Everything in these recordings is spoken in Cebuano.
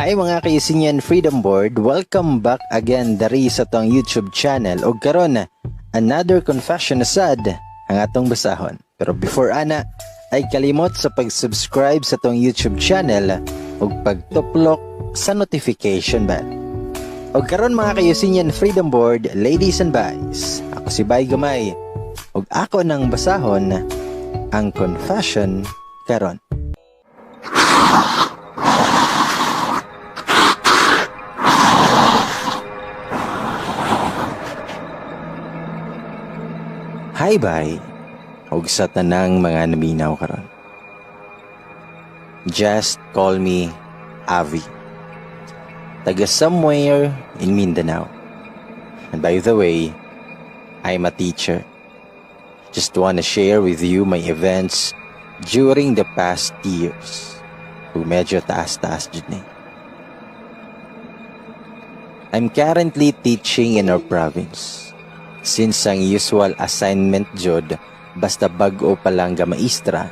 Hi, mga ka-Eugenian Freedom Board, welcome back again dari sa atong YouTube channel. Og karon, another confession na sad ang atong basahon. Pero before ana, ay kalimot sa pag-subscribe sa atong YouTube channel ug pagtuplok sa notification bell. Og karon, mga ka-Eugenian Freedom Board, ladies and guys, ako si Bay Gamay ug ako nang basahon ang confession karon. Hi, bye. Og sa tanang mga naminaw karon. Just call me Avi. Taga somewhere in Mindanao. And by the way, I'm a teacher. Just wanna share with you my events during the past years. Ug medyo taas-taas jud ni. I'm currently teaching in our province. Since ang usual assignment jud basta bag-o pa lang ga maestra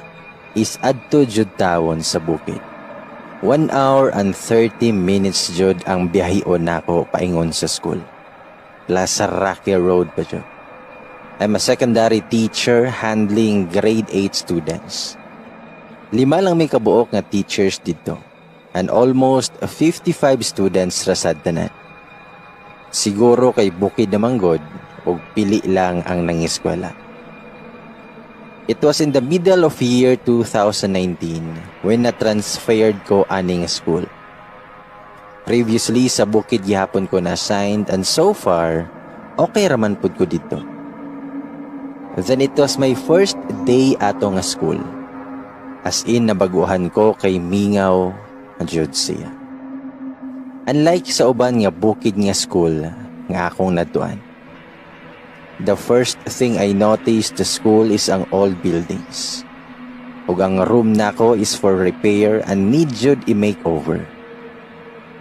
is adto jud tawon sa bukid. 1 hour and 30 minutes jud ang biyaheon nako paingon sa school. Plus sa rocky road pa jud. I'm a secondary teacher handling grade 8 students. Lima lang may kabuok nga teachers dito and almost 55 students ra sad tanan. Siguro kay bukid naman god ug pili lang ang nangiskwela. It was in the middle of year 2019 when na-transferred ko aning school. Previously, sa bukid gihapon ko na-assigned and so far, okay raman pud ko dito. Then it was my first day ato nga school. As in, nabaguhan ko kay mingaw jud siya. Unlike sa uban nga bukid nga school nga akong nadtuan. The first thing I noticed the school is ang old buildings. Ug ang room nako is for repair and need jud i-makeover.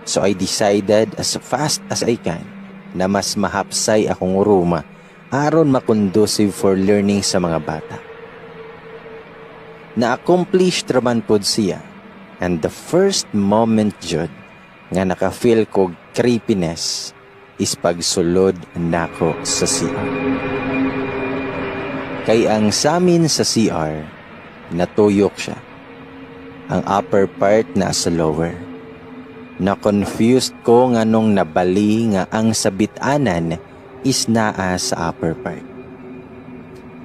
So I decided as fast as I can na mas mahapsay akong room aron makonducive for learning sa mga bata. Na-accomplish raman pod siya, and the first moment jud nga naka-feel ko creepiness is pagsulod nako sa CR. Kay ang samin sa CR, natuyok siya. Ang upper part na sa lower. Na-confused ko nga nung nabali nga ang sabitanan is naa sa upper part.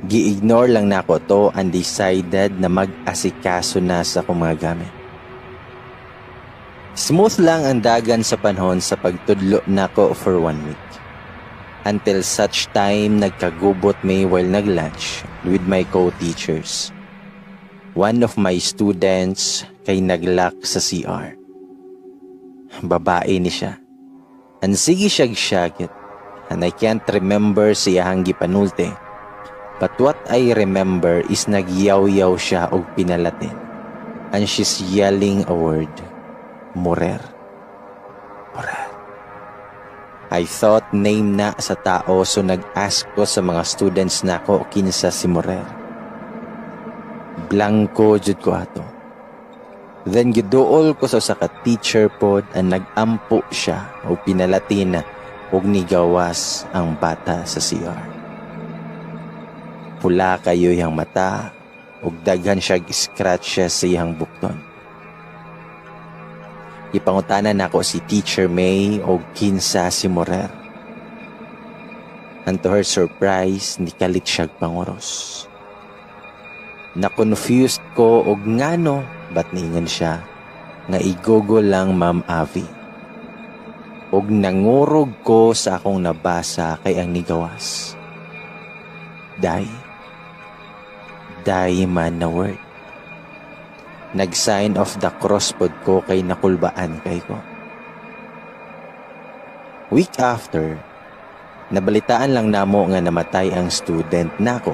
Gi-ignore lang nako to and decided na mag-asikaso na sa akong mga gamit. Smooth lang ang dagan sa panahon sa pagtudlo nako for one week. Until such time nagkagubot mi while nag-lunch with my co-teachers. One of my students kay naglock sa CR. Babae ni siya. And sige siyag syagit. And I can't remember siyahang gipanulti. But what I remember is nagyaw-yaw siya og pinalatin. And she's yelling a word. "Morer. Morer." I thought name na sa tao, so nag-ask ko sa mga students nako kinsa si Morer. Blanco jud ko ato. Then giduol ko sa usa ka teacher pod and nag-ampo siya og pinalatin ug nigawas ang bata sa CR. Pula kayo iyang mata ug daghan siya scratch siya sa iyang bukton. Ipangutana nako si Teacher May og kinsa si Morer. And to her surprise, nikalit siya panguros. Na-confused ko og ngano, but niingon siya nga i-Google lang, Ma'am Avi. Og nangurog ko sa akong nabasa kay ang nigawas, "Die." "Die" man na word. Nag-sign of the cross pod ko kay nakulbaan kay ko. Week after, nabalitaan lang namo nga namatay ang student nako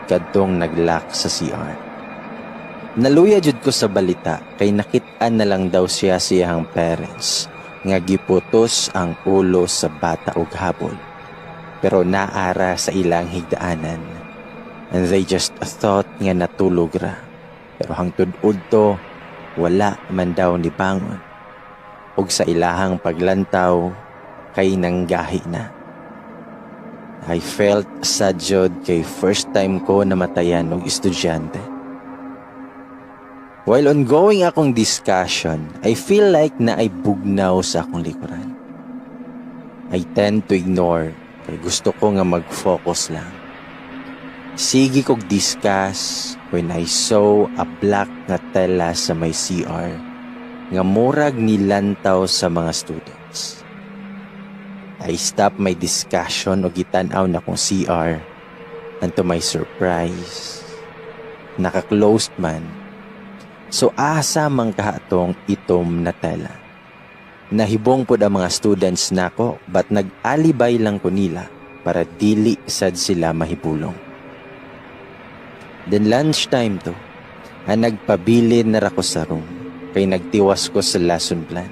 kadtong naglock sa CR. Naluya jud ko sa balita kay nakit-an na lang daw siya siyang parents nga giputos ang ulo sa bata og habol. Pero naara sa ilang higdaanan and they just thought nga natulog ra. Pero hangtod udto, wala man daw ni bangon. Ug sa ilahang paglantaw kay nanggahi na. I felt sad jud kay first time ko namatayan og estudyante. While ongoing akong discussion, I feel like naay bugnaw sa akong likuran. I tend to ignore kay gusto ko nga mag-focus lang. Sige kog discuss when I saw a black nga tela sa may CR nga murag nilantaw sa mga students. I stopped my discussion og gitan-aw na akong CR, and to my surprise, naka-closed man. So asa man kaha tong itom na tela? Nahibong pod ang mga students nako, but nag-alibay lang ko nila para dili sad sila mahibulong. Then lunchtime to, ang nagpabilin na ra ko sa room kay nagtiwas ko sa lesson plan,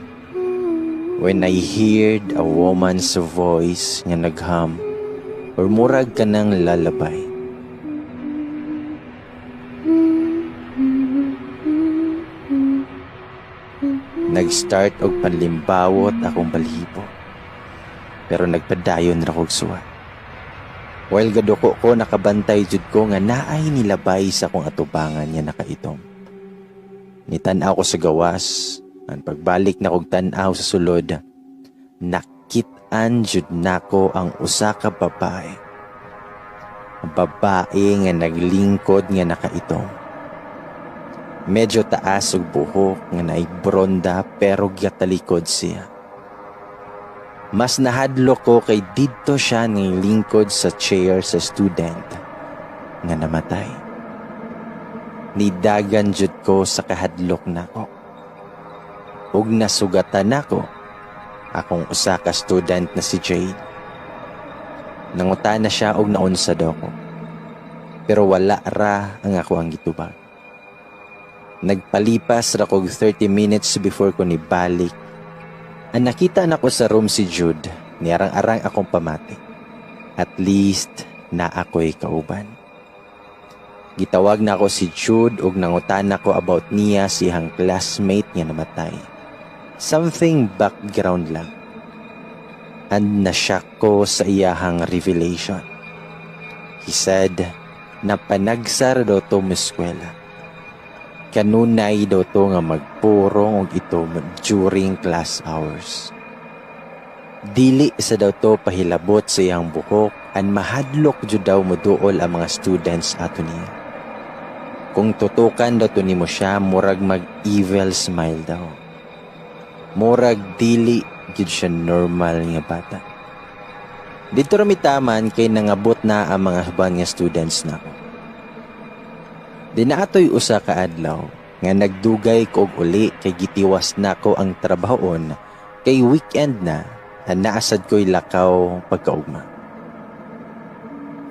when I heard a woman's voice nga naghum or murag kanang lullaby. Nag-start og panlimbawot akong balhibo. Pero nagpadayon ra kog suwat. While gaduko ko, nakabantay jud ko nga naay nilabay sa akong atubangan nga nakaitom. Nitan-aw ko sa gawas, ang pagbalik na kog tan-aw sa sulod, nakit-an jud nako ang usa ka babae. Babae nga naglingkod nga nakaitom. Medyo taas og buhok nga naay bronda, pero gatalikod siya. Mas nahadlok ko kay didto siya ning lingkod sa chair sa student nga namatay. Nidagan jud ko sa kahadlok nako. Ug nasugatan nako akong usa ka student na si Jade. Nangutana siya og naunsa daw ko. Pero wala ra ang ako ang gitubag. Nagpalipas ra kog 30 minutes before ko nibalik. Ang nakita nako sa room si Jude, niarang-arang akong pamati. At least na ako'y kauban. Gitawag na ako si Jude ug nangutana ko about niya siyang classmate nga namatay. Something background lang. And na-shock ko sa iyahang revelation. He said na panagsar daw to eskwela. Kanunay daw to nga magpurong og itom during class hours. Dili sa daw to pahilabot sa iyang buhok and mahadlok jud daw moduol ang mga students ato niya. Kung tutukan daw to nimo siya, murag mag-evil smile daw. Murag dili jud siya normal nga bata. Dito ra mitaman kay nangabot na ang mga uban nga students nako. Di naatoy usa ka adlaw nga nagdugay ko og uli kay gitiwas nako ang trabahoon kay weekend na at naasad ko'y lakaw pagkaugma.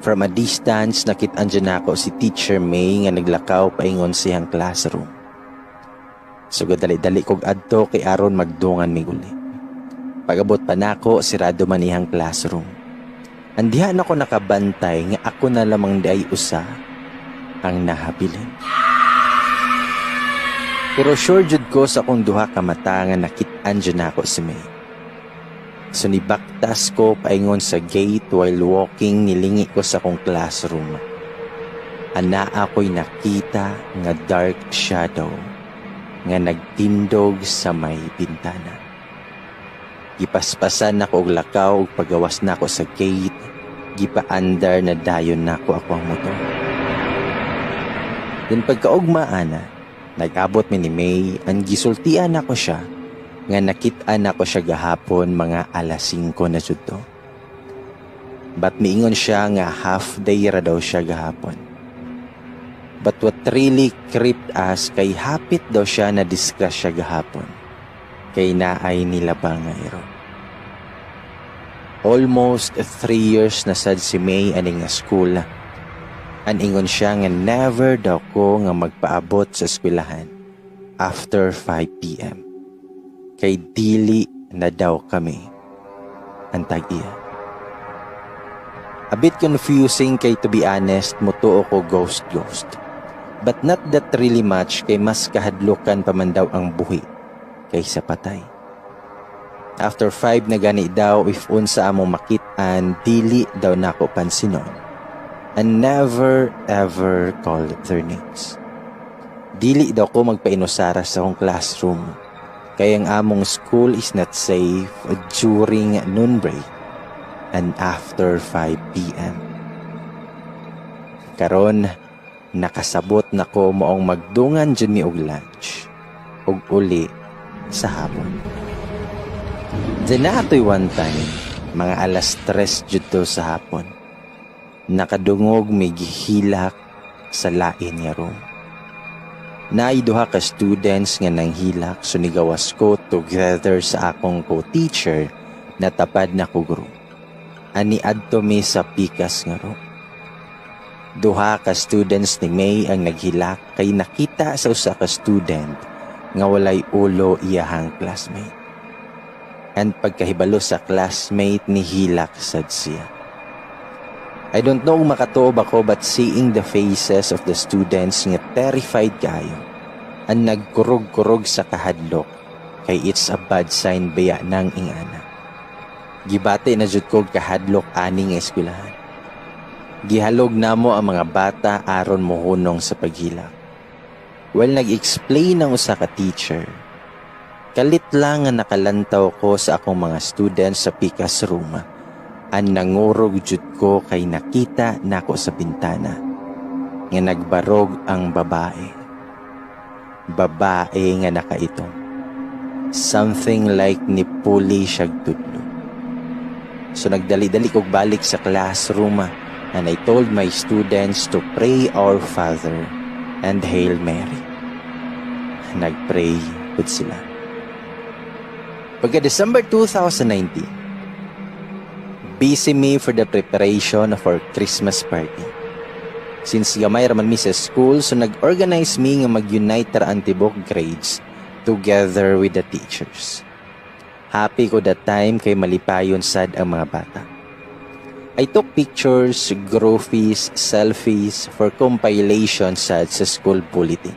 From a distance, nakit-an dyan ako si Teacher May nga naglakaw paingon siyang classroom. So dali-dali kog adto kay aron magdungan mig uli. Pag-abot pa nako, sirado man iyang classroom. Andihan ako nakabantay nga ako na lamang diay usa ang nahabilin. Pero sure jud ko sa akong duha ka mata nga nakit-an jud nako si May. So nibaktas ko paingon sa gate. While walking, nilingi ko sa akong classroom. Ana ako'y nakita nga dark shadow nga nagtindog sa may bintana. Gipaspasan nako og lakaw ug pagawas nako sa gate, gipaandar na dayon nako ako ang motor. Then pagkaugma ana, nag-abot mi ni May ang gisultian nako siya nga nakit-an nako siya gahapon mga alas 5 na jud to. But miingon siya nga half day ra daw siya gahapon. But what really creeped us kay hapit daw siya na disgrasya gahapon kay naay nilabang nga iro. Almost 3 years na sad si May ani nga school. An ingon siya nga never daw ko nga magpaabot sa eskwelahan after 5 p.m. Kay dili na daw kami ang tag-iya. A bit confusing kay, to be honest, mutuo ko ghost ghost. But not that really much kay mas kahadlukan pa man daw ang buhi kaysa patay. After 5 na gani daw, if unsa among makit-an, dili daw nako pansinon. And never ever call their names. Dili daw ko magpainusara sa akong classroom. Kay ang among school is not safe during noon break and after 5 p.m. Karon, nakasabot na ko maong magdungan jud mi og lunch ug uli sa hapon. Then naatoy one time, mga alas 3 jud to sa hapon. Nakadungog may gihilak sa lain nga room. Naay duha ka students nga nanghilak, so nigawas ko together sa akong co-teacher na tapad na ko room. Ani adto mi sa pikas nga room. Duha ka students ni May ang naghilak kay nakita sa usa ka student nga walay ulo iyahang classmate. And pagkahibalo sa classmate, ni hilak sad siya. I don't know kung makatuo ba ko, but seeing the faces of the students nga terrified kayo ang nagkurog-kurog sa kahadlok, kay it's a bad sign baya nang ingana. Gibati na jud ko kahadlok ani nga eskwelahan. Gihalog namo ang mga bata aron mohunong sa paghilak. Well, nag-explain ang usa ka teacher. Kalit lang nga nakalantaw ko sa akong mga students sa pikas room. Ang nangurog jud ko kay nakita nako sa bintana nga nagbarog ang babae. Babae nga nakaitom. Something like ni puli siyag tudlo. So nagdali-dali kog balik sa classroom and I told my students to pray Our Father and Hail Mary. Nagpray pud sila. Pagka December 2019, busy me for the preparation of our Christmas party. Since gamay raman mi sa school, so nag-organize mi nga mag-unite ra ang tibok grades together with the teachers. Happy ko that time kay malipayon sad ang mga bata. I took pictures, groupies, selfies for compilation sad sa school bulletin.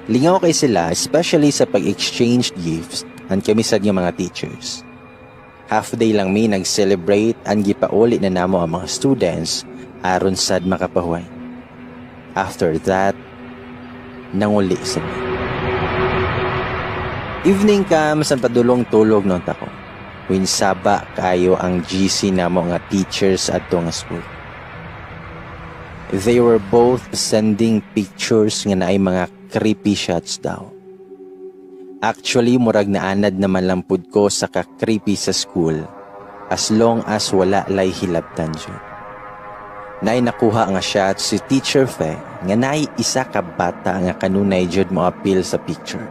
Lingaw kay sila, especially sa pag-exchange gifts and kami sad nga mga teachers. Half day lang mi nag-celebrate and gipauli na namo ang mga students aron sad makapahuway. After that, nanguli sa mi. Evening comes ang padulong tulog noon ko. When saba kayo ang GC namo nga teachers adto nga school. They were both sending pictures nga naay mga creepy shots daw. Actually, murag naanad naman lang pud ko sa ka-creepy sa school as long as wala lay hilabtan jud. Naay nakuha nga shot si Teacher Fe nga naay isa ka bata nga kanunay jud mo appeal sa picture.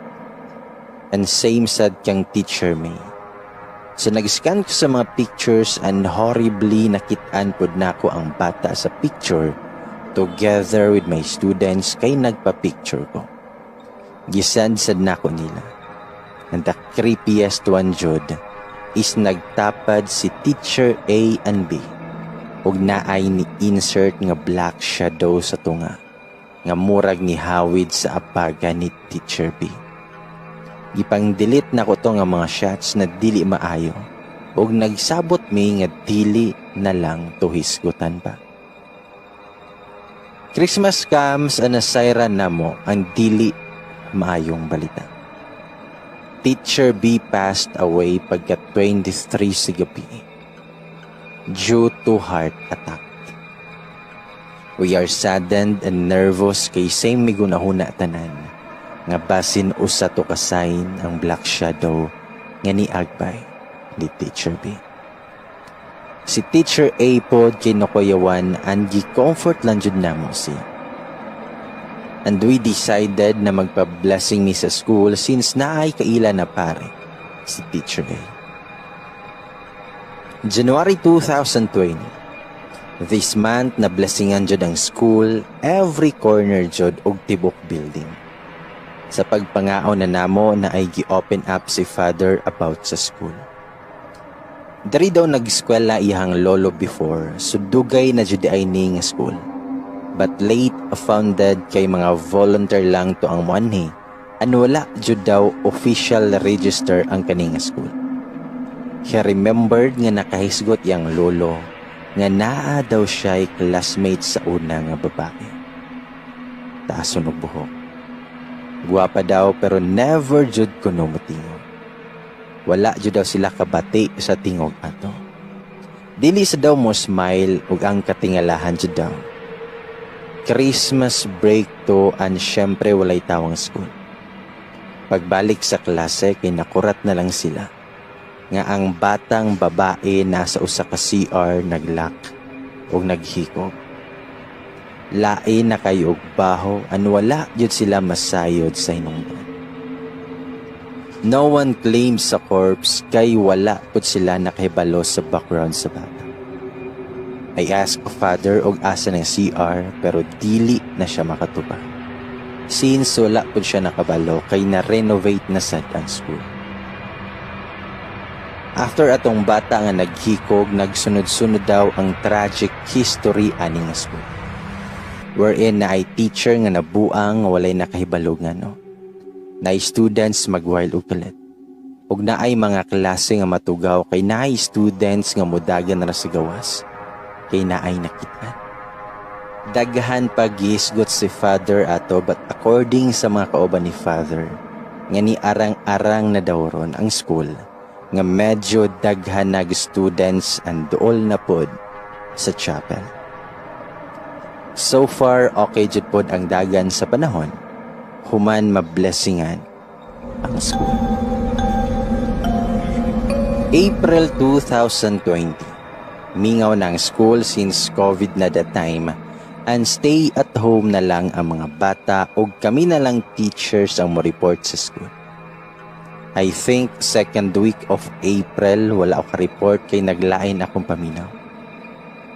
And same sad kang Teacher May. So nag-scan ko sa mga pictures and horribly nakitaan pud nako ang bata sa picture together with my students kay nagpa-picture ko. Gisend sad nako nila. And the creepiest one jud is nagtapad si Teacher A and B ug naay ni insert nga black shadow sa tunga nga murag ni hawid sa apaga ni Teacher B. Gipang-delete na ko to nga mga shots na dili maayo ug nagsabot mi nga dili na lang to hisgutan pa. Christmas comes and nasayran namo ang dili maayong balita. Teacher B passed away pagka 23 sa gabi due to heart attack. We are saddened and nervous kay same mi gunahuna tanan nga basin usa to ka sign ang black shadow nga niagbay ni Teacher B. Si Teacher A pod kinukuyawan and gi-comfort lang jud namo siya. And we decided na magpa-blessing mi sa school since naay kaila na pare si Teacher A. January 2020. This month na blessingan jud ang school, every corner jud og tibok building. Sa pagpangaon na namo na ay gi-open up si Father about sa school. Dari daw nag-eskwela iyang lolo before, so dugay na jud ay ni nga school. But late founded kay mga volunteer lang to ang muanhi, and wala jud daw official register ang kani nga school. He remembered nga nakahisgot iyang lolo nga naa daw siya'y classmate sa una nga babae. Taason og buhok. Guwapa daw, pero never jud kuno motingog. Wala jud daw sila kabati sa tingog ato. Dili sa daw mo smile ug ang katingalahan jud daw. Christmas break to and syempre walay tawang school. Pagbalik sa klase kay nakurat na lang sila nga ang batang babae nasa usa ka CR, naglock ug naghikog. Lain na kayo og baho and wala jud sila masayod sa hinungdan. No one claims sa corpse kay wala pud sila nakahibalo sa background sa bata. I asked father og asa ng CR, pero dili na siya makatubag. Since wala pud siya nakabalo kay na-renovate na sad ang school. After atong bata nga naghikog, nagsunod-sunod daw ang tragic history ani nga school. Wherein naay teacher nga nabuang nga walay nakahibalo ngano. Naay students magwild og kalit. Ug naay mga klase nga matugaw kay naay students nga mudagan ra sa gawas kay naay nakita. Daghan pa gihisgot si father ato, but according sa mga kauban ni father nga ni arang-arang na daw ron ang school nga medyo daghan nag students and duol na pod sa chapel. So far, okay jud pod ang dagan sa panahon human mablessingan ang school. April 2020. Mingaw na ang school since COVID na that time and stay at home na lang ang mga bata o kami na lang teachers ang mo-report sa school. I think second week of April, wala ako ka-report kay naglain akong paminaw.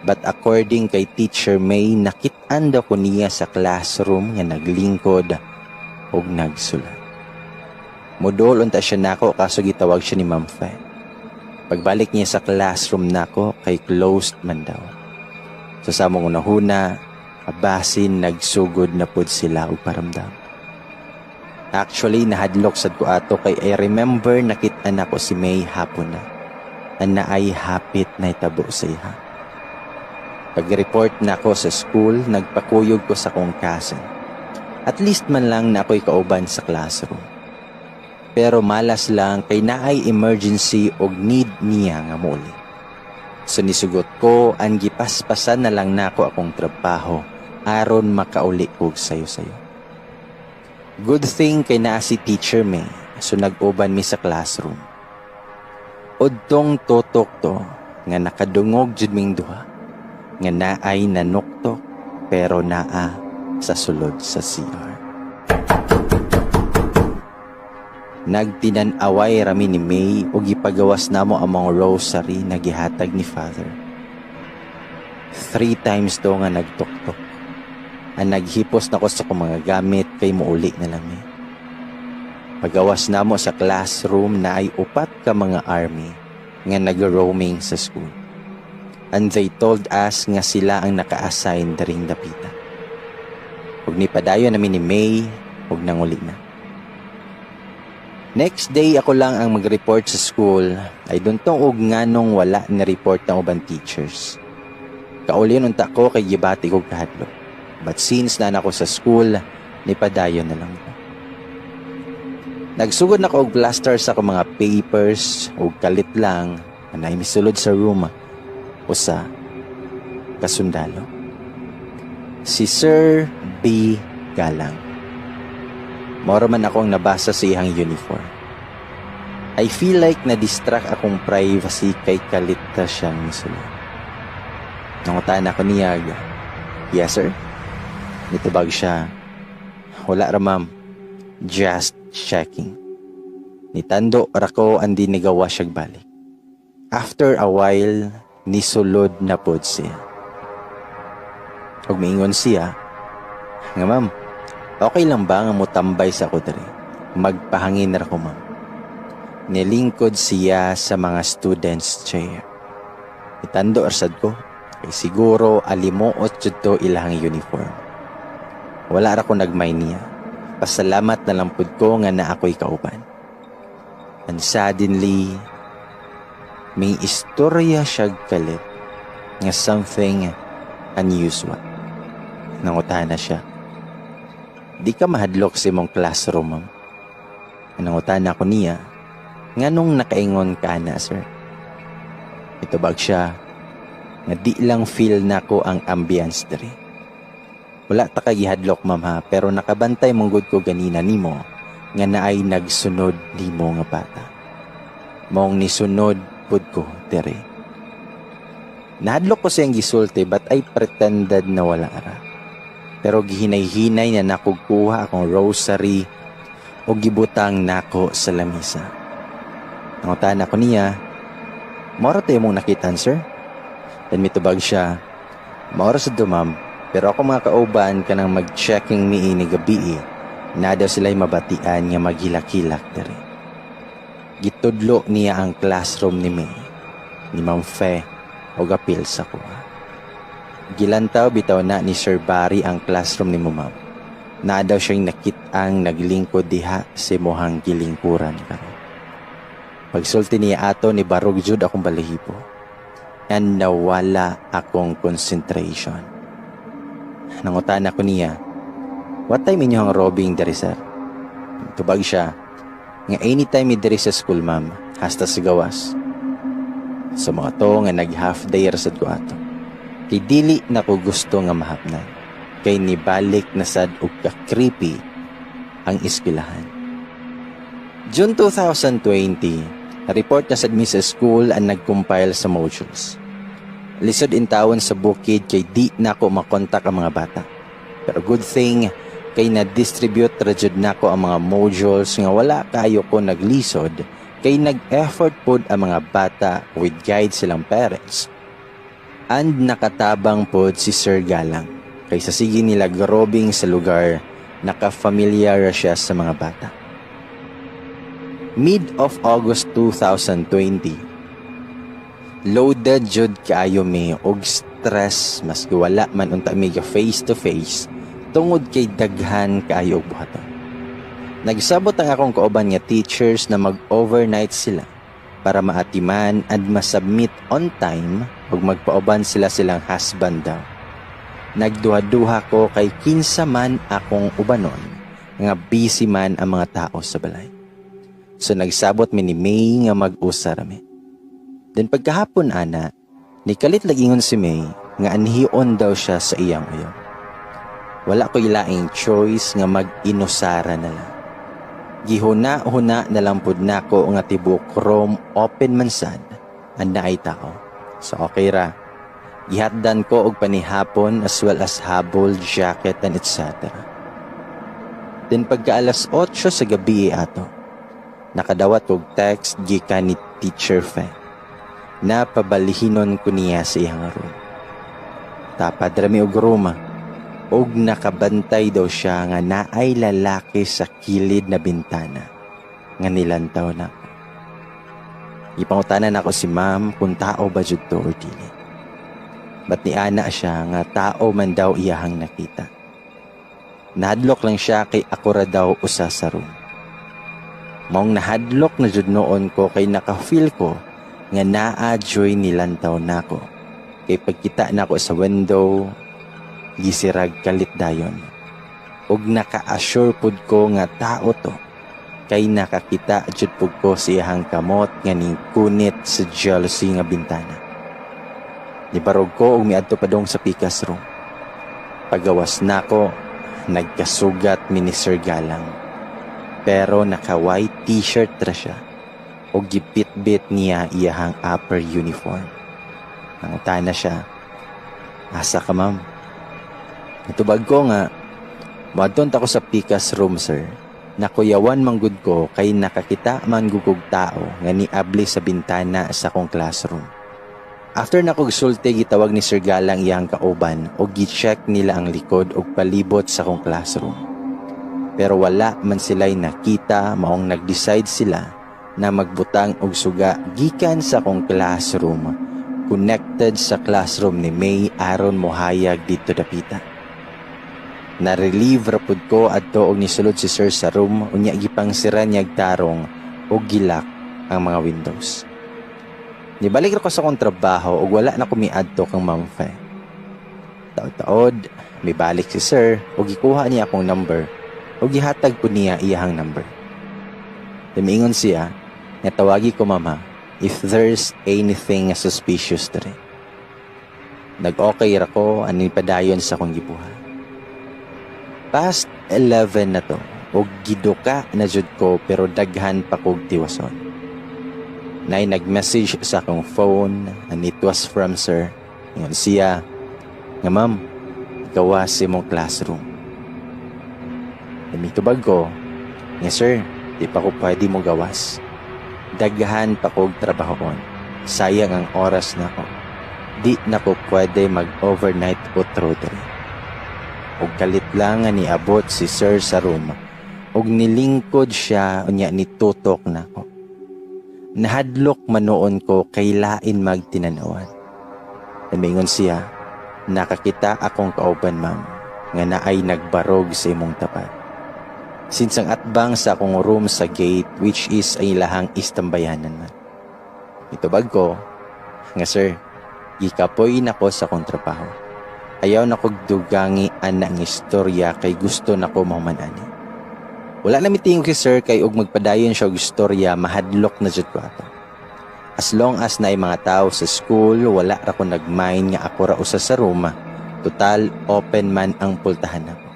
But according kay Teacher May, nakit-an daw ko niya sa classroom nga naglingkod og nagsulat. Modol unta siya nako kaso gitawag siya ni Ma'am Fe. Pagbalik niya sa classroom nako kay closed man daw. So sa among unahuna, abasin nagsugod na pud sila og paramdam. Actually, nahadlok sad ko ato kay I remember nakit-an nako si May hapon na. Ana ay hapit na itabo sa iha. Pag-report na ako sa school, nagpakuyog ko sa kong cousin. At least man lang na ako'y kauban sa classroom. Pero malas lang kay naay emergency og need niya nga muli. So nisugot ko ang gipaspasan na lang nako akong trabaho aron makauli kog sayo-sayo. Good thing kay naa si Teacher May, so nag-uban mi sa classroom. Udtong tutok to nga nakadungog jud ming duha nga naay nanuktok pero naa sa sulod sa CR. Nagtinan-away rami ni May ug gipagawas namo ang mga rosary na gihatag ni Father. Three times to nga nagtuktok. Ang naghipos na ko sa akong mga gamit kay muuli na lang mi. Pagawas namo sa classroom, na ay upat ka mga army nga nag-roaming sa school. And they told us nga sila ang naka-assign daring dapita. Ug nipadayon namin ni May ug nanguli na. Next day, ako lang ang mag-report sa school. I don't know og nganong wala ni report ang uban teachers. Kaulion unta ko kay gibati ko kahadlok. But since na ako sa school, nipadayon na lang ko. Nagsugod na ko og plaster sa akong mga papers ug kalit lang naay misulod sa room, usa kasundalo. Si Sir B. Galang. Moro man akong nabasa sa iyang uniform. I feel like na-distract akong privacy kay kalit ta siyang misulod. Nangutan ako niya, "Yes, sir?" Nitubag siya, "Wala ra, ma'am. Just checking." Nitando ra ko andi nigawa siya balik. After a while, nisulod na pod siya. Ug miingon siya nga, "Ma'am, okay lang ba nga mutambay sa ako diri? Magpahangin ra ko, ma'am." Nilingkod siya sa mga students' chair. Itando arsad ko kay siguro alimuot jud to ilahang uniform. Wala ra ko nagmay niya. Pasalamat na lang pud ko nga naa ko'y kauban. And suddenly, May istorya siya kalit nga something unusual. Nangutana siya, "Di ka mahadlok sa imong classroom, ma'am?" Nangutana ko niya, "Nganong nakaingon ka na, sir?" Itubag siya nga di lang feel nako ang ambience diri. "Wala ta ka gihadlok, ma'am, ha, pero nakabantay man gud ko ganina nimo nga naay nagsunod nimo nga bata. Maong nisunod pud ko diri." Nahadlok ko sa iyang gisulti, but I pretended na wala ra. Pero gihinay-hinay na nakukuha akong rosary o gibutang nako sa lamisa. Nangutana ko niya, "Mao ra to imong nakitaan, sir?" Then mitubag siya, "Mao ra sad to, ma'am, pero ako mga kauban kanang mag-checking mi ini gabi, na daw sila'y mabatian nga maghilak-hilak diri." Gitudlo niya ang classroom ni May, ni Ma'am Fe, o gapil sa kuha. "Gilantaw bitaw na ni Sir Barry ang classroom ni mo, ma'am. Na daw siyang nakit-ang naglingkod diha sa imuhang gilingkuran karon." Pagsulti niya ato, ni barog jud akong balahibo. And nawala akong concentration. Nangutana ko niya, "What time inyong robing diri, sir?" Tubag siya nga anytime mi diri sa school, ma'am, hasta sa gawas. Sa mga to nga nag half day ra sad ko ato. Kay dili na ko gusto nga mahapnan. Kay nibalik na sad og ka-creepy ang eskwelahan. June 2020, report na sad mi sa school ang nag-compile sa modules. Lisod intawon sa bukid kay di nako makontak ang mga bata. Pero good thing kay na-distribute ra jud nako ang mga modules nga wala kayo ko naglisod kay nag-effort pod ang mga bata with guide silang parents. And nakatabang pod si Sir Galang kay sa sige nila grobing sa lugar, naka-familiar siya sa mga bata. Mid of August 2020, loaded jud kaayo mi og stress maski wala man unta mi ga face to face tungod kay daghan kaayo og buhaton. Nagsabot ang akong kauban nga teachers na mag-overnight sila para maatiman and masubmit on time ug magpauban sila silang husband daw. Nagduha-duha ko kay kinsa man akong ubanon nga busy man ang mga tao sa balay. So nagsabot mi ni May nga mag-usa rami. Then pagkahapon ana, nikalit lagingon si May nga anhion daw siya sa iyang uyab. Wala ko ilaing choice nga mag-inusara na lang. Gihuna-huna na lang pud nako nga tibok room open man sad ang naay tao. So okay ra. Gihatdan ko og panihapon as well as habol, jacket and etc. Then pagka alas 8 sa gabi ato, nakadawat og text gikan ni Teacher Fe na pabalihinon ko niya sa iyang room. Tapad rami og room og nakabantay daw siya nga naay lalaki sa kilid na bintana nga nilantaw na ako. Gipangutanan ako si ma'am kung tao ba jud to or dili. But niana siya nga tao man daw iyahang nakita. Nahadlok lang siya kay ako ra daw usa sa room. Maong nahadlok na jud noon ko kay naka-feel ko nga naa joy nilantaw nako. Kay pagkita nako sa window, gisirag kalit dayon. Ug naka-assure pud ko nga tao to kay nakakita jud pud ko sa iyahang kamot nga ning kunit sa jalousie nga bintana. Nibarog ko ug miadto padong sa pikas room. Pagawas nako, nagkasugat mi ni Sir Galang. Pero naka-white t-shirt ra siya ug gibitbit niya iyahang upper uniform. Nangutana siya, "Asa ka, ma'am?" Natubag ko nga, "Moadto ta ko sa pikas room, sir. Nakuyawan man gud ko kay nakakita man gud kog tao nga niabli sa bintana sa akong classroom." After na kog sulti, gitawag ni Sir Galang iyang kauban og gi-check nila ang likod og palibot sa akong classroom. Pero wala man sila'y nakita, maong nag-decide sila na magbutang og suga gikan sa akong classroom connected sa classroom ni May aron mohayag dito dapita. Na-relieve ra pud ko adto og nisulod si sir sa room, unya gipangsira niyag tarong og gi-lock ang mga windows. Nibalik ra ko sa akong trabaho ug wala na ko miadto kang Ma'am Fe. Taod-taod, mibalik si sir ug gikuha niya akong number ug gihatag ko niya iyahang number. Miingon siya nga tawagi ko, mama, if there's anything suspicious diri. Nag-okay ra ko ani padayon sa akong gibuhat. Past 11 na to ug giduka na jud ko, pero daghan pa kog tiwason. Nay nag-message sa akong phone and it was from sir. Ingon siya nga, "Ma'am, gawas imong classroom." Mitubag ko nga, "Sir, di pa ko pwede mo gawas. Daghan pa kog trabahoon. Sayang ang oras nako. Di na ko pwede mag-overnight otro diri." Og kalit lang nga niabot si sir sa room og nilingkod siya, unya nitutok nako. Nahadlok manuon ko kay lain magtinanawan. Miingon siya, "Nakakita akong kauban, ma'am, nga naay nagbarog sa imong tapat." Since ang atbang sa akong room sa gate, which is ay ilahang istambayanan man. Itubag ko nga, "Sir, gikapoy nako sa akong trabaho. Ayaw na kog dugangi ana ang istorya kay gusto na ko mahuman ani." Wala na mitingog si sir kay og magpadayon siya og istorya, mahadlok na jud ko ato. As long as naay mga tao sa school, wala ra ko nagmind nga ako ra usa sa room. Total, open man ang pultahan nako.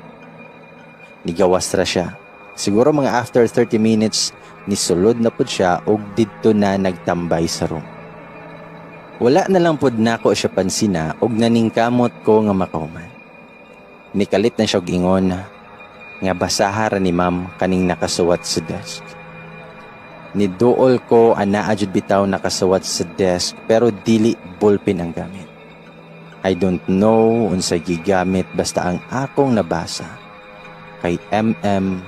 Nigawas ra siya. Siguro mga after 30 minutes, nisulod na pud siya og didto na nagtambay sa room. Wala na lang pud nako siya pansina og naningkamot ko nga makahuman. Nikalit na siya og ingon nga basaha ra ni ma'am kaning nakasuwat sa desk. Niduol ko, anaa jud bitaw nakasuwat sa desk, pero dili ballpen ang gamit. I don't know unsa gigamit, basta ang akong nabasa kay MMRVR.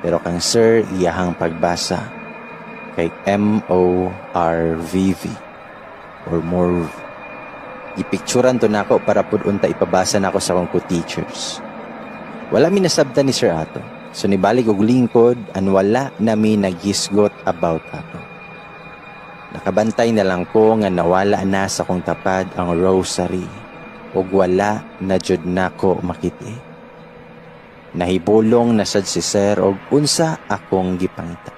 Pero kang sir, iyahang pagbasa kay MORVV or MORV. Gipicturan to nako para pud unta ipabasa nako sa akong co-teachers. Wala mi nasabtan ni Sir ato. So nibalik og lingkod and wala na mi naghisgot about ato. Nakabantay na lang ko nga nawala na sa akong tapad ang rosary ug wala na jud nako makiti. Nahibulong na sad si sir og unsa akong gipangita.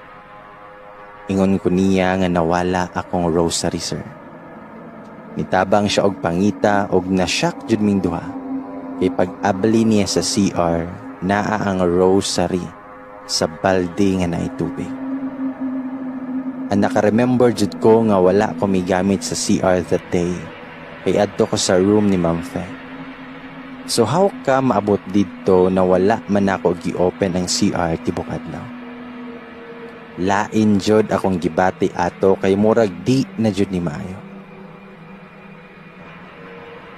Ingon ko niya nga nawala akong rosary, sir. Nitabang siya og pangita og na-shock jud ming duha. Kay pag-abli niya sa CR, naa ang rosary sa balde nga naay tubig. Ang naka-remember jud ko nga wala ko migamit sa CR that day kay adto ko sa room ni Ma'am Fe. So how come maabot didto na wala man ako gi-open ang CR tibok adlaw? Lain jud akong gibati ato kay murag di na jud ni maayo.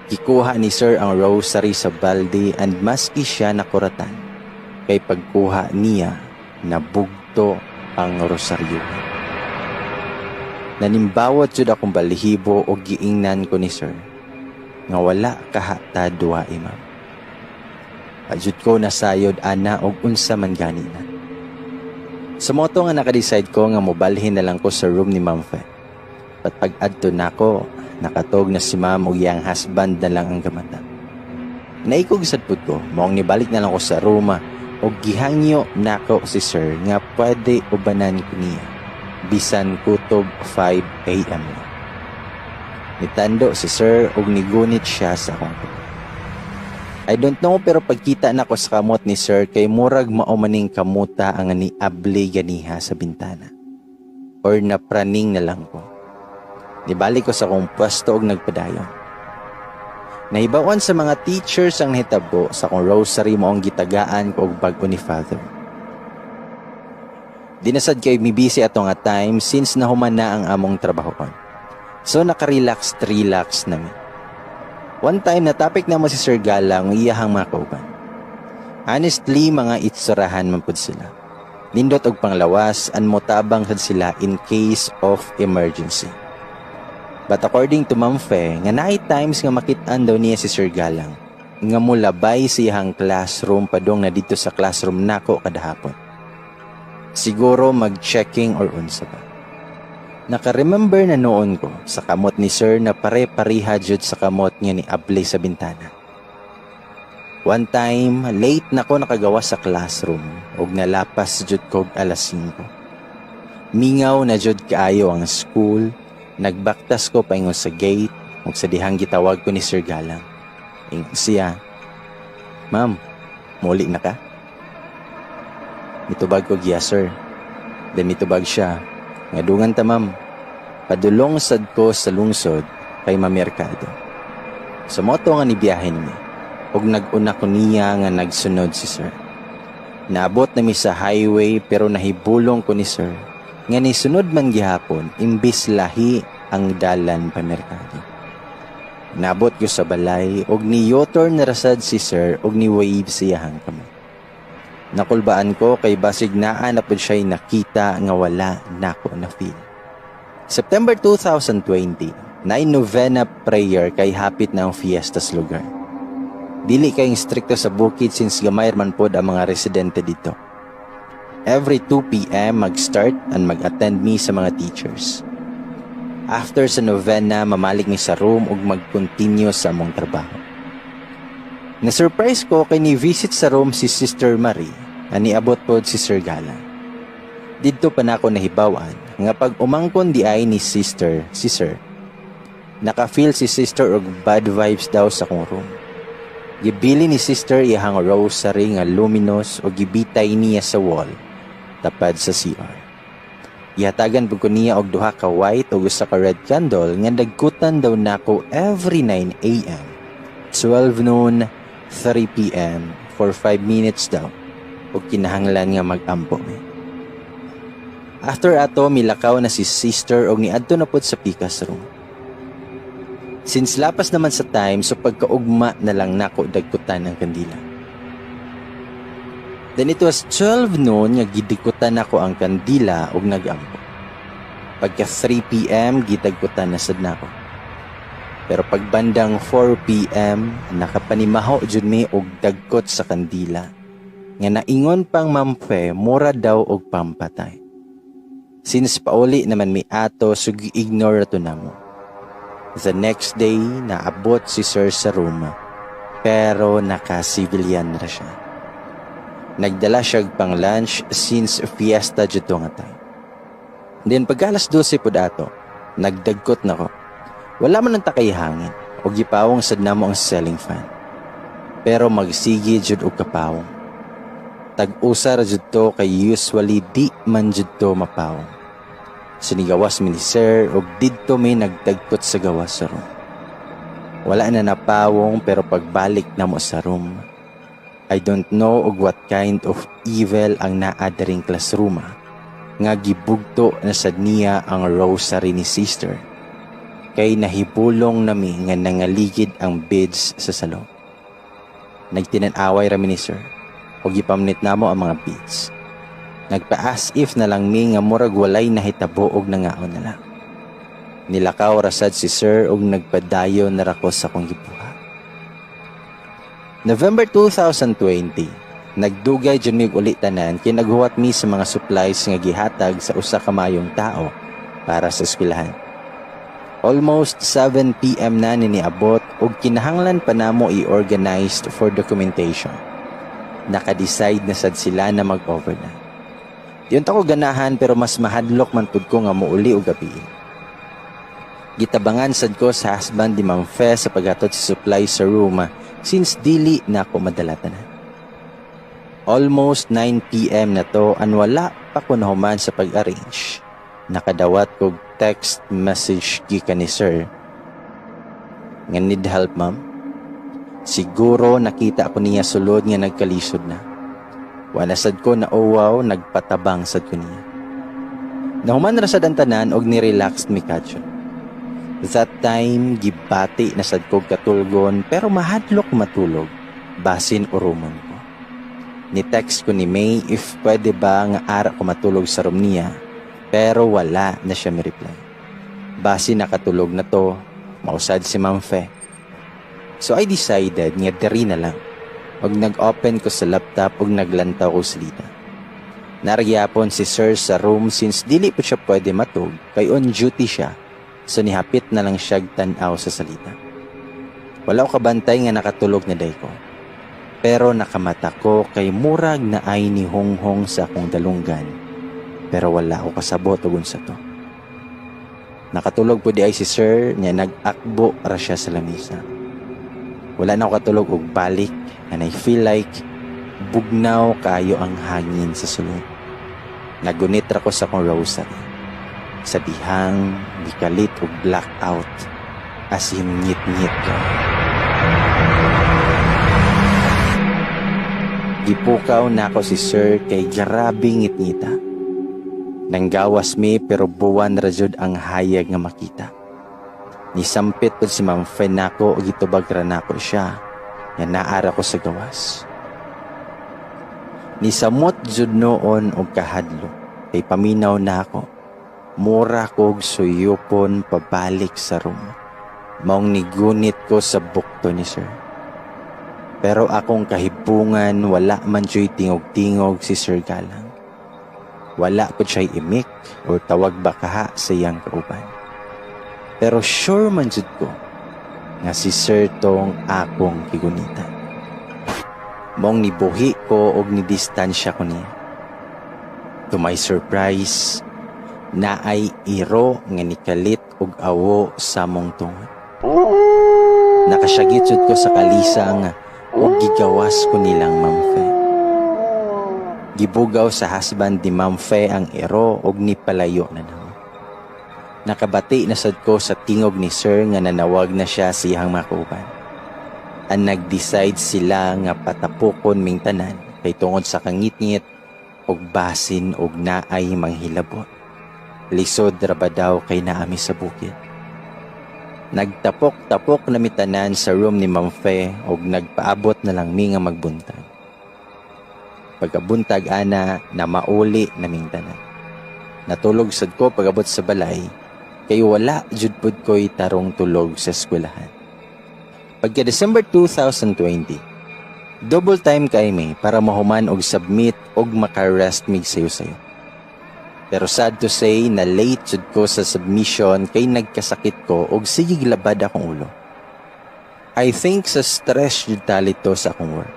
Gikuha ni sir ang rosary sa balde and maski siya nakuratan kay pagkuha niya, nabugto ang rosaryo. Nanimbawot jud akong balihibo og giingnan ko ni sir nga wala kaha ta duwa, ma'am. Ajud ko nasayod ana og unsa man gani na. Sa mao to nga naka-decide ko nga mobalhin na lang ko sa room ni Ma'am Fe. But pag adto nako, nakatog na si ma'am ug iyang husband na lang ang gamata. Naikog sad pud ko, maong nibalik na lang ko sa room ug gihangyo nako si sir nga pwede ubanan ko niya bisan kutob 5 a.m. na. Nitando si sir ug nigunit siya sa akong kamot. I don't know, pero pagkita nako sa kamot ni sir kay murag mao maning kamuta ang niabli ganiha sa bintana. Or napraning na lang ko. Nibalik ko sa akong pwesto og nagpadayon. Nahibawan sa mga teachers ang nahitabo sa akong rosary, maong gitagaan ko og bag-o ni Father. Di na sad kay mi busy ato nga time since nahuman na ang among trabahoon. So nakarelax relax na mi. One time, na-topic namo si Sir Galang ang iyahang mga kauban. Honestly, mga itsurahan man pud sila. Nindot og panglawas and motabang sad sila in case of emergency. But according to Ma'am Fe, nga naay times nga makit-an daw niya si Sir Galang nga mulabay sa iyang classroom padong na didto sa classroom nako kada hapon. Siguro mag-checking or unsa ba. Naka-remember na noon ko sa kamot ni sir na pare-pareha jud sa kamot nga niabli sa bintana. One time, late na ko nakagawa sa classroom ug nalapas jud kog alas 5. Mingaw na jud kaayo ang school, nagbaktas ko paingon sa gate ug sa dihang gitawag ko ni Sir Galang. Ingon siya, "Ma'am, muli na ka?" Mitubag ko, "Yes, sir." Then mitubag siya, "Nga dungan ta, ma'am." Padulong sad ko sa lungsod kay mamerkado. Sa moto nga nibiyahe mi, ug nag-una ko niya nga nagsunod si sir. Naabot na mi sa highway pero nahibulong ko ni sir nga nisunod man gihapon imbis lahi ang dalan pa merkado. Naabot ko sa balay og ni U-turn na rasad si sir og ni wave siyahang kamot. Nakulbaan ko kay basig naa na pud siya'y nakita nga wala nako na feel. September 2020, naay novena prayer kay hapit na ang fiesta sa lugar. Dili kayong strikto sa bukid since gamay man pod ang mga residente dito. Every 2 p.m. mag-start and mag-attend mi sa mga teachers. After sa novena, mamalik mi sa room ug mag-continue sa among trabaho. Na-surprise ko kay ni visit sa room si Sister Marie na niabot pod si Sir Gala. Didto pa nako nahibawan nga pag umangkon di ay ni Sister si Sir. Naka-feel si Sister og bad vibes daw sa akong room. Gibili ni Sister iyahang rosary nga luminous o gibitay niya sa wall tapad sa CR. Gihatagan pud ko niya og duha ka white ug usa ka red candle nga dagkutan daw nako every 9 a.m., 12 noon, 3 p.m. for 5 minutes daw ug kinahanglan nga mag-ampo mi. After ato, milakaw na si sister og niadto na pud sa pikas room. Since lapas naman sa time, so pagkaugma na lang nako dagkutan ang kandila. Then it was 12 noon nga gidagkutan nako ang kandila ug nagampo. Pagka 3 p.m., gidagkutan na sad nako. Pero pagbandang 4 p.m., nakapanimaho jud mi og dagkot sa kandila. Nga naingon pang Ma'am Fe, mura daw og pampatay. Since pauli naman mi ato, so gi-ignore ato namo. The next day, naabot si sir sa room, pero naka-civilian ra siya. Nagdala siya pang lunch since fiesta jud to nga time. Then pagka alas 12 pud ato, nagdagkot na ko. Wala man ang takay hangin o gipawong sad namo ang ceiling fan. Pero magsige jud og kapawong. Tag-usa ra jud to kay usually di man jud to mapawong. Sinigawas mi ni sir og didto mi nagdagkot sa gawas sa room. Wala na napawong pero pagbalik namo sa room, I don't know og what kind of evil ang naa diring classroom nga gibugto na sad niya ang rosary ni sister. Kay nahibulong nami nga nangaligid ang beads sa salo. Nagtinan-away rami ni sir og gipamnit namo ang mga beads. Nagpa-as if na lang mi nga murag walay nahitabo og nangaon na lang. Nilakaw rasad si sir og nagpadayon na ra ko sa akong gibuhat. November 2020, nagdugay jud mi uli tanan kay naghuwat mi sa mga supplies nga gihatag sa usa ka mayong tao para sa eskwelahan. Almost 7 p.m. na ni niabot ug kinahanglan pa namo i-organized for documentation. Naka-decide na sad sila na mag-overnight. Di unta ko ganahan pero mas mahadlok man pud ko nga muuli og gabi. Gitabangan sad ko sa husband ni Ma'am Fe sa paghatod sa supply sa room since dili na ako madala tanan. Almost 9 p.m. na to an wala pa ko nahuman sa pag-arrange. Nakadawat kog text message gikan ni sir. Nga need help, ma'am. Siguro nakita ko niya sulod nga nagkalisod na. Wala sad ko na uwaw, nagpatabang sad ko niya. Nahuman ra sad ang tanan og ni-relaxed mi kadyo. That time, gibati na sad kog katulgon pero mahadlok matulog, basin urumon ko. Ni-text ko ni May if pwede ba nga ara ko matulog sa room niya, pero wala na siya mi-reply. Basi nakatulog na to, mausad si Ma'am Fe. So I decided nga diri na lang. Og nag-open ko sa laptop og naglantaw ko salita. Naa ra gyapon si sir sa room since dili po siya pwede matug kay on duty siya, so nihapit na lang siya tan-aw sa salita. Wala ko kabantay nga nakatulog na day ko. Pero nakamata ko kay murag naay nihonghong sa akong dalunggan. Pero wala ko kasabot og unsa to. Nakatulog po diay si sir niya, nag-akbo ra siya sa lamisa. Wala na ako katulog og balik and I feel like bugnaw kayo ang hangin sa sulod. Nagunit ra ko sa akong rosary. Sa dihang nikalit og blackout, as in ngit-ngit ka. Gipukaw na ako si sir kay grabe ngit-ngita. Nanggawas mi pero buwan ra jud ang hayag nga makita. Nisampit pud si Ma'am Fen nako og gitubag ra nako siya nga naara ko sa gawas. Nisamot jud noon og kahadlok kay paminaw na ako. Mura kog suyupon pabalik sa room. Maong nigunit ko sa bukto ni sir. Pero akong kahibungan, wala man juy tingog-tingog si Sir Galang. Wala po siya'y imik or tawag bakaha sa iyang kauban. Pero sure man jud ko nga si Sir tong akong gigunitan. Mong nibuhi ko og nidistansya ko niya. To my surprise, naay iro nga nikalit og awo sa mong tungod. Nakasyagit jud ko sa kalisang og gigawas ko nilang Ma'am Fe. Gibugaw sa husband ni Ma'am Fe ang iro og nipalayo na namo. Nakabati na sad ko sa tingog ni sir nga nanawag na siya sa iyang mga kauban. Ang nag-decide sila nga patapokon ming tanan kay tungod sa kangitngit og basin og naay manghilabot. Lisod ra ba daw kay naami sa bukid. Nagtapok-tapok na mitanan sa room ni Ma'am Fe og nagpaabot na lang mi nga magbuntag. Pagkabuntag ana, na mauli naming tanan. Natulog sad ko pagabot sa balay kay wala jud pud ko'y tarong tulog sa eskwelahan. Pagka December 2020, double time kay mi para mahuman og submit og maka-rest mig sayo-sayo. Pero sad to say na late jud ko sa submission kay nagkasakit ko og sige labad akong ulo. I think sa stress jud tali to sa akong work.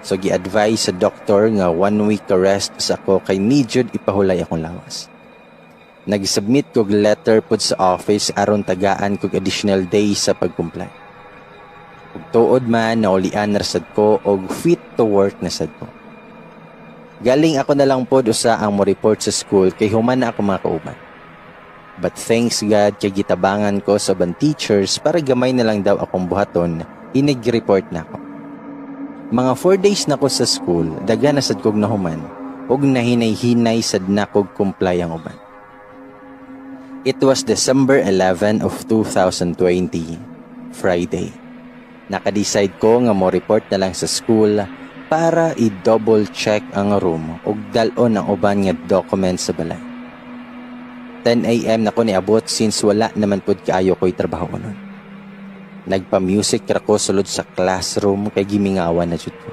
So gi-advise sa doktor nga 1 week ka rest sa ako kay need jud ipahulay akong lawas. Nag-submit kog letter pud sa office aron tagaan kog additional days sa pag-comply. Ug tuod man naulian ra sad ko og fit to work na sad ko. Galing ako na lang pod usa ang mo-report sa school kay human na ako mga kauban. But thanks God kay gitabangan ko sa uban teachers para gamay na lang daw akong buhaton, inig-report na ako. Mga 4 days na ko sa school, daga na sad kog nahuman ug nahinay-hinay sad na kog comply ang uban. It was December 11 of 2020, Friday. Naka-decide ko nga mo-report na lang sa school para i-double check ang room ug dal-on ang uban nga documents sa balay. 10 a.m. na ko niabot since wala naman pud kaayo ko'y trabaho nun. Nagpa-music ra ko sulod sa classroom kay gimingawan na jud ko.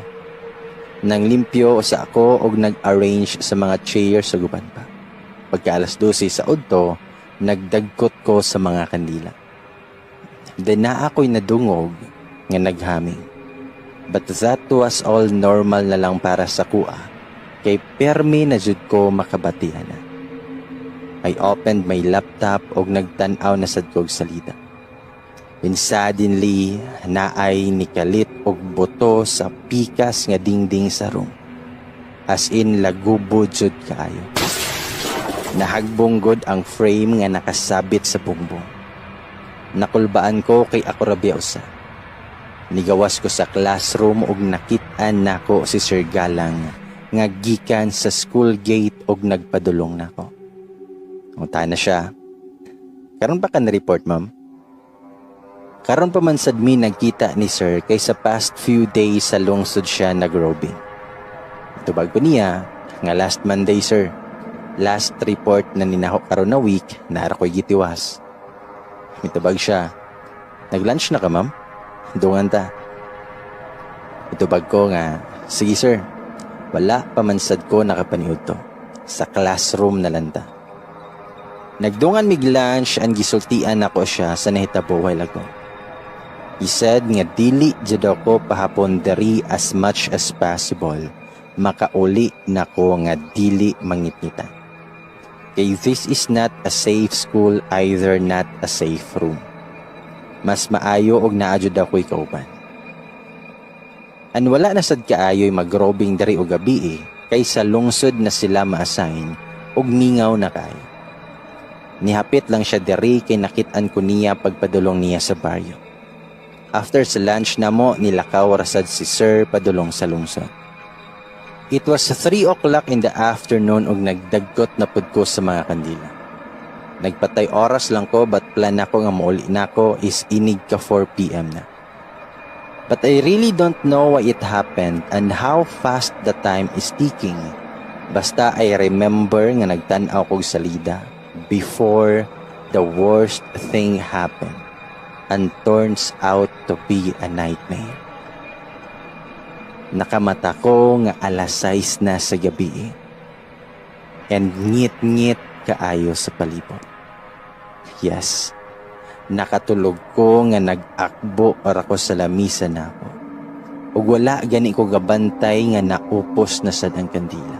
Nang limpyo sa ako og nag-arrange sa mga chairs sa guban pa. Pagka alas 12 sa udto, nagdagkot ko sa mga kandila. Then naa ako'y nadungog nga naghaming. But that was all normal na lang para sa kuha, kay permi na jud ko makabatian na. I opened my laptop og nagtan-aw na sad kog salida. When suddenly, naay nikalit og buto sa pikas nga dingding sa room. As in, lagubo jud kaayo. Nahagbong gud ang frame nga nakasabit sa bungbong. Nakulbaan ko kay ako ra biya usa. Nigawas ko sa classroom og nakit-an nako si Sir Galang nga gikan sa school gate og nagpadulong nako. Unta na siya. "Karon pa ka na-report, ma'am?" Karon pa man sad mi nagkita ni sir kay sa past few days sa lungsod siya nagrobing. Tubag ko niya nga, "Last Monday, sir. Last report na ninaho karon na week, nara ko'y gitiwas." Mitubag siya, "Nag-lunch na ka, ma'am? Dungan ta." Itubag ko nga, "Sige, sir." Wala pa man sad ko nakapaniud to. Sa classroom na lang ta. Nagdungan mig lunch and gisultian nako siya sa nahitabo while ago. He said nga dili jud ako pahapon diri as much as possible. Makauli nako nga dili mangitngita. Kay this is not a safe school, either not a safe room. Mas maayo og naa jud ako'y kauban. An wala na sad kaayo'y magrobing diri og gabi eh, kay sa lungsod na sila ma-assign og mingaw na kaayo. Nihapit lang siya diri kay nakit-an ko niya pagpadulong niya sa baryo. After sa lunch namo, nilakaw rasad si sir padulong sa lungsod. It was 3 o'clock in the afternoon ug nagdagkot na pud ko sa mga kandila. Nagpatay oras lang ko, but plan nako nga mauli nako is inig ka 4 p.m. na. But I really don't know why it happened and how fast the time is ticking. Basta I remember nga nagtan-aw kog salida before the worst thing happened and turns out to be a nightmare. Nakamata ko nga alas 6 na sa gabi and ngit-ngit kaayo sa palibot. Yes, nakatulog ko nga nag-akbo ra ko sa lamisa nako. Ug wala gani ko gabantay nga naupos na sad ang kandila.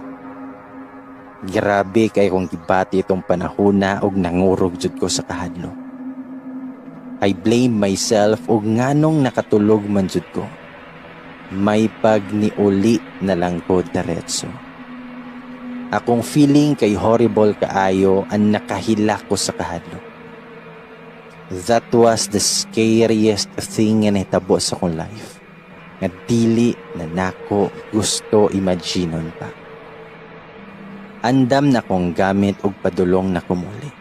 Grabe kay kong gibati itong panahona ug nangurog jud ko sa kahadlok. I blame myself ug nganong nakatulog man jud ko. May pag niuli na lang ko diretso. Akong feeling kay horrible kaayo ang nakahila ko sa kahadlok. That was the scariest thing nga nahitabo sa akong life. Nga dili na nako gusto imaginon pa. Andam na kong gamit og padulong na kumuli.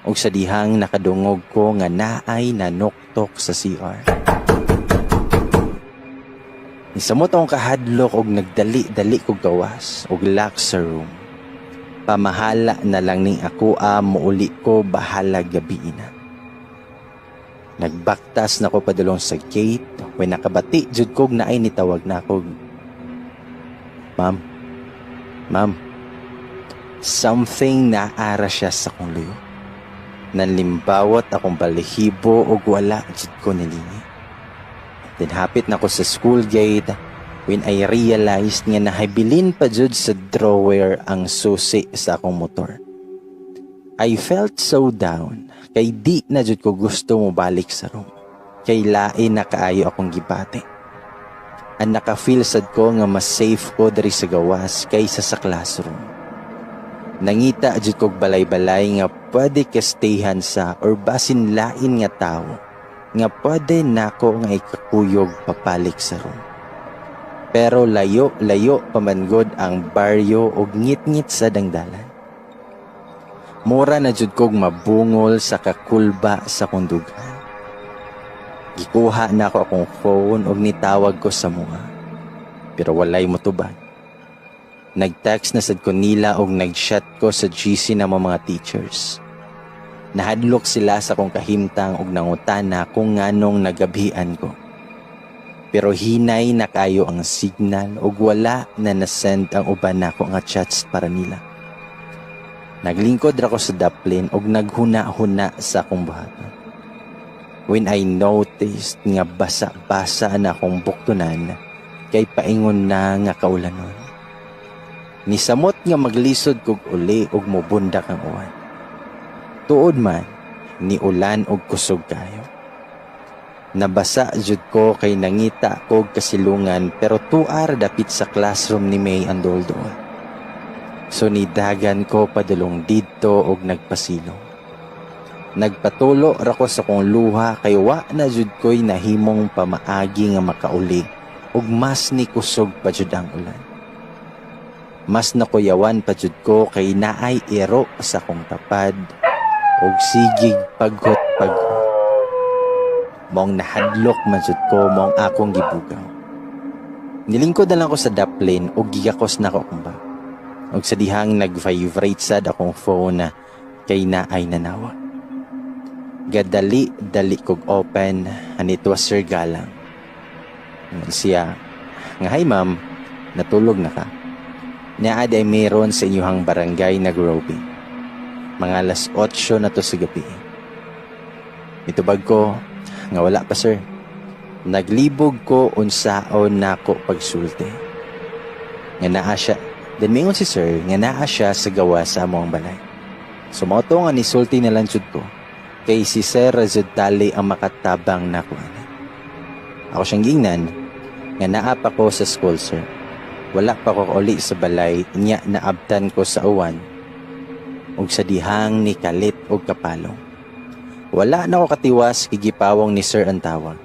Og sa dihang nakadungog ko nga naay nanuktok sa CR. Nisamot akong kahadlok og nagdali-dali kog gawas og lock sa room. Pamahala na lang ning ako a muuli ko bahala gabi na. Nagbaktas na ko padulong sa gate when nakabati jud kog naay nitawag na ako. "Ma'am, ma'am." Something naara siya sa kong luyo. Nanlimbawot akong balahibo ug wala jud ko nilingi. Then hapit na ko sa school gate when I realized nga nahabilin pa jud sa drawer ang susi sa akong motor. I felt so down kay di na jud ko gusto mo balik sa room. Kay lain na kaayo akong gibati. Ang naka-feel sad ko nga mas safe ko diri sa gawas kaysa sa classroom. Nangita jud kog balay-balay nga pwede ka stayhan sa or basin lain nga tawo nga pwede nako nga ikakuyog papalik sa room. Pero layo-layo pa man gud ang baryo og ngit-ngit sa dangdalan. Mura na jud kog mabungol sa kakulba sa kong dughan. Gikuha na ako akong phone og nitawag ko sa mga. Pero walay motubag. Nag-text na sad ko nila og nag-chat ko sa GC na mga teachers. Nahadlok sila sa kong kahimtang og nangutana kung nganong nagabhian ko. Pero hinay na kayo ang signal ug wala na nasend ang uban nako nga chats para nila. Naglingkod ra ko sa daplin ug naghuna-huna sa akong buhaton. When I noticed nga basa-basa na akong buktunan kay paingon na nga kaulanon. Nisamot nga maglisod kog uli ug mubundak ang uwan. Tuod man, ni ulan og kusog kayo. Nabasa jud ko kay nangita kog kasilungan, pero tuar dapit sa classroom ni May ang duol-duol. So nidagan ko padulong didto og nagpasilong. Nagpatulo ra ko sa kong luha kay wa na jud ko'y nahimong pamaagi nga makauli ug mas ni kusog pa jud ang ulan. Mas nakuyawan pa jud ko kay naay iro sa kong tapad ug sigig paghot-paghot. Maong nahadlok man jud ko, maong akong gibugaw. Nilingkod na lang ko sa daplin ug gigakos na ko akong bag. Ug sa dihang nag-vibrate sad akong phone na kay naay nanawag. Gadali dali kog open and it was Sir Galang. Ingon siya nga, "Hi, ma'am." Natulog na ka. Naa diay mi ron sa inyuhang barangay nag-roving. Mga alas 8 na to sa gabi." Mitubag ko nga wala pa, sir. Naglibog ko unsaon nako pagsulti nga naa siya. Then mingon si sir nga naa siya sa gawas sa among balay. So mao to nga nisulti na lang jud ko kay si Sir ra jud tali ang makatabang nako ani. Ako siyang gingnan nga naa pa ko sa school, sir. Wala pa ko uli sa balay nya naabtan ko sa uwan ug sa dihang ni kalit og kapalong. Wala na ko katiwas kay gipawong ni sir ang tawag.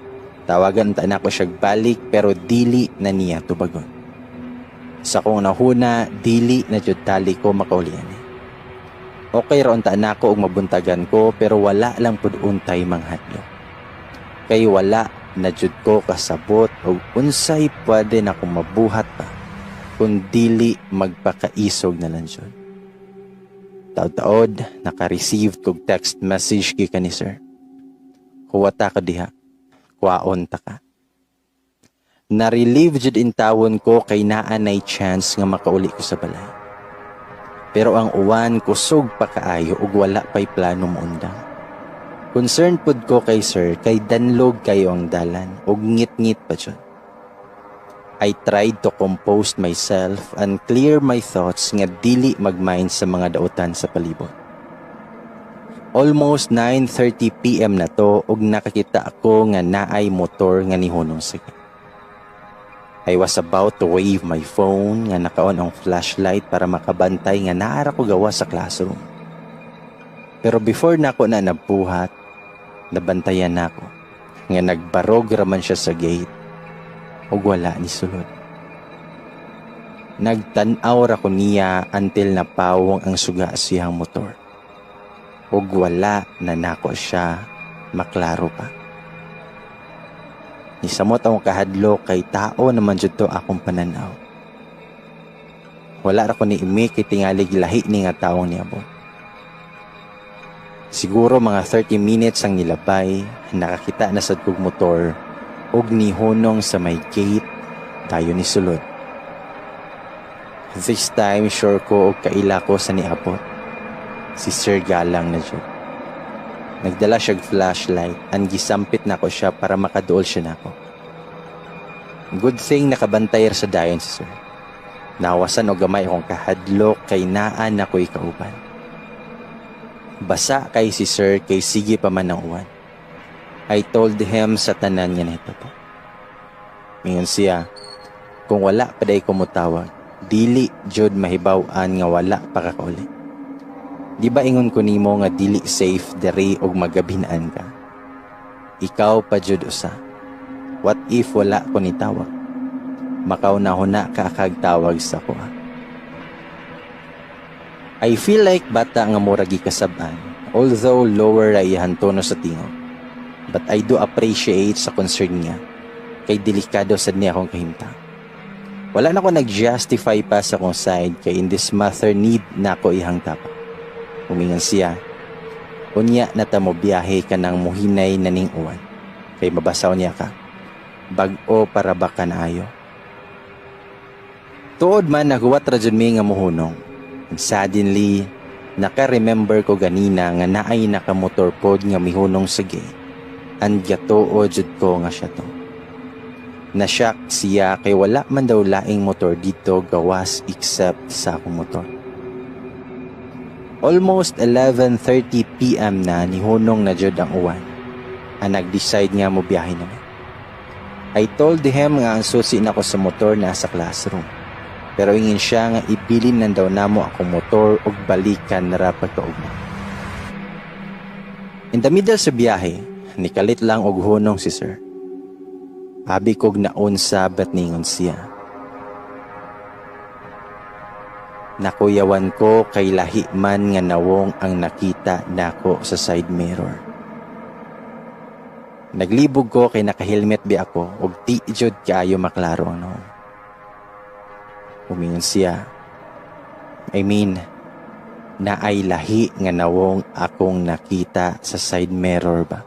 Tawagan ta nako siya balik pero dili na niya tubagon. Sa akong nahuna, dili na jud tali ko makauli ani. Okay ra unta nako og mabuntagan ko pero wala lang pud untay manghadlok. Kay wala na jud ko kasabot og unsay pwede na akong mabuhat pa kung dili magpakaisog na lang jud. Taod-taod, naka-receive kog text message gikan ni sir. "Huwata ka diha. Kwaon ta ka." Na-relieve jud intawon ko kay naa nay chance nga makauli ko sa balay. Pero ang uwan kusog pa kaayo ug wala pa'y plano moundang. Concerned pud ko kay sir kay danlog kayo ang dalan ug ngit-ngit pa jud. I tried to compose myself and clear my thoughts nga dili magmind sa mga dautan sa palibot. Almost 9:30 PM na to ug nakakita ako nga naay motor nga nihunong sa gate. I was about to wave my phone nga naka-on ang flashlight para makabantay nga naa ra ko gawas sa classroom. Pero before nako na nabuhat, nabantayan nako nga nagbarog raman siya sa gate ug wala ni sulod. Nagtan-aw ra ko niya until napawong ang suga siyang motor. Ug wala na nako siya maklaro pa. Nisamot akong kahadlok kay tao naman jud to akong pananaw. Wala ra ko ni imi kay tingalig lahi ni nga taong niabot. Siguro mga 30 minutes ang nilabay, nakakita na sad kog motor ug nihunong sa may gate dayon ni sulod. This time sure ko og kaila ko sa niabot. Si Sir Galang na jud. Nagdala siyag flashlight and gisampit nako siya para makaduol siya nako. Good thing nakabantay ra sa dayon si sir. Nawasan og gamay akong kahadlok kay naa na ko'y kauban. Basa kay si sir kay sige pa man ang uwan. I told him sa tanan nga nahitabo. Mingon siya, kung wala pa diay ko mutawag, dili jud mahibaw-an nga wala pa ka kauli. Di ba ingon ko nimo nga dili safe diri og magabhinaan ka? Ikaw pa jud usa. What if wala ko ni tawag? Makauna-huna ka kag tawag sa kuha." I feel like bata nga murag gikasab-an, although lower ra iyang tono sa tingog. But I do appreciate sa concern niya, kay delikado sad niya akong kahimtang. Wala na ko nag-justify pa sa akong side kay in this matter need na ako ihang tapak. Umingan siya, "Unya na ta mo biyahe ka ng muhinay na ning uwan. Kay mabasaw niya ka. Bag-o para ba ka naayo?" Tuod man naghuwat ra jud mi nga muhunong. And suddenly, naka-remember ko ganina nga naay nakamotor pod nga mihunong sa gate. And gatuo jud ko nga siya to. Na-shock siya kay wala man daw laing motor dito gawas except sa akong motor. Almost 11:30 PM na, nihunong na jud ang uwan. Ang nag-decide nga mo biyahe naman. I told him nga ang susi nako sa motor nasa classroom. Pero ingin siya nga ibilin nan daw namo akong motor ug balikan na ra pagkaugma. In the middle sa biyahe, nikalit lang og hunong si sir. Abi kog naunsa bat ningon siya, "Nakuyawan ko kay lahi man nga nawong ang nakita nako sa side mirror." Naglibog ko kay naka-helmet bi ako ug di jud kaayo maklaro ang nawong. Umingon siya, "I mean, naay lahi nga nawong akong nakita sa side mirror ba."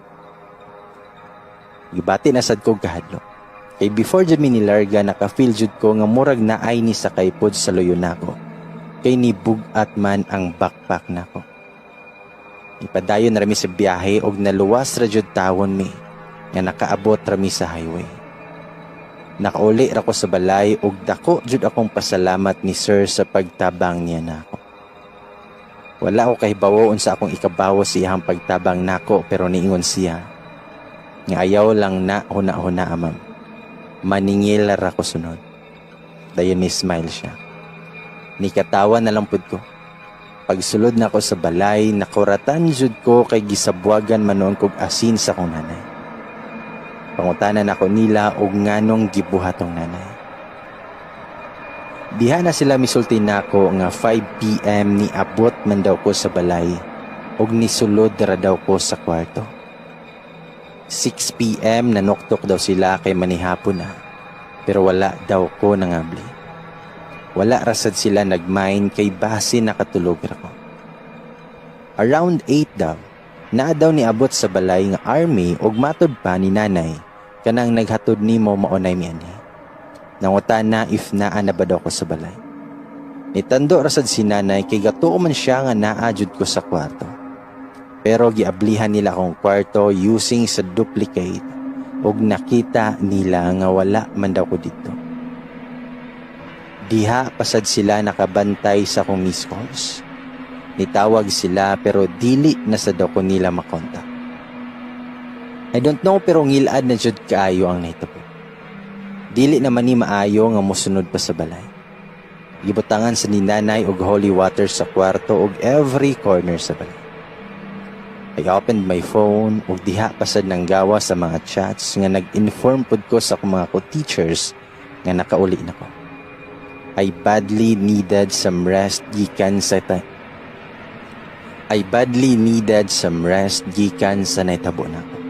Gibati na sad kog kahadlok. Kay before jud mi nilarga, naka-feel jud ko nga murag naay ni sakay pod sa luyo nako. Kay nibug-at man ang backpack nako. Ipadayon na rami sa biyahe og naluwas ra jud tawon mi nga nakaabot rami sa highway. Nakauli ra ko sa balay og dako jud akong pasalamat ni sir sa pagtabang niya nako. Wala ko kahibawo unsa akong ikabawo sa iyang pagtabang nako, pero niingon siya nga ayaw lang na huna-huna, ma'am. Maningil ra ko sunod. Dayon ni smile siya. Nikatawa na lang pud ko. Pagsulod na ko sa balay, nakuratan jud ko kay gisabwagan man noon kog asin sa akong nanay. Pangutanan ako nila og nganong gibuhatong nanay. Diha na sila misulti nako nga 5 p.m. ni abot man daw ko sa balay og nisulod ra daw ko sa kwarto. 6 p.m. nanuktok daw sila kay manihapon na, pero wala daw ko nangabli. Wala rasad sila nagmind kay base nakatulog ra ko. Around 8 daw, naa daw niabot sa balay nga army og matod pa ni nanay kanang naghatod nimo maunay mianhi. Nangutana if naa na ba daw ko sa balay. Nitando rasad si nanay kay gatuo man siya nga naa jud ko sa kwarto. Pero giablihan nila akong kwarto using sa duplicate ug nakita nila nga wala man daw ko dito. Diha pasad sila nakabantay sa akong missed calls. Nitawag sila pero dili na sa daw ko nila makontak. I don't know, pero ngilad na jud kaayo ang nahitabo. Dili naman ni maayo nga mosunod pa sa balay. Gibutangan sa ni nanay og holy water sa kwarto og every corner sa balay. I opened my phone ug diha pasad nang gawa sa mga chats nga nag-inform pud ko sa akong mga co-teachers nga nakauli na ko. I badly needed some rest gikan sa nahitabo nako.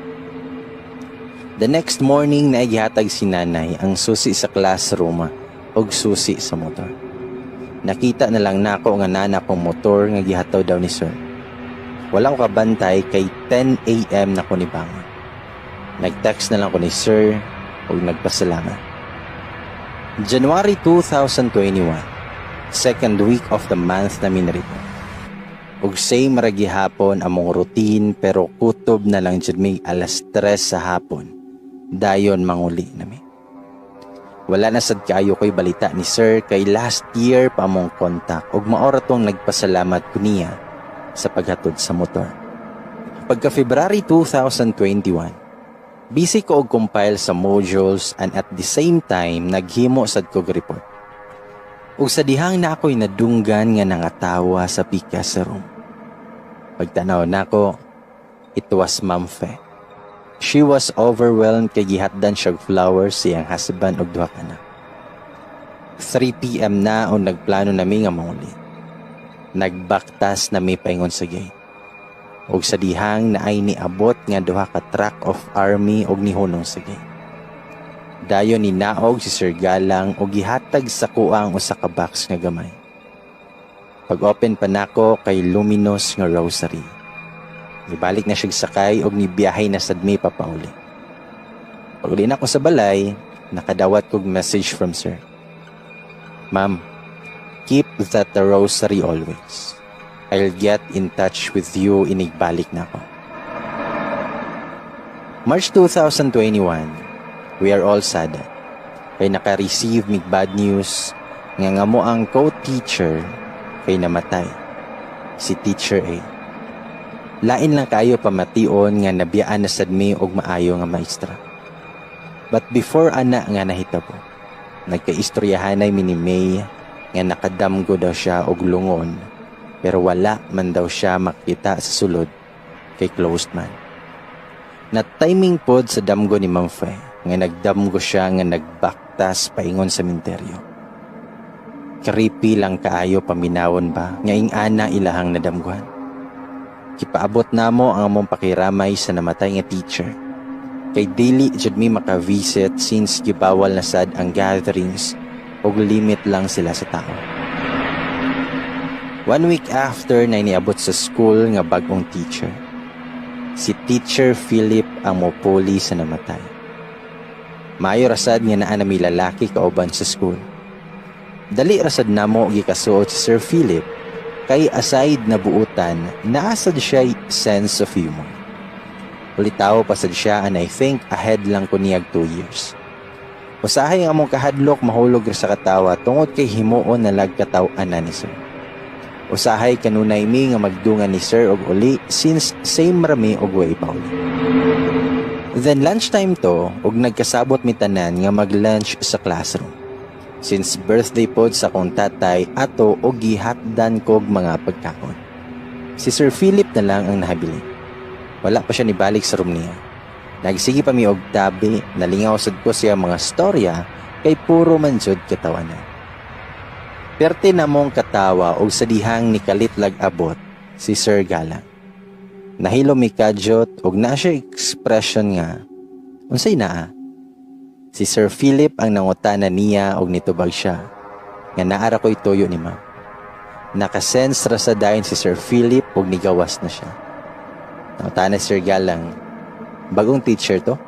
The next morning, naigihatag si nanay ang susi sa classroom ug susi sa motor. Nakita na lang nako nga nana kong motor nga gihataw daw ni sir. Wala ko kabantay kay 10 a.m. na ko ni bangon. Nag-text na lang ko ni sir ug nagpasalamat. January 2021, second week of the month na minarito. Ug same ra gihapon among routine, pero kutob na lang jud mig alas 3 sa hapon. Dayon manguli nami. Wala na sad kaayo ko'y balita ni sir kay last year pa among contact ug maora tong nagpasalamat ko niya sa paghatod sa motor. Pagka February 2021, busy ko og compile sa modules and at the same time naghimo sad kog report. Ug sa dihang na ako'y nadunggan nga nangatawa sa pikas sa room. Pagtanaw nako, it was Ma'am Fe. She was overwhelmed kay gihatdan siya og flowers sa iyang husband og duha ka anak. 3 p.m. na o nagplano nami nga manguli. Nagbaktas na mi paingon sa gate. Og sa dihang naay niabot nga duha ka truck of army og nihunong sa gate. Dayon ni naog si Sir Galang og gihatag sa kuang usa ka box nga gamay. Pag-open pa nako kay luminous nga rosary. Nibalik na siya sakay og nibiyahe na sad mi papauli. Pag-uli na ko sa balay, nakadawat kog message from sir. "Ma'am, keep that the rosary always. I'll get in touch with you inigbalik na ako." March 2021, we are all sad. Kay naka-receive mig bad news nga nga mo ang co-teacher kay namatay. Si Teacher A. Lain lang kayo pamation nga nabiyaan na sad mi og maayo nga maestra. But before ana nga nahitabo, nagkaistoryahanay mi ni May nga nakadamgo daw siya og lungon pero wala man daw siya makita sa sulod kay closed man. Na timing pod sa damgo ni Ma'am Fe nga nagdamgo siya nga nagbaktas paingon sa minteryo. Creepy lang kaayo paminawon ba nga ing-ana ilahang nadamguhan. Gipaabot namo ang among pakiramay sa namatay nga teacher. Kay dili jud mi maka-visit since gibawal na sad ang gatherings ug limit lang sila sa tao. One week after na iniabot sa school nga bagong teacher. Si Teacher Philip ang mopuli sa namatay. Maayo rasad nga naa nami lalaki kauban sa school. Dali rasad namo gikasuot si Sir Philip kay aside na buutan, naa sad siya sense of humor. Ulitawo pa sad siya and I think ahead lang ko niyag 2 years. Usahay ang among kahadlok mahulog ra sa katawa tungod kay himuon na lag kataw-anan ni Sir. Usahay kanunay mi nga magdungan ni Sir og uli since same rami og way pauli. Then lunchtime to og nagkasabot mi tanan nga mag-lunch sa classroom. Since birthday pod sa akong tatay ato og gihatdan kog mga pagkaon. Si Sir Philip na lang ang nahabilin. Wala pa siya nibalik sa room niya. Nagsige pa mi og tabi, nalingaw sad ko siya mga storya kay puro man jud katawanan. Perte namong katawa og sa dihang ni kalit lag abot si Sir Galang. Nahilo mi kadyot og naa siya expression nga unsay naa. Si Sir Philip ang nangutana niya og nitubag siya nga naara ko'y tuyo ni ma'am. Nakasense ra sa dayon si Sir Philip og nigawas na siya. Nangutana si Sir Galang, "Bagong teacher to?"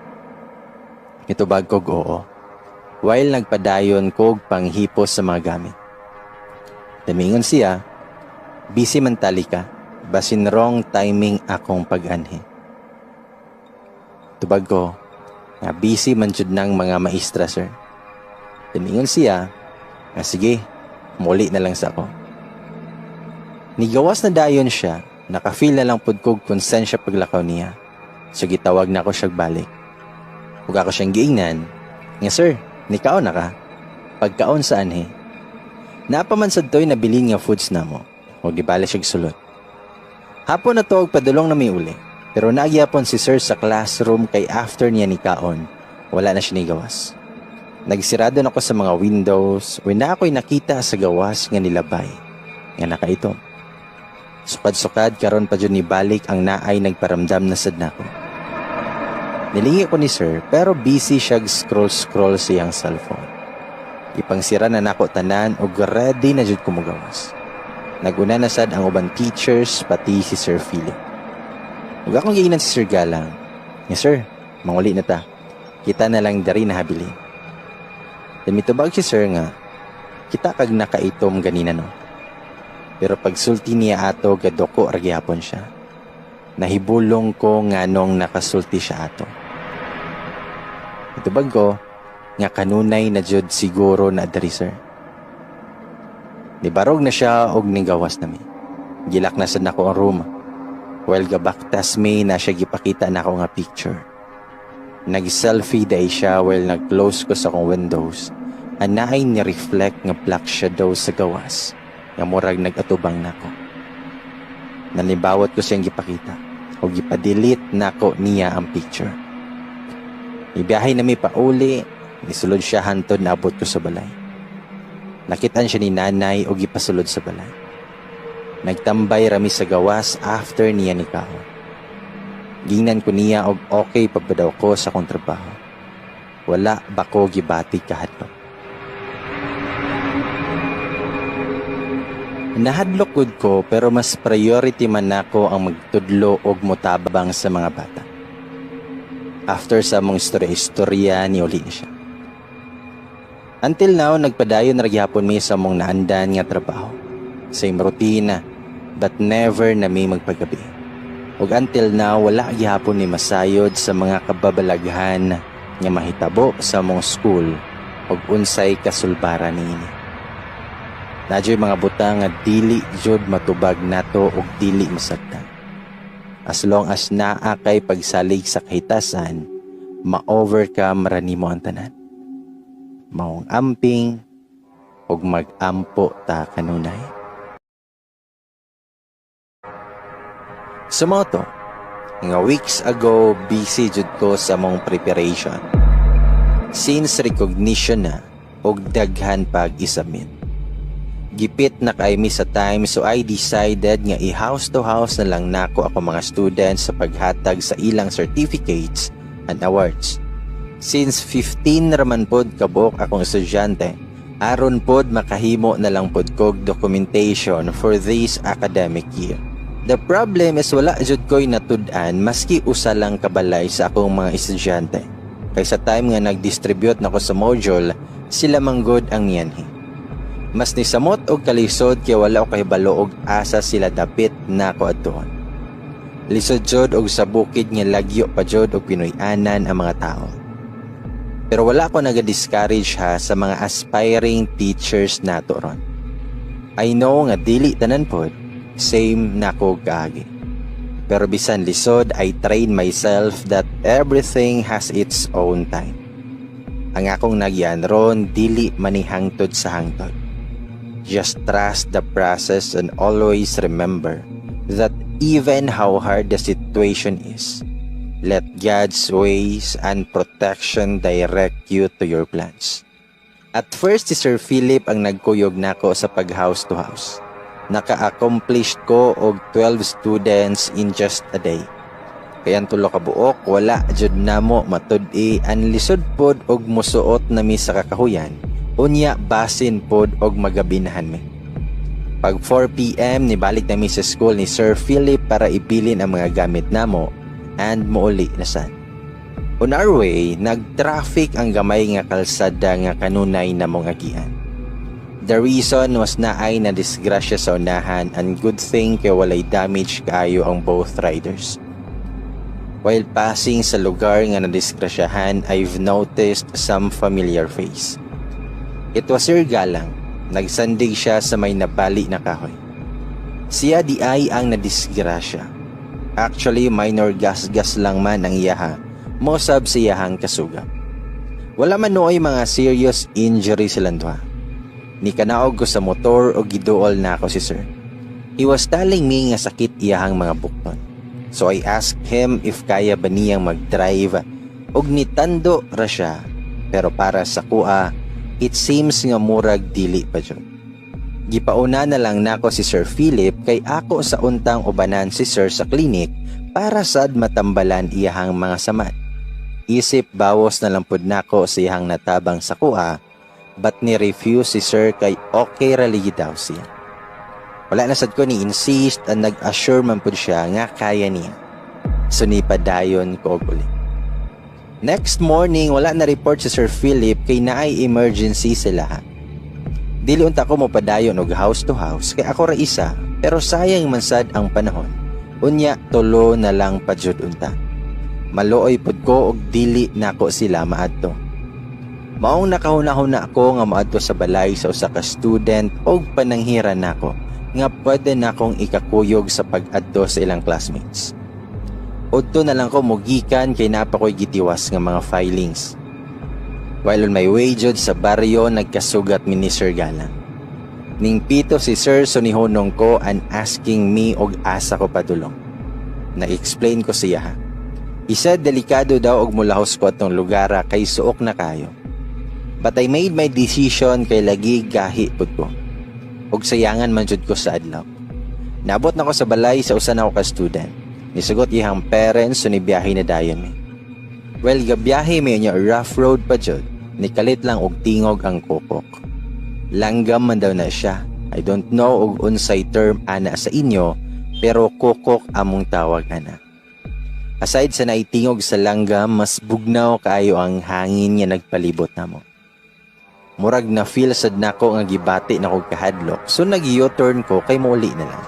Nitubag kog oo. While nagpadayon kog panghipos sa mga gamit. Miingon siya, "Busy man tali ka, basin wrong timing akong pag-anhi." Tubag ko, nga busy man jud ng mga maestra, sir. Miingon siya, nga sige, muli na lang sa ako. Nigawas na dayon siya, naka-feel na lang pud kog konsensya paglakaw niya. So gitawag na ako siya balik. Ug ako siyang giingnan, nga "Sir, nikaon na ka? Pagkaon sa anhi. Naa pa man sad to'y nabilin nga foods namo." Og di bala siya sulod. Hapon na to og padulong na mi uli. Pero naa gyapon si sir sa classroom kay after niya ni kaon, wala na siya nigawas. Nagsirado na ko sa mga windows, when na ako'y nakita sa gawas nga nilabay, nga nakaitom. Sukad-sukad karon pa jud ni balik ang naay nagparamdam na sad nako. Nilingi ko ni sir pero busy siya scroll-scroll siyang cellphone. Ipangsira na nako tanan og ready na jud ko mogawas. Naguna na sad ang uban teachers pati si Sir Philip. Ug akong giingnan si Sir Galang, "Nga sir, manguli na ta. Kita na lang dari na habilin." Mitubag si sir nga, "Kita kag nakaitom ganina, no?" Pero pagsulti niya ato, gadoko ra gihapon siya. Nahibulong ko nganong nakasulti siya ato. Itubag ko, nga kanunay na jud siguro na diri, sir. Nibarog na siya og nigawas nami. Gi-lock na sad nako ang room. While gabaktas mi na siya gipakita na ako nga picture. Nag-selfie dai siya while nag-close ko sa akong windows. Anaay ni reflect nga black shadow sa gawas nga murag nag-atubang nako. Nanibawot ko siyang gipakita o gipa-delete nako niya ang picture. Ibiyahe nami pauli, nisulod siya hantod naabot ko sa balay. Nakitaan siya ni nanay o gipasulod sa balay. Nagtambay rami sa gawas after niya ni kaon. Gingnan ko niya og okay pa ba daw ko sa akong trabaho. Wala ba ko gibati kahadlok. Nahadlok gud ko pero mas priority man nako ang magtudlo og motabang sa mga bata. After sa among istorya-istorya, ni uli na siya. Until now, nagpadayon na gyapon mi sa among naandan nga trabaho. Same routine, but never na mi magpagabi. Ug until now, wala gyapon ni masayod sa mga kababalaghan nga mahitabo sa among school ug unsay kasulbaran niini. Nadyo'y mga butang nga dili jud matubag nato ug dili masagdan. As long as naa kay pagsalig sa kahitasan, ma-overcome ra nimo ang tanan. Maong amping ug mag-ampo ta kanunay. Sa mga to, nga weeks ago, busy jud ko sa mong preparation. Since recognition na, og daghan pag isubmit. Gipit na kay mi sa time, so I decided nga i-house to house na lang nako ako mga students sa paghatag sa ilang certificates and awards. Since 15 raman pod kabuok akong estudyante, aron pod makahimo na lang pod kog documentation for this academic year. The problem is wala jud ko'y natud-an maski usa lang kabalay sa akong mga estudyante. Kay sa time nga nag-distribute nako sa module, sila manggod ang nianhi. Mas nisamot og kalisod kay wala ko kahibalo og asa sila dapit nako adtuon. Lisod jud og sa bukid nga lagyo pa jud og Pinoy-anan ang mga tao. Pero wala ko naga-discourage ha sa mga aspiring teachers nato ron. I know nga dili tanan pod same nako kaagi. Pero bisan lisod, I train myself that everything has its own time. Ang akong nagyan ron, dili manihangtod sa hangtod. Just trust the process and always remember that even how hard the situation is, let God's ways and protection direct you to your plans. At first, si Sir Philip ang nagkuyog nako sa pag house to house. Naka-accomplish ko og 12 students in just a day. Kay ang tulo ka buok, wala jud namo matud-i, ang lisod pod og musuot nami sa kakahuyan. Unya basin pod og magabinahan mi. Pag 4 p.m., nibalik nami sa school ni Sir Philip para ibilin ang mga gamit namo and muuli na sad. On our way, nag-traffic ang gamay nga kalsada nga kanunay namong agian. The reason was naay na disgrasya sa unahan, and good thing kay walay damage kaayo ang both riders. While passing sa lugar nga nadisgrasyahan, I've noticed some familiar face. It was Sir Galang. Nagsandig siya sa may nabali na kahoy. Siya di ay ang nadisgrasya. Actually, minor gas-gas lang man ang iyaha, mosab sa iyahang kasugap. Wala man nooy mga serious injury silang duha. Nikanaog ko sa motor o giduol na ako si sir. He was telling me nga sakit iyahang mga bukton. So I asked him if kaya ba niyang mag-drive og nitando ra siya. Pero para sa kuha, it seems nga murag dili pa jud. Gipauna na lang nako si Sir Philip kay ako sa untang ubanan si Sir sa clinic para sad matambalan iyahang mga samad. Isip bawas na lang pud nako sa iyahang natabang sa kuha, but ni refuse si Sir kay okay ra ligi daw siya. Wala na sad ko ni insist and nag-assure man pud siya nga kaya niya. So nipadayon ko og uli. Next morning, wala na report si Sir Philip kay naay emergency sila. Dili unta ko mopadayon og house to house kay ako ra isa, pero sayang man sad ang panahon. Unya tulo na lang pa jud unta. Maluoy pud ko og dili nako sila maadto. Maong nakahuna-huna ko nga moadto sa balay sa usa ka student og pananghiran nako nga pwede nakong ikakuyog sa pag-adto sa ilang classmates. Udto na lang ko mogikan kay naa pa ko'y gitiwas nga mga filings. While on my way jud sa baryo, nagkasugat mi ni Sir Galang. Ning pito si Sir, so nihunong ko and asking me og asa ko padulong. Na-explain ko siya ha. Isa, delikado daw og mulahos ko atong lugar kay suok na kayo. But I made my decision kay lagi gahi pud ko. Og sayangan man jud ko sa adlaw. Naabot na ko sa balay sa usa na ko ka student. Nisugot iyang parents, so nibiyahe na dayon mi. Well, gabiyahe mi niya, rough road pa jud. Nikalit lang og tingog ang kokok. Langgam man daw na siya. I don't know og unsay term ana sa inyo, pero kokok among tawag ana. Aside sa naitingog sa langgam, mas bugnaw kaayo ang hangin nga nagpalibot namo. Murag na feel sad nako nga gibati na kog kahadlok, so nag U-turn ko kay mouli na lang.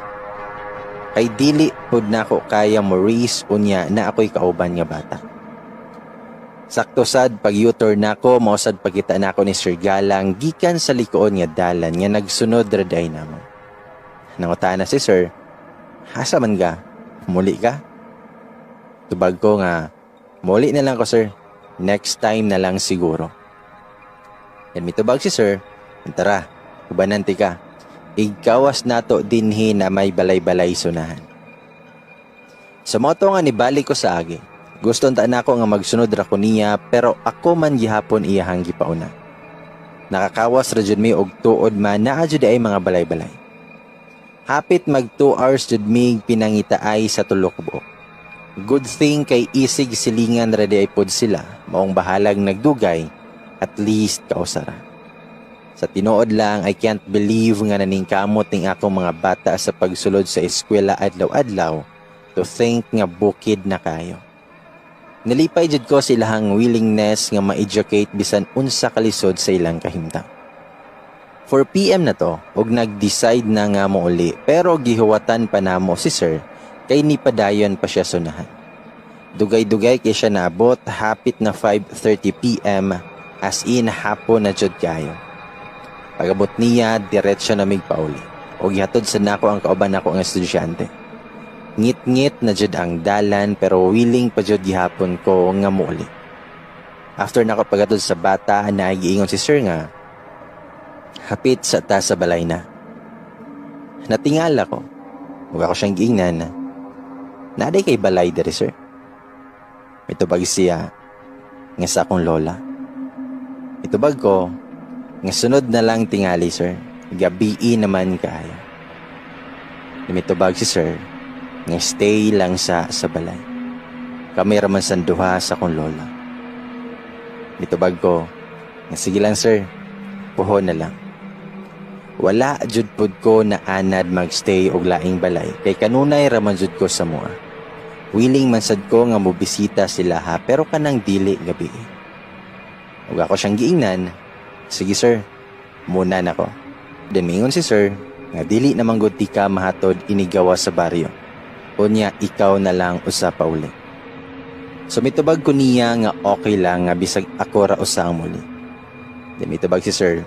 Kay dili pud nako kaya mo risk unya na ako'y kauban nga bata. Sakto sad pag U-turn nako, mao sad pagkita nako ni Sir Galang gikan sa likuon nga dalan nga nagsunod ra diay namo. Nangutana si Sir, "Asa man ka? Muli ka?" Tubag ko nga, "Muli na lang ko, sir. Next time na lang siguro." Yan, mitubag si sir, "Tara, ubanan ka. Igkawas nato dinhi na may balay-balay sunahan." Sa moto nga nibalik ko sa agi. Gusto unta nako nga magsunod ra ko niya, pero ako man gihapon iyahang gipauna. Nakakawas ra jud mi og tuod man naa jud ay mga balay-balay. Hapit mag 2 hours jud mig pinangitaay sa tulo ka buok. Good thing kay isig silingan ra di ay pod sila, maong bahalag nagdugay, at least kausara. Sa tinuod lang, I can't believe nga naningkamot ning akong mga bata sa pagsulod sa eskwela adlaw-adlaw, to think nga bukid na kayo. Nalipay jud ko sa ilahang willingness nga ma-educate bisan unsa kalisod sa ilang kahimtang. 4 PM na to ug nag-decide na nga mouli, pero gihuwatan pa namo si sir kay nipadayon pa siya sunahan. Dugay-dugay kay siya naabot, hapit na 5:30 PM, as in hapon na jud kayo. Pagabot niya, diretso na mig pauli. Og gihatod sa nako ang kauban nako nga estudyante. Ngit-ngit na jud ang dalan pero willing pa jud gihapon ko nga muuli. After nako paghatod sa bata, nagiingon si sir nga hapit sa ta sa balay na. Natingala ko. Ug ako siyang giingnan, "Naa diay kay balay diri, sir?" Mitubag siya nga sa akong lola. Mitubag ko nga sunod na lang tingali, sir. Gabii naman kaayo. Mitubag si sir nga stay lang sa balay. Kami raman san duha sa akong lola. Mitubag ko nga sige lang, sir, puhon na lang. Wala jud pud ko na anad magstay og laing balay kay kanunay raman jud ko sa mua. Willing man sad ko nga mobisita sila ha, pero kanang dili gabi. Ug ako siyang giingnan, "Sige sir, muna nako." Then mingon si sir nga dili naman gud tika mahatod inigawa sa baryo. Unya ikaw na lang usa pa uli. So mitubag ko niya nga okay lang nga bisag ako ra usa ang muli. Then mitubag si sir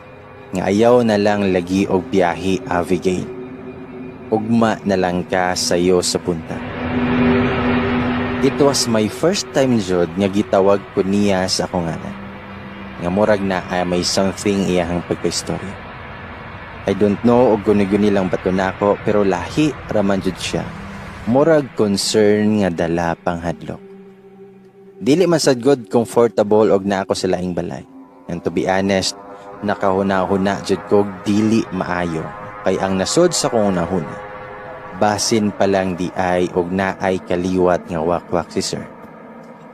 nga ayaw na lang lagi og biyahe, Abigail. Ugma na lang ka sayo sa punta. It was my first time jud nga gitawag ko niya sa akong ngalan. Nga murag na ay may something iyahang pagkaistorya. I don't know og guni-guni lang ba to nako, pero lahi raman jud siya. Murag concern nga dala pang hadlok. Dili man sad good comfortable og naa ko sa laing balay. And to be honest, nakahuna-huna jud kog dili maayo kay ang nasod sa kong hunahuna, basin pa lang di ay og naay kaliwat nga wakwak si sir.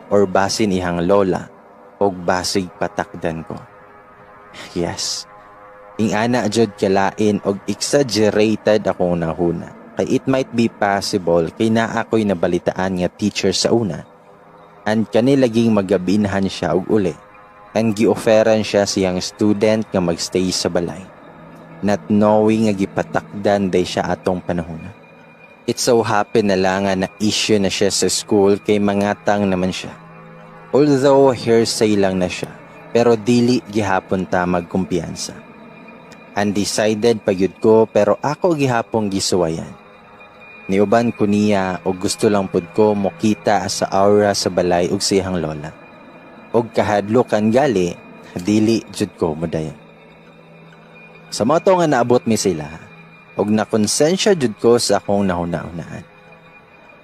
Or basin ihang lola og basig patakdan ko. Yes. Ingana jud kalain og exaggerated akong nahuna. Kay it might be possible kay naa ko'y nabalitaan nga teacher sa una. And kani laging magabinhan siya og uli. And gi-offeran siya siyang student nga magstay sa balay. Not knowing nga gipatakdan day siya atong panahon. It so happen na lang nga na-issue na siya sa school kay mangatang naman siya. Although hearsay lang na siya, pero dili gihapon ta magkumpiyansa. Undecided pa gyud ko pero ako gihapong gisuwayan. Niuban ko niya og gusto lang pud ko mokita sa aura sa balay ug siyang lola. Og kahadlokan gali, dili jud ko modayon. Sa mao to nga naabot mi sila, og nakonsensya jud ko sa akong nahuna-hunaan.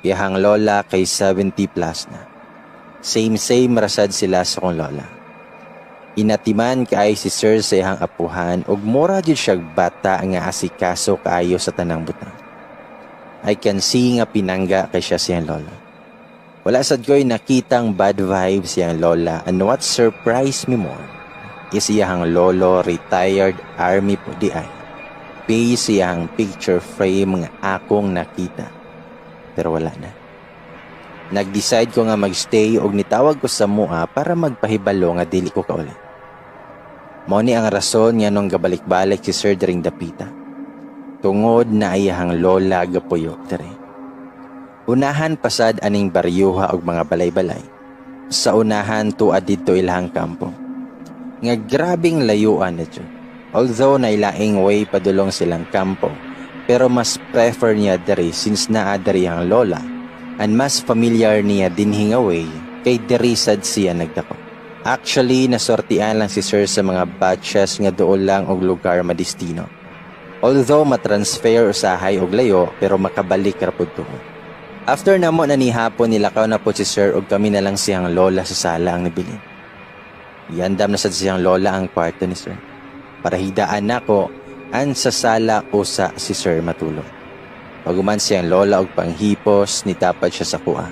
Iyahang lola kay 70 plus na. Same same rasad sila sa akong lola. Inatiman kay si sir sa iyang apuhan ug mura jud siya bata nga asikaso kaayo sa tanang butang. I can see nga pinangga kay siya siyang lola. Wala sad ko'y nakitang bad vibes siyang lola, and what surprised me more is iyang lolo, retired army po di ay. Pay siyang picture frame nga akong nakita. Pero wala na. Nag-decide ko nga magstay og nitawag ko sa mua para magpahibalo nga dili ko kauli. Mao ni ang rason nga nung gabalik-balik si Sir diring dapita. Tungod na iyahang lola gapuyo dire. Unahan pasad aning baryuha og mga balay-balay. Sa unahan tuad didto ilahang kampo. Nga grabing layuan na jud. Although nailaing way padulong silang kampo, pero mas prefer niya diri since naa diri ang lola and mas familiar niya dinhi nga way kay diri sad siya nagdako. Actually, nasortian lang si sir sa mga batches nga dool lang og lugar madestino. Although matransfer usahay og layo, pero makabalik ra pud tuon. After namo na ni hapon, nilakaw na po si sir og kami na lang siyang lola sa sala ang nabilin. Yandam na sad siyang lola ang kwarto ni sir. Para hidaan nako an sa sala usa si sir matulog. Paguman siyang lola og panghipos, nitapad siya sa kuha.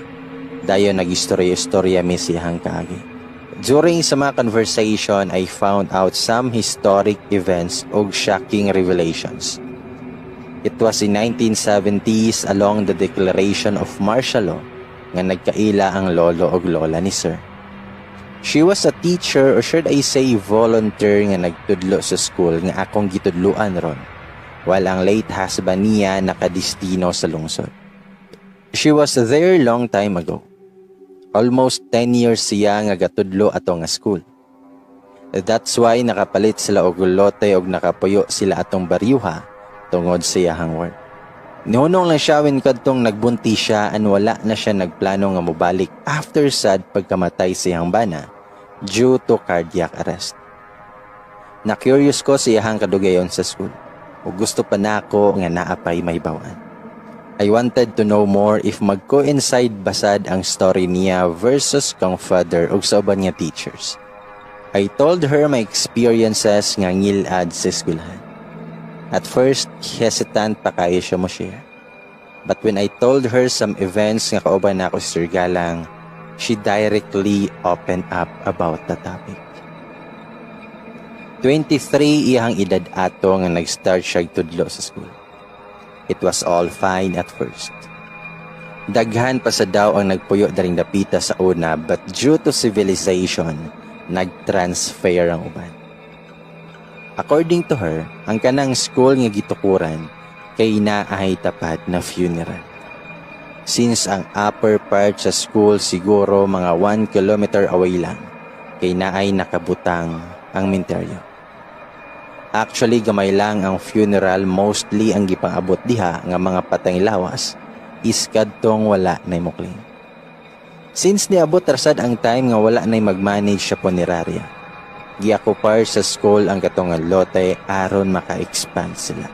Dayon nag-istorya-istorya mi siyang kaagi. During sa mga conversation, I found out some historic events og shocking revelations. It was in 1970s, along the declaration of martial law. nga nagkaila ang lolo og lola ni sir. She was a teacher, or should I say volunteer, nga nagtudlo sa school nga akong gitudluan ron while ang late husband niya nakadestino sa lungsod. She was there long time ago. Almost 10 years siya nga gatudlo ato nga school. That's why nakapalit sila og lote og nakapuyo sila atong baryuha tungod sa iyahang work. Nihunong lang siya when kadtong nagbuntis siya and wala na siya nagplano nga mobalik after sad pagkamatay sa iyang bana due to cardiac arrest. Na-curious ko sa iyahang kadugayon sa school ug gusto pa nako nga naa pay mahibaw-an. I wanted to know more if mag-coincide basad ang story niya versus kang father ug sa uban nga teachers. I told her my experiences nga ngilad sa eskwelahan. At first, hesitant pa kayo siya mo share. But when I told her some events nga kauban nako si Sir Galang, she directly opened up about the topic. 23 iyang edad ato nga nag-start siya tudlo sa school. It was all fine at first. Daghan pa sa daw ang nagpuyo daring dapita sa una, but due to civilization, nag-transfer ang uban. According to her, ang kanang school nga gitukuran kay naay tapat na funeral. Since ang upper part sa school siguro mga 1 kilometer away lang, kay naay nakabutang ang minteryo. Actually, gamay lang ang funeral. Mostly ang gipang-abot diha nga mga patay lawas is kadtong wala nay mukling. Since niabot rasad ang time nga wala nay mag-manage sa punerarya, giakupar sa school ang katong lote aron maka-expand sila.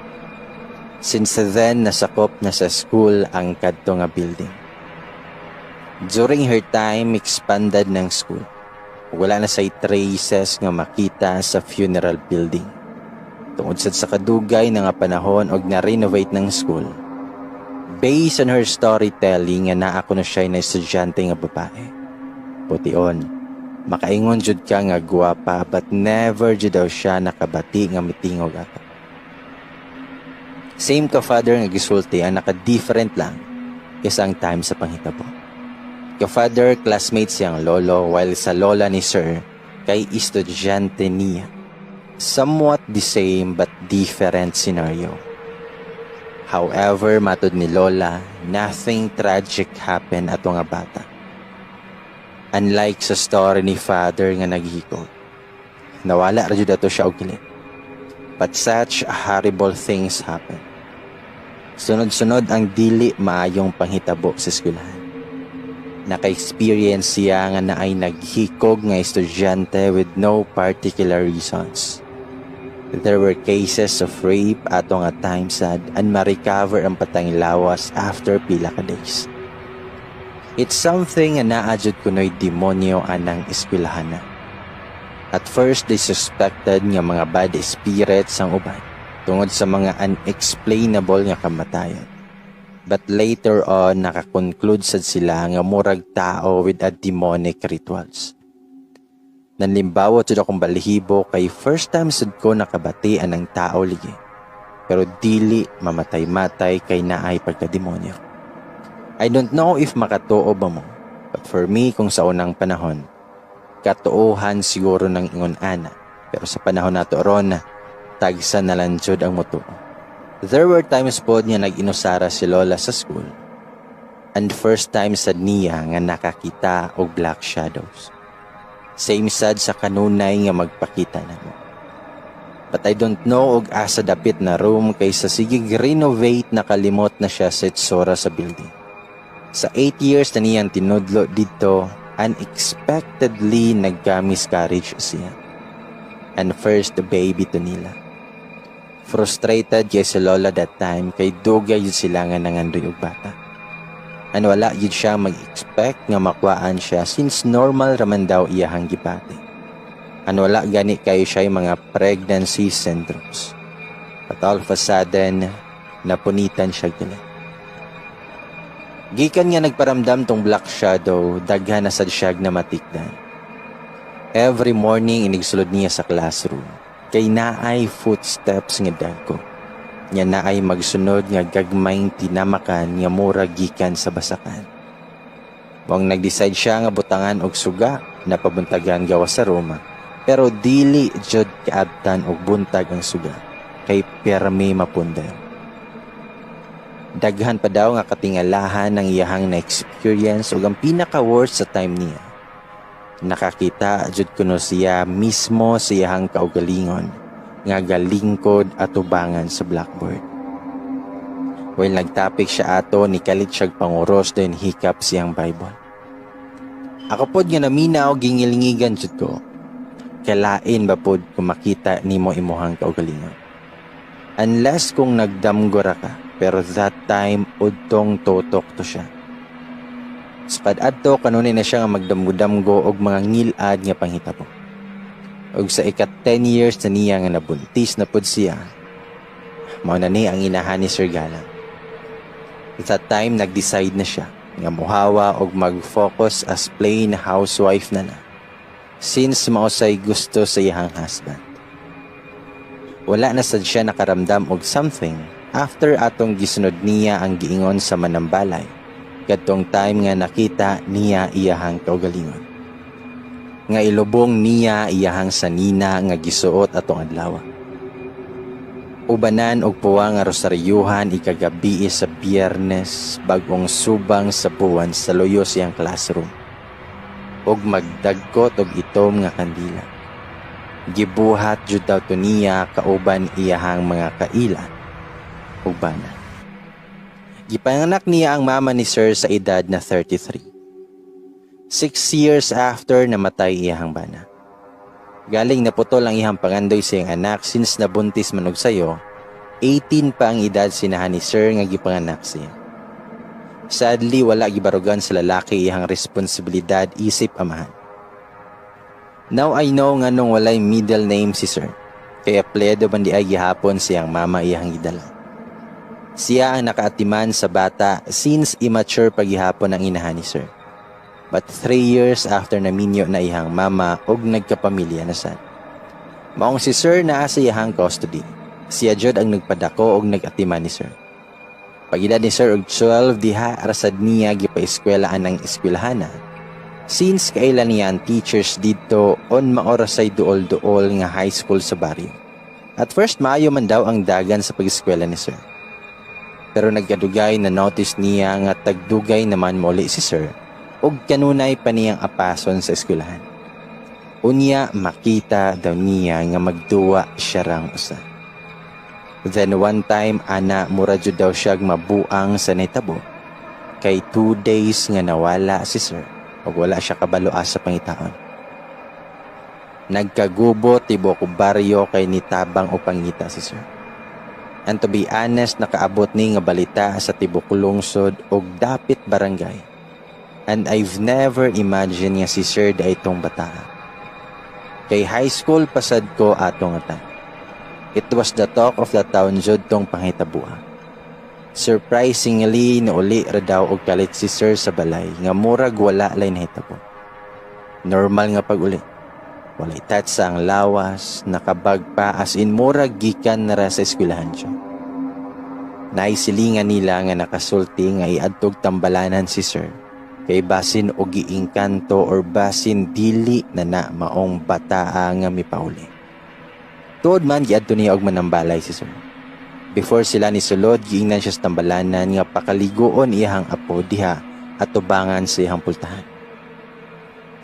Since then, nasakop na sa school ang kadto nga building. During her time, expanded ng school. Wala na say traces nga makita sa funeral building. Tungod sad sa kadugay na nga panahon og na-renovate ng school. Based on her storytelling nga naa kuno siya na estudyante nga babae. Pution, makaingon jud ka nga gwapa, but never jud daw siya nakabati nga mitingog ato. Same ka father nga gisulti, ang naka-different lang is ang time sa panghitabo. Ka father, classmate siyang lolo, while sa lola ni sir kay estudyante niya. Somewhat the same but different scenario. However, matod ni Lola, nothing tragic happened ato nga bata. Unlike sa story ni father nga naghikog. Nawala ra jud ato siya og kilid. But such horrible things happen. Sunod-sunod ang dili maayong panghitabo sa eskwelahan. Naka-experience siya nga naay naghikog nga estudyante with no particular reasons. There were cases of rape ato nga time sad and ma-recover ang patayng lawas after pila ka days. It's something nga naa jud kunoy demonyo anang eskwelahan na. At first, they suspected nga mga bad spirits ang uban tungod sa mga unexplainable nga kamatayon. But later on, nakakonclude sad sila nga murag tao with a demonic rituals. Nanlimbawot jud akong balahibo kay first time sad ko nakabati anang tao ligi. Pero dili mamatay-matay kay naay pagkademonyo. I don't know if makatuo ba mo, but for me, kung sa unang panahon, katuohan siguro ng ingon ana. Pero sa panahon nato ron, tagsa na lang jud ang mutuo. There were times pod nga nag-inusara si Lola sa school. And first time sad niya nga nakakita og black shadows. Same sad sa kanunay nga magpakita namo. But I don't know og asa dapit na room kay sa sige renovate, nakalimot na siya sa itsura sa building. Sa 8 years na niyang tinudlo dito, unexpectedly nagka-miscarriage siya. And first baby to nila. Frustrated kay si Lola that time kay dugay yun sila nga nangandoy og bata. And wala yun siya mag-expect nga makuhaan siya since normal raman daw iyahang gibati. And wala gani kayo siya yung mga pregnancy syndromes. But all of a sudden, napunitan siya gali. Gikan nga nagparamdam tong black shadow, daghan na sad siya na matikdan. Every morning inigsulod niya sa classroom, kay naay footsteps nga dagko. Nya naay magsunod nga gagmayng tinamakan nga mura gikan sa basakan. Maong nag-decide siya nga butangan og suga na pabuntagan gawas sa room, pero dili jud kaabtan og buntag ang suga kay permi mapunday. Daghan pa daw nga katingalahan ng iyahang na-experience ug ang pinaka-worst sa time niya, nakakita jud kuno siya mismo sa iyahang kaugalingon nga galingkod atubangan sa blackboard. While nagtopic siya ato, nikalit siyag panguros, then hikap siyang Bible. Ako pod nga naminaw, gingilngigan jud ko. Kalain ba pod kung makita nimo imuhang kaugalingon? Unless kung nagdamgo ra ka, pero that time udtong tutok to siya. Spad adto kanunay na siya nga magdamgo-damgo og mga ngilad nga panghitabo. Og sa ika 10 years na niya nga nabuntis na pud siya. Mao na ni ang inahan ni Sir Galang. At that time, nag-decide na siya nga muhawa og mag-focus as plain housewife na na, since mao say gusto sa iyang husband. Wala na sad siya nakaramdam og something after atong gisunod niya ang giingon sa manambalay kadtong time nga nakita niya iyahang kaugalingon. Nga ilubong niya iyahang sanina nga gisuot atong adlaw. Ubanan og puwa nga rosaryuhan ikagabi sa Biyernes, bag-ong subang sa buwan, sa luyo siyang classroom. Og magdagkot og itom nga kandila. Gibuhat jud daw to niya kauban iyahang mga kaila ug bana. Gipanganak niya ang mama ni Sir sa edad na 33. 6 years after namatay iyahang bana. Galing naputol ang iyang pangandoy sa iyang anak since nabuntis man og sayo, 18 pa ang edad sinahan ni Sir nga gipanganak siya. Sadly, wala gibarugan sa lalaki iyang responsibilidad isip amahan. Now I know nga nung walay middle name si Sir. Kay apelyido man di ay gihapon siyang mama iyang gidala. Siya ang nakaatiman sa bata since immature pagihapon ang inahan ni Sir. But 3 years after naminyo na iyang mama og nagkapamilya na sad. Maong si Sir naa sa iyahang custody. Siya jud ang nagpadako og nag-atiman ni Sir. Pag-edad ni Sir og 12 diha rasad niya gipa-eskwela anang eskwelahana. Since kaila niya ang teachers didto on mao rasay duol-duol nga high school sa baryo. At first, maayo man daw ang dagan sa pag-eskwela ni Sir. Pero nagkadugay na notice niya nga tagdugay naman muli si Sir ug kanunay pa niyang apason sa eskwelahan. Unya makita daw niya nga magduwa siya rang usa. Then one time ana, mura jud daw siya mabuang sa nahitabo kay 2 days nga nawala si Sir ug wala siya kabalo asa pangitaon. Nagkagubo tibok baryo kay nitabang o pangita si Sir. And to be honest, nakaabot ni nga balita sa tibok lungsod og dapit barangay. And I've never imagined nga si Sir da itong bata. Kay high school pasad ko ato nga time. It was the talk of the town jud tong panghitabuha. Surprisingly, nauli ra daw og kalit si Sir sa balay nga murag wala lay nahitabo. Normal nga pag-uli. Walay touch sa ang lawas, nakabag pa, as in murag gikan na ra sa eskwelahan siya. Naisilingan nila nga nakasulti nga iadtog tambalanan si Sir kay basin og giingkanto or basin dili na na maong bataa nga mipauli. Tuod man, giadto niya og manambalay si Sir. Before sila ni sulod, giingnan siya sa tambalanan nga pakaliguon iyahang apo diha at tubangan sa iyahang pultahan.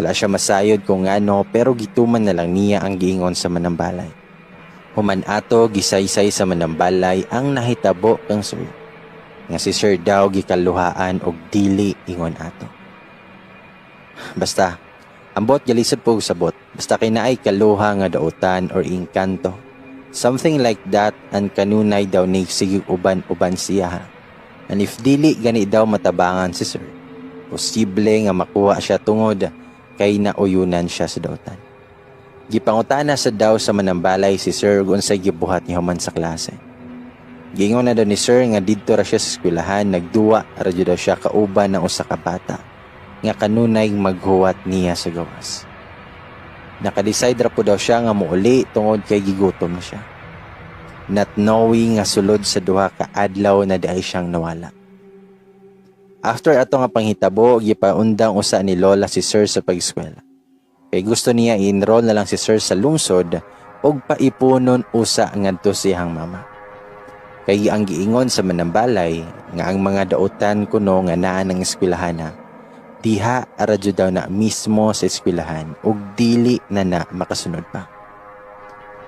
Wala siya masayod kung ngano, pero gituman na lang niya ang giingon sa manambalay. Human ato, gisaysay sa manambalay ang nahitabo kang Sir. Nga si Sir daw gikaluhaan og dili ingon ato. Basta, ambot galisod po sabot. Basta kay naay kaluha nga dautan or engkanto. Something like that, and kanunay daw ni sige uban-uban siya. And if dili gani daw matabangan si Sir, posible nga makuha siya tungod kay nauyunan siya sa dautan. Gipangutana sa daw sa manambalay si Sir kung unsay gibuhat niya human sa klase. Giingon na daw ni Sir nga didto ra siya sa eskwelahan, nagduwa ra jud daw siya kauban ng usa ka bata nga kanunay maghuwat niya sa gawas. Nakadecide ra po daw siya nga muuli tungod kay gigutom na siya. Not knowing nga sulod sa 2 ka adlaw na diay siyang nawala. After ato nga panghitabo, gipaundang usa ni Lola si Sir sa pag-eskwela. Kay gusto niya i-enroll na lang si Sir sa lungsod ug paipunon usa ngadto siyang mama. Kay ang giingon sa manambalay nga ang mga dautan kuno nga naa ng eskwelahan na diha ra jud daw na mismo sa eskwelahan ug dili na na makasunod pa.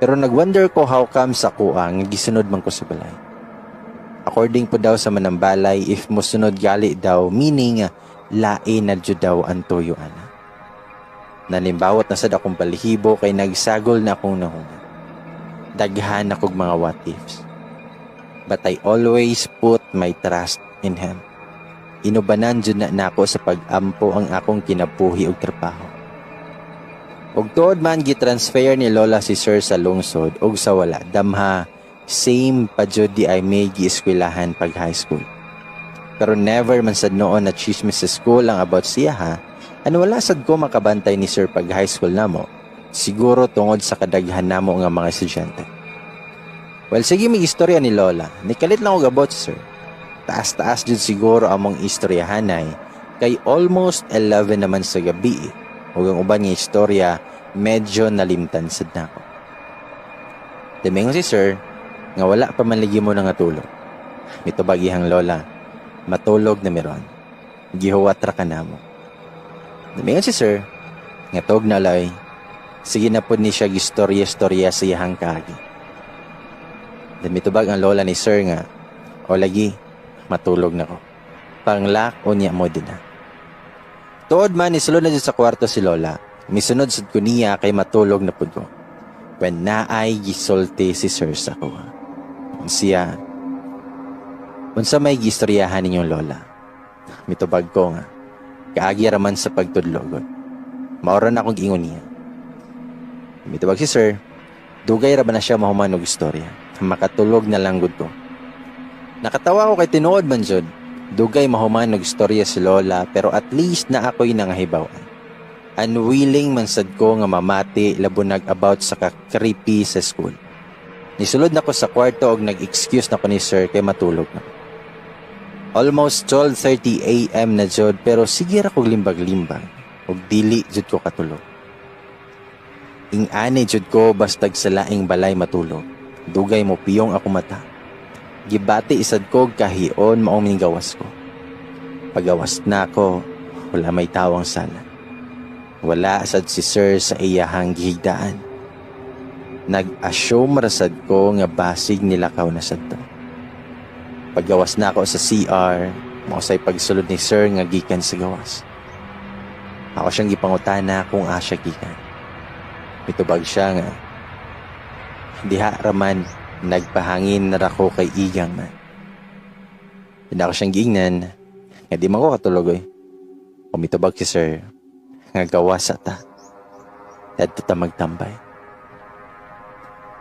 Pero nagwonder ko how come sa kuha nga gisunod man ko sa balay. According po daw sa manambalay, if mosunod gali daw, meaning lain na jud daw ang tuyo ana. Nalimbawot na sad akong balahibo kay nagsagol na akong nahunga. Daghan akong mga what ifs. But I always put my trust in Him. Inubanan jud na nako sa pag-ampo ang akong kinabuhi ug trabaho. Ug tuod man, gitransfer ni Lola si Sir sa lungsod ug sa wala damha, same pa jud di ay may gieskwelahan pag high school. Pero never man sad noon na chismis sa school ang about siya ha. Ano, wala sad ko makabantay ni Sir pag high school namo. Siguro tungod sa kadaghan namo nga mga estudyante. Well, sige, may istorya ni Lola. Nikalit lang og about si Sir. Taas-taas jud siguro among istoryahanay kay almost 11 naman sa gabi. Ug ang uban nga istorya medyo nalimtan sad nako. Miingon si Sir nga wala pa man lagi mo na nga tulog. Mitubag iyang lola, "Matulog na mi ron. Gihuwat ra ka namo." Miingon si Sir nga tog na lay. Sige na pod ni siya gistorya-storya sa iyang kaagi. Then mitubag ang lola ni Sir nga, "O lagi, matulog na ko. Panglak unya mo din na." Tuod man, isulod na dyan sa kwarto si Lola. Misunod sad ko niya kay matulog na pud ko. When naay gisulti si Sir sa kuha. Siya, "Unsa may gistoryahan ninyong lola?" Mitubag ko nga, "Kaagi raman sa pagtudlogod. Maura na akong giingon niya." Mitubag si Sir, dugay ra ba na siya mahuman og istorya. Makatulog na lang gud ko. Nakatawa ko kay tinuod man jud. Dugay mahuman og istorya si Lola, pero at least na ako'y nangahibaw-an. Unwilling man sad ko nga mamati labunag about sa ka-creepy sa school. Nisulod na ko sa kwarto og nag-excuse na ko ni Sir kay matulog na. Almost 12:30 a.m. na jud, pero sige ra kog limbag-limbag ug dili jud ko katulog. Ing-ani jud ko bastag sa laing balay matulog. Dugay mo piyong ako mata. Gibati isad ko kahion maong minigawas ko. Pagawas na ako, wala may tawang sala. Wala sad si Sir sa iyahang gihigdaan. Nag-assume rasad ko nga basig nilakaw na sad to. Paggawas na ako sa CR, mao say pagsulod ni Sir nga gikan sa gawas. Ako siyang gipangutana kung asa gikan. Mitubag siya nga, "Diha raman, nagpahangin na ra ko kay igang man." Hindi ako siyang giingnan nga di man ko katulog oy. Umitubag si Sir nga gawas sa ta. Adto ta magtambay.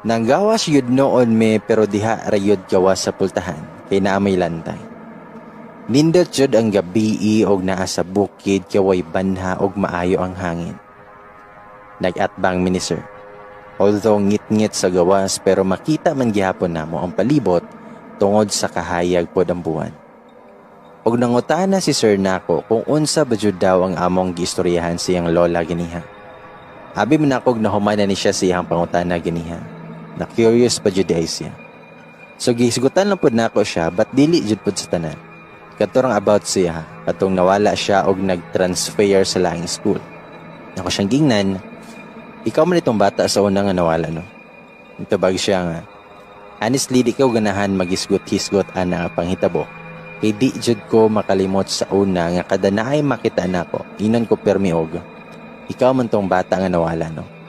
Nanggawas yun noon me, pero diha ra yun gawas sa pultahan kay naa may lantay. Nindot jud ang gabi og naa sa bukid kay way banha og maayo ang hangin. Nag-atbang mi ni Sir. Although ngit-ngit sa gawas, pero makita man gihapon namo ang palibot tungod sa kahayag pod ang buwan. Og nangutana si Sir nako kung unsa ba jud daw ang among giistoryahan siyang lola ganiha. Abi man akog nahuman na ni siya sa iyang pangutana ganiha. Na curious pa jud ay siya. So gihisgutan lang pud nako siya, but dili jud pud sa tanan. Katorang about siya, katong nawala siya og nag-transfer sa laing school. Ako siyang gingnan, "Ikaw man itong bata sa una nga nawala, no?" Mitubag siya nga, "Honestly, di ko ganahan magisgot-hisgot ana nga panghitabo. Kay di jud ko makalimot sa una nga kada naay makita nako, inon ko permi og, 'Ikaw man tong bata nga nawala, no?'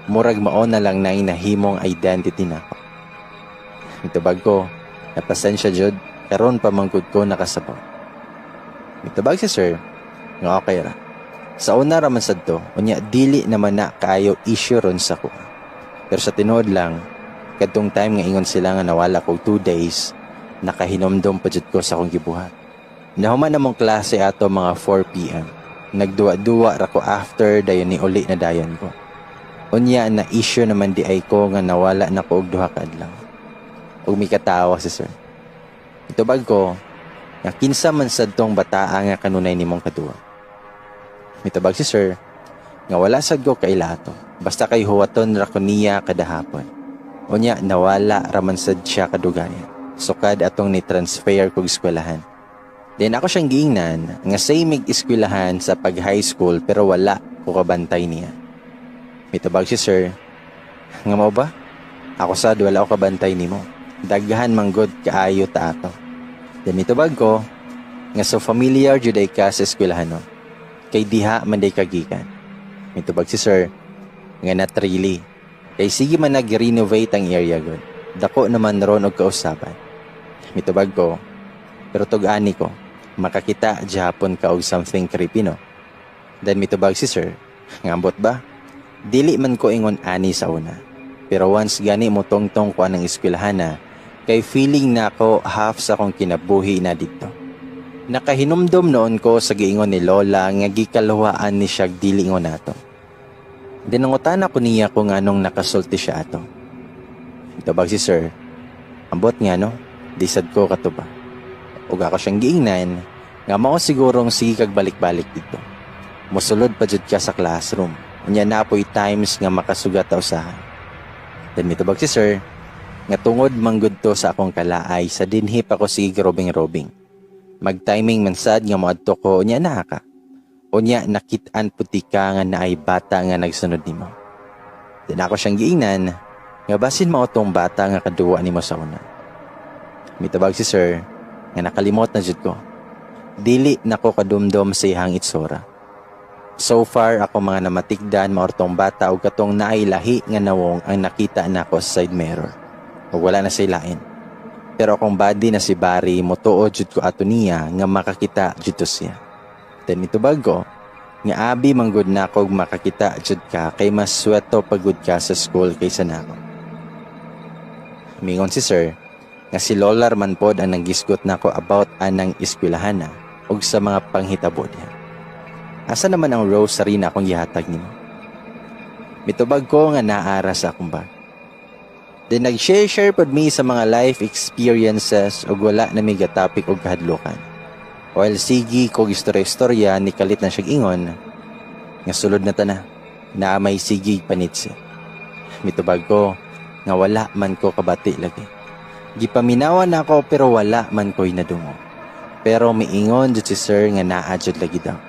Murag mao na lang na nahimong identity nako." Mitubag ko, "Napasensya jud, karon pa man gud ko nakasabaw." Mitubag si Sir nga okay ra. Sa una ra man sad to, unya dili naman na kaayo issue ron sa kuha. Pero sa tinuod lang, kadtong time nga ingon sila nga nawala ko 2 days, nakahinomdom pa jud ko sa akong gibuhat. Nahuman namong klase ato mga 4 p.m. Nagduwa-duwa ra ko after, dayon ni uli na dayon ko. Unya na issue naman di ay ko nga nawala na ko og 2 ka adlaw. Ug mikatawa si Sir. Itubag ko, Nga kinsa man sad tong bataa nga kanunay nimong kaduwa. Mitubag si sir nga wala sad ko kaila ato. Basta kay huwaton ra ko niya kada hapon. Unya nawala raman sad siya kadugayan. Sukad atong ni transfer kog eskwelahan. Then ako siyang giingnan nga same mig eskwelahan sa pag high school pero wala ko kabantay niya. Mitubag si sir nga mao ba? Ako sad wala ko kabantay nimo. Daghan manggod kaayo ta ato. Then mitubag ko nga so familiar jud ay ka sa eskwelahan, no? Kay diha man day kagikan. Mitubag si sir nga not really. Kay sige man nag-renovate ang area gud. Dako naman ron og kausaban. Mitubag ko, pero tug-ani ko, makakita gihapon ka og something creepy, no? Then mitubag si sir, ngambot ba? Dili man ko ingon ani sa una. Pero once gani mo tongtong ko anang eskwelahan na, kay feeling na ako half sa akong kinabuhi na dito. Nakahinumdom noon ko sa giingon ni Lola nga gikaluhaan ni siya dili ingon nato. Dinangutan ako niya kung anong nakasulti siya ato. Mitubag si sir, ambot nga no, di sad ko katuba. Ug ako siyang giingnan, nga mao sigurong sige kag balik-balik dito. Musulod pa jud ka sa classroom. Unya napoy times nga makasugat ta usahay. Then mitubag si sir, nga tungod manggod to sa akong kalaay sa dinhi pa ko sige robing-robing. Mag-timing man sad nga moadto ko unya naa ka. Unya nakit-an puti ka nga naay bata nga nagsunod nimo. Then ako siyang giingnan nga basin mao tong bata nga kaduwa nimo sa una. Mitubag si sir nga nakalimot na jud ko. Dili nako kadumdom sa iyang itsura. So far ako mga namatikdan maortong bata og katong naay lahi nga nawong ang nakita nako sa side mirror. Ug wala na say lain. Pero akong body na si Barry, motuo jud ko ato niya nga makakita jud to siya. Then mitubag ko nga abi manggod na kog makakita jud ka kay mas sweto pagod ka sa school kaysa nako. Mingon si sir nga si Lola man pod ang nanggisgot nako about anang eskwelahan na ug sa mga panghitabo diha. Asa naman ang rosary na akong gihatag nimo? Mitubag ko nga naara sa akong bag. Then nag-share-share pod mi sa mga life experiences ug wala na mi topic og kahadlukan. While sige ko istorya-istorya, ni kalit na siyang ingon nga sulod na ta na, naa may sige panitsi. Mitubag ko nga wala man ko kabati lagi. Gipaminawan ako pero wala man ko'y nadungog. Pero miingon jud si sir nga naa jud lagi daw.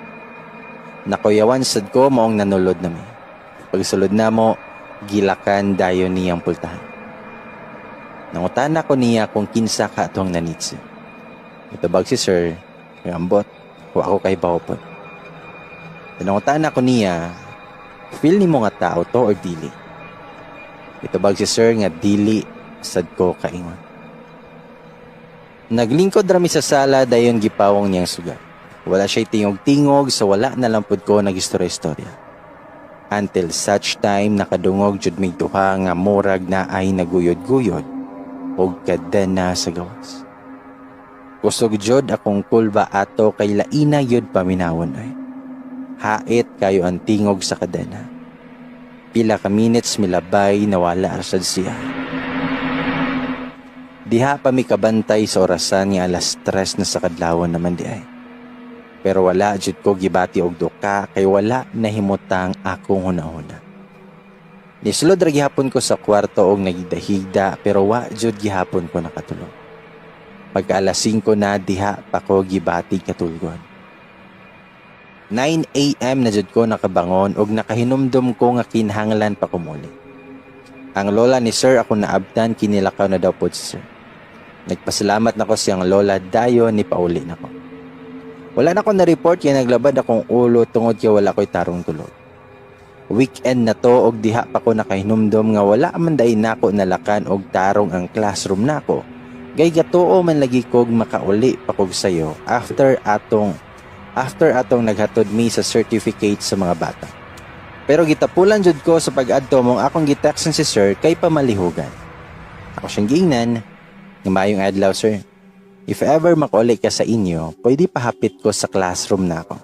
Nakuyawan sad ko maong nanulod nami. Pagsulod namo, gilakan dayon niyang pultahan. Nangutana ko niya kung kinsa ka atong nanitsi. Mitubag si sir, ngambot, wa ako kay pod. Nangutana ko niya, feel nimo nga tao to or dili? Mitubag si sir nga dili sad ko kaingon. Naglingkod rami sa sala, dayon gipawong niyang sugat. Wala siya'y tingog-tingog sa wala na lang pud ko nagistorya-istorya. Until such time nakadungog jud mig duha nga murag na ay naguyod-guyod og kadena sa gawas. Kusog jud akong kulba ato kay laina yud paminawon ay. Hait kayo ang tingog sa kadena. Pila ka minutes milabay, nawala rasad siya. Diha pa mi kabantay sa orasan nga alas 3 na sa kadlawon naman di ay. Pero wala jud ko gibati og duka kay wala nahimutang akong hunahuna. Nisulod ra gihapon ko sa kwarto og nagidahigda pero wa jud gihapon ko nakatulog. Pagka alas 5 na, diha pa ko gibati katulgon. 9 a.m. na jud ko nakabangon og nakahinumdum ko nga kinahanglan pa ko muli. Ang lola ni sir ako naabtan, kinilakaw na daw pod si sir. Nagpasalamat nako siyang lola, dayon ni pauli nako. Wala na ko na-report kay naglabad akong ulo tungod kay wala ko'y tarong tulog. Weekend na to og diha pa ko nakahinumdom nga wala man day nako nalakan og tarong ang classroom nako. Gay gatuo man lagi kog makauli pa kog sayo after atong naghatod mi sa certificate sa mga bata. Pero gitapulan jud ko sa pag-adto mong akong gitext si sir kay pamalihugan. Ako siyang giingnan nga maayong adlaw, sir. If ever makauli ka sa inyo, pwede pahapit ko sa classroom na ako.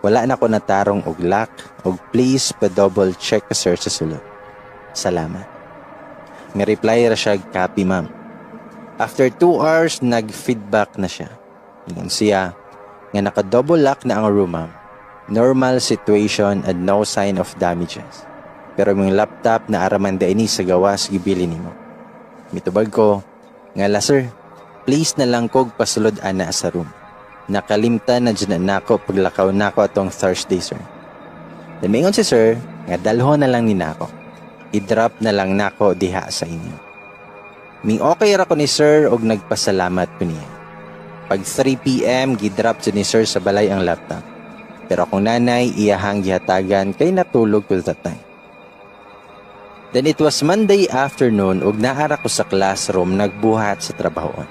Wala na ko natarong og lock og please pa double check ka, sir, sa sulod. Salamat. May reply ra siya, "Copy, ma'am." After 2 hours, nag-feedback na siya. Ingon siya nga naka-double lock na ang room, ma'am. Normal situation and no sign of damages. Pero imong laptop naa ra man diay ni sa gawas gibili nimo. Mitubag ko nga, "La sir, please na lang kog pasulod ana sa room. Nakalimtan na dyan na nako paglakaw nako atong Thursday, sir." Then mingon si sir nga dalhon na lang ni nako. I-drop na lang nako diha sa inyo. Ming okay ra ko ni sir og nagpasalamat ko niya. Pag 3 p.m. gidrop jud ni sir sa balay ang laptop. Pero akong nanay iyahang gihatagan kay natulog ko that time. Then it was Monday afternoon ug naara ko sa classroom nagbuhat sa trabahoon.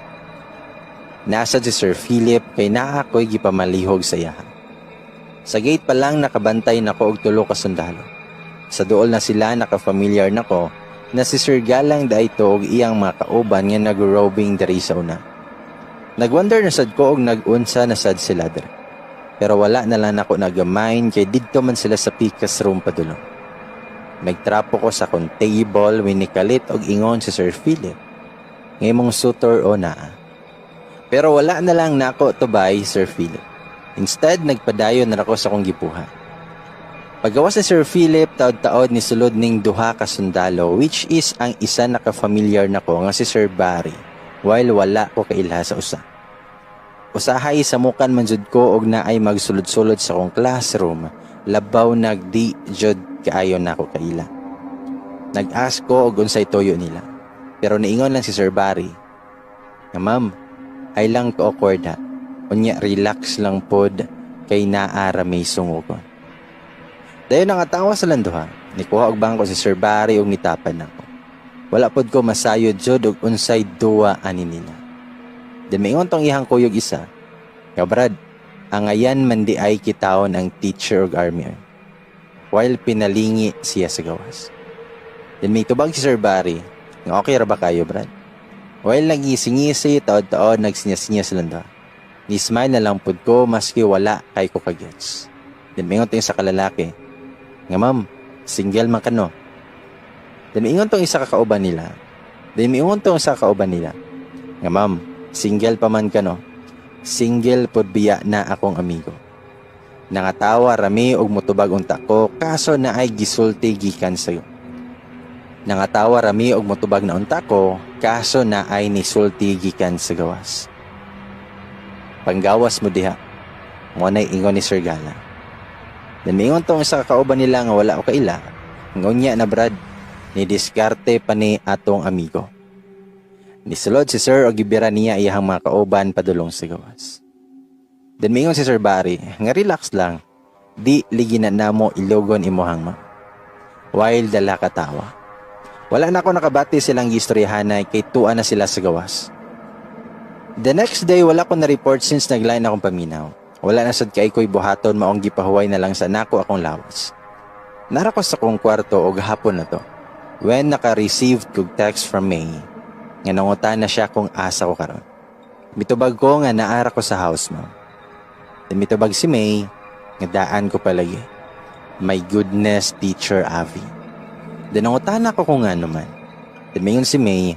Nasa si Sir Philip kay naa ko'y gipamalihog sa iyaha. Sa gate pa lang nakabantay nako og tulo ka sundalo. Sa duol na sila naka-familiar nako na si Sir Galang daito og iyang mga kauban nga nag-robing diri sa una. Nagwonder na sad ko og nag-unsa na sad sila diri. Pero wala na lang nako nagamain kay didto man sila sa pikas room padulong. Nagtrapo ko sa akong table when nikalit og ingon si Sir Philip. Nga imong sutor o naa. Pero wala na lang nako tubay, Sir Philip. Instead, nagpadayon na ako sa akong gibuhat. Pagawas ni Sir Philip, taod-taod ni sulod ning duha ka sundalo, which is ang isa naka-familiar nako nga si Sir Barry, while wala ko kailha sa usa. Usahay samukan man jud ko og naay magsulod-sulod sa akong classroom, labaw nagdi jud kaayo nako kaila. Nag-ask ko og unsay tuyo nila. Pero niingon lang si Sir Barry nga, "Ma'am, ay lang ko awkward ha. Unya relax lang pod kay naa ra may sungugon." Dayon nangatawa sa duha. Nikuha og bangko si Sir Barry ug nitapan nako. Wala pod ko masayod jud og unsay duwa ani nila. Then maingon tong iyang kuyog isa. "Nga brad, angayan man di ay kitaon ang teacher og army." While pinalingi siya sa gawas. Then may tubag si Sir Barry, nga okay ra ba kayo, brad? While nagngisi-ngisi, taod-taod nagsinya-sinya silang duha. Ni smile na lang pud ko maski wala kay ko kagets. Then mingon tong isa ka lalaki, nga ma'am, single man kano. Then mingon tong isa ka kauban nila. Then mingon tong isa ka kauban nila, nga ma'am, single pa man kano. Single pod biya na akong amigo. Nangatawa rami og mutubag unta ko kaso na ay gisulti gikan sayo. Nangatawa rami og mutubag na unta ko kaso na ay nisulti gikan sa gawas. "Panggawas mo diha." Mo nay ingon ni Sir Gala. Then miingon tong isa ka kauban nila nga wala ko kaila. Ngunya na brad, ni diskarte pa ni atong amigo. Nisulod si Sir og gibira niya iyahang mga kauban padulong sa gawas. Then miingon si Sir Barry nga relax lang. Di ligi na namo ilugon imuhang ma. While dala katawa. Wala na ako nakabati silang gistoryahanay kay tuwa na sila sa gawas. The next day, wala ko na-report since naglain akong paminaw. Wala na sad kay ko'y buhaton, maong gipahuway na lang sa nako akong lawas. Nara ko sa kong kwarto og hapon na to when naka-receive kog text from May nga nangutana na siya kung asa ko karon. Mitubag ko nga naara ko sa house, ma'am. Then mitubag si May nga daan ko palagi. My goodness, Teacher Avi. Then nangutana ko kung ngano man. Then mingon si May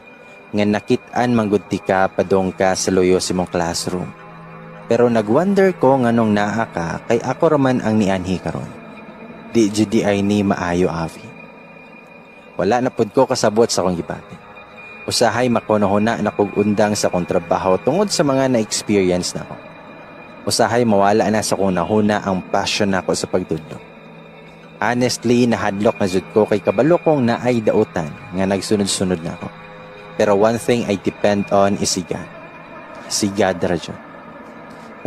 nga nakit-an manggod tika padong ka sa luyo sa imong classroom. Pero nagwonder ko nganong naa ka kay ako raman ang nianhi karon. Di jud di ay ni maayo, Avi. Wala na pud ko kasabot sa akong gibati. Usahay makunahuna na kog undang sa akong trabaho tungod sa mga na-experience nako. Usahay mawala na sa akong nahuna ang passion nako sa pagtudlo. Honestly, nahadlok na jud ko kay kabalo kong naay dautan nga nagsunod-sunod na ako. Pero one thing I depend on is si God. Si God ra jud.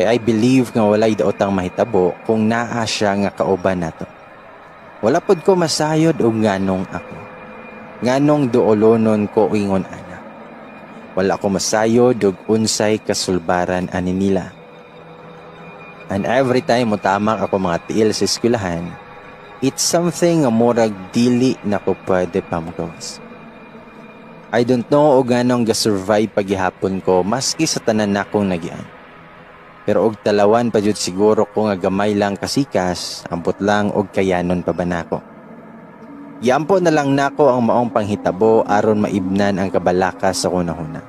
Kay I believe nga walay daotang mahitabo kung naa siya nga kauban nato. Wala pod ko masayod og nganong ako. Nganong duolonon ko ingon ana. Wala ko masayod og unsay kasulbaran ani nila. And every time motamak ako mga tiil sa eskwelahan, it's something nga murag dili na ko pwede pa mogawas. I don't know og nganong ga-survive pagihapon ko maski sa tanan nakong nagian. Pero og talawan pa jud siguro ko nga gamay lang kasikas, ambot lang og kayanon pa ba nako. Giampo na lang nako ang maong panghitabo aron maibnan ang kabalaka sa kunahuna.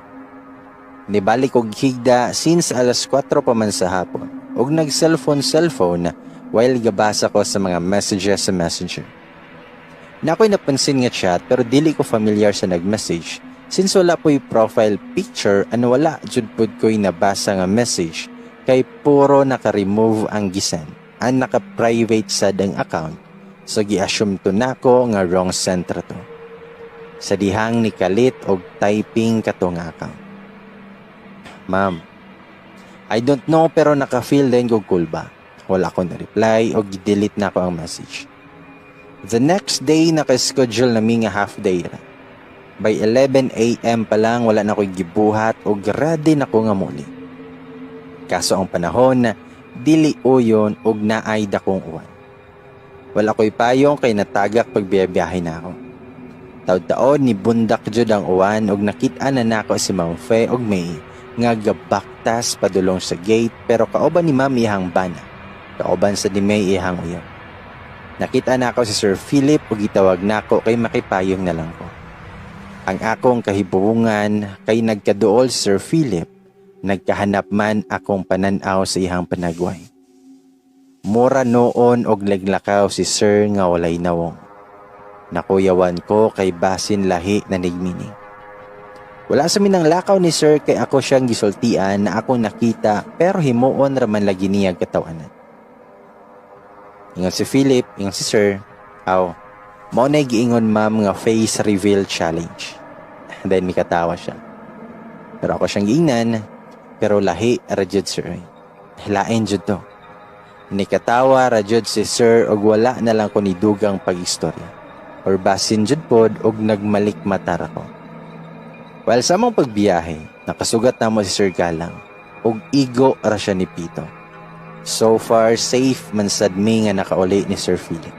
Nibalik og higda since alas 4 pa man sa hapon ug nag-cellphone cellphone while gabasa ko sa mga messages sa Messenger. Naa ko'y napansin nga chat pero dili ko familiar sa nag-message since wala po'y profile picture and wala jud pud ko'y nabasa nga message kay puro naka-remove ang gisend and naka-private sad ang account, so gi-assume to nako nga wrong send ra to. Sa dihang nikalit og typing kato nga account. "Ma'am, I don't know pero naka-feel din kog kulba." Wala ko na reply o gi-delete na ako ang message. The next day, naka-schedule na mi nga half day ra. By 11 a.m. pa lang, wala na ko'y gibuhat o ready na ko nga muli. Kaso ang panahon, dili uyon og naay dakong uwan. Wala ko'y payong kay natagak pagbiyabiyahe na ako. Taod-taod ni bundak jud ang uwan og nakita na nako si Ma'am Fe og May nga gabaktas padulong sa gate, pero kauban ni Ma'am iyang bana. Kauban sa ni May iyang uyab. Nakita nako si Sir Philip ug gitawag nako kay makipayong na lang ko. Ang akong kahibuwungan kay nagkaduol si Sir Philip, nagkahanap man akong pananaw sa iyang panagway. Mura noon og naglakaw si Sir nga walay nawong. Nakuyawan ko kay basin lahi na nigmining. Wala sa minang lakaw ni Sir kay ako siyang gisultian na akong nakita, pero himuon raman lagi niya katawanan. Ingon si Philip, ingon si Sir, "Aw, mao na giingon, ma'am, nga face reveal challenge." Then mikatawa siya. Pero ako siyang giingnan, "Pero lahi ra jud, sir. Lain jud to." Nikatawa ra jud si Sir og wala na lang ko nidugang pag-istorya. Or basin jud pod og nagmalik mata ra ko. While sa among pagbiyahe, nakasugat namo si Sir Galang og igo ra siya ni Pito. So far, safe man sad mi nga nakauli ni Sir Philip.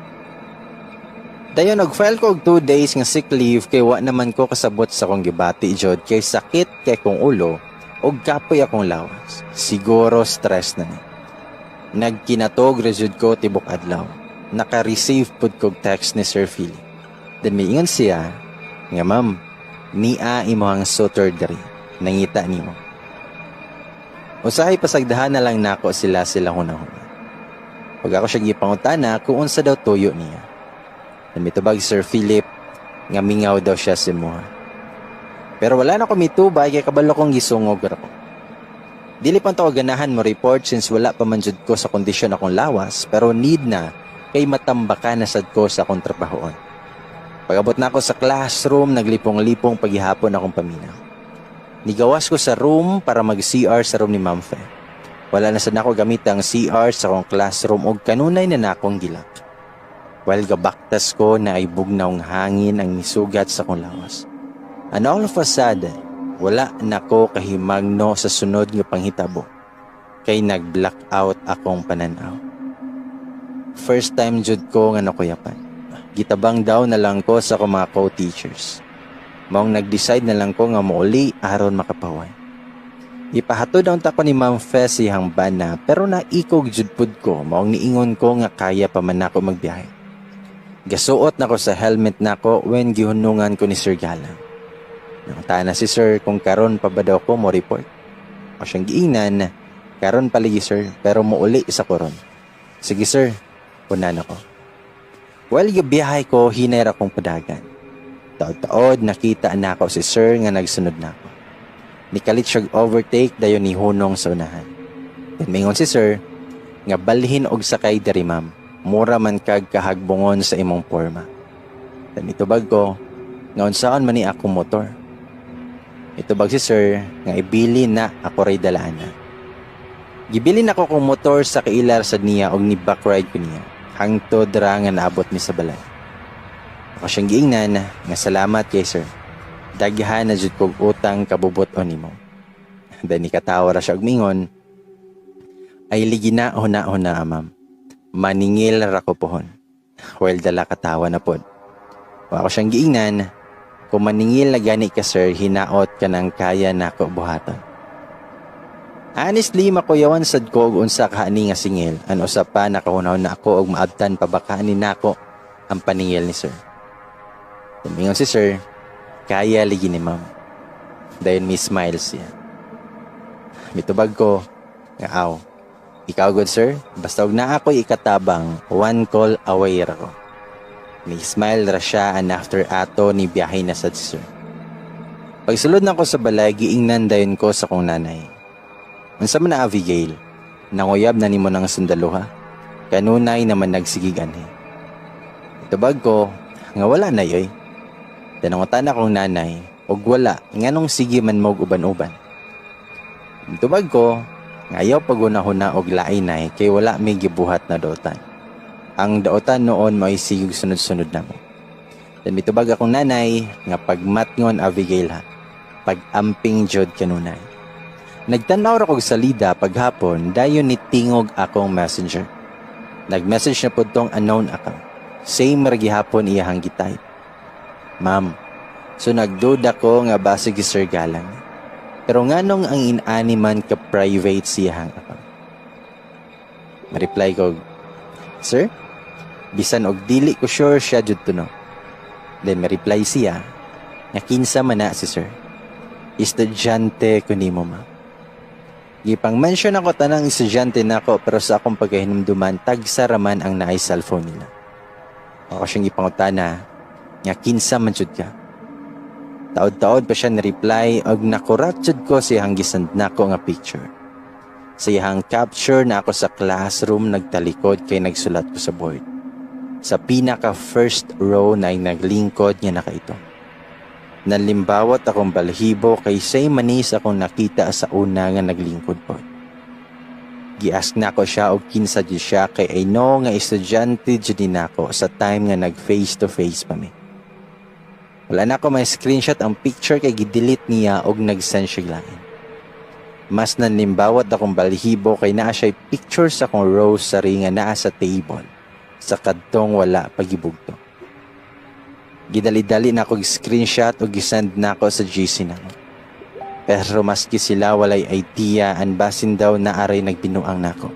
Dayon nag-file ko og 2 days nga sick leave kay wa naman ko kasabot sa akong gibati jud kay sakit kay kong ulo og kapoy akong lawas. Siguro stress na ni. Nagkinatog ra jud ko tibok adlaw. Naka-receive pud kog text ni Sir Philip. Then miingon siya nga, "Ma'am, nia imong suitor diri. Nangita nimo." Usahay pasagdahan na lang nako sila sila hunahuna. Pag ako siya gipangutana kung unsa daw tuyo niya. Namitubag si Sir Philip nga mingaw daw siya sa imuha. Pero wala na ko mitubag kay kabalo kong gisungog ra ko. Dili pa to ganahan mo report since wala pa man jud ko sa kondisyon akong lawas, pero need na kay matambakan na sad ko sa akong trabahoon. Pag-abot na ako sa classroom, naglipong-lipong paghihapon akong paminaw. Nigawas ko sa room para mag-CR sa room ni Ma'am Fe. Wala na sad nako gamit ang CR sa akong classroom og kanunay na nakong gi-lock. While gabaktas ko na ay bugnawng hangin ang misugat sa akong lawas. And all of a sudden, wala na ko kahimagno sa sunod nga panghitabo kay nag-black out akong pananaw. First time jud ko nga nakuyapan. Gitabang daw na lang ko sa akong mga co-teachers. Maong nag-decide na lang ko nga mouli aron makapahuway. Ipahatod ang tako ni Ma'am Fe sa iyang bana pero naikog jud pud ko, maong niingon ko nga kaya pa man nako magbiyahe. Gasuot nako sa helmet nako when gihunungan ko ni Sir Galang. Nangutana si Sir kung karon pa ba daw ko mo report. Ako siyang giingnan, "Karon pa lagi, sir, pero muuli sa koron." "Sige, sir," unan ako. While gabiyahe ko, hinay ra kong padagan. Taod-taod nakita nako si Sir nga nagsunod nako. Nikalit siya overtake dayon nihunong sa unahan. Then mingon si Sir nga, "Balhin og sakay diri, ma'am. Mura man kag kahagbungon sa imong porma." Then itubag ko nga unsaon man ni akong motor. Itubag si Sir nga ibili na ako ray dalaan na. Gibilin ako kong motor sa kailar sad niya og ni backride ko niya. Hangtod ra nga naabot mi sa balay. Ako siyang giingnan nga, "Salamat kay sir. Daghan na jud kog utang kabubut-on nimo." Then nikatawa ra siya og mingon, "Ay ligi na huna-huna, ma'am. Maningil ra ko pohon." Well, dala katawa na pod. Wa ako siyang giingnan, "Kung maningil na gani ka, sir, hinaot ka ng kaya nako buhaton." Honestly, makuyawan sad ko og unsa ka ani nga singil. Ano sa pa nakahunahon na ako og maabtan pa ba kaani nako ang paningil ni sir. Tumingon si sir, "Kaya ligi ni ma'am." Dayon mi smile siya. Mitubag ko nga aw. Ikaw gud, sir, basta og naa ko'y ikatabang, one call away ra ko. Ni-smile ra siya and after ato ni biyahe na sad si sir. Pagsulod na ko sa balay, giingnan dayon ko sa kong nanay. "Unsa man na, Abigail? Nanguyab na nimo ng sundalo ha? Kanunay naman nagsigig anhi." Tubag ko nga wala na yoy. Tanangutan akong nanay, og wala, nganong sige man mo uban-uban? Tubag ko nga ayaw pagunahuna og lain nay kay wala may gibuhat na daotan. Ang daotan noon mo'y sigig sunod-sunod na mo. Then mitubag akong nanay nga pagmatngon, Abigail, ha. Pag-amping jud kanunay. Nagtanaw ra kog salida paghapon, dayon ni tingog akong Messenger. Nag-message na pud tong unknown account. Same ra gihapon iyahang gitype. "Ma'am, so nagduda ko nga basig si Sir Galang. Pero nganong ang inani man ka private siyahang account?" Ma-reply ko, "Sir, bisan og dili ko sure siya jud to no." Then ma-reply siya, nga kinsa man na si sir? "Estudyante ko nimo, ma'am." Gipang mention ako tanang estudyante nako, pero sa akong pagkahinumduman tagsa raman ang naay cellphone nila. Ako siyang ipangutana nga kinsa man jud ka. Taod-taod pa siya ni-reply og nakurat jud ko siyang gisend nako nga picture. Sa iyang capture na ako sa classroom nagtalikod kay nagsulat ko sa board. Sa pinaka first row na ay naglingkod nga nakaito. Nalimbawat akong balhibo kay say manis akong nakita sa una nga naglingkod po. Giask nako siya og kinsa jud siya kay I know nga estudyante jud ni nako sa time nga nag face to face pa mi. Wala na ako may screenshot ang picture kay gidelete niya og nag-send siya lain. Mas nanlimbawat akong balhibo kay naa siya picture sa akong rosary nga naa sa table sa kadtong wala pagibugto. Gidali-dali na ako screenshot o gisend na ako sa GC na. Pero maski sila walay idea and basin daw na aray nagbinuang nako.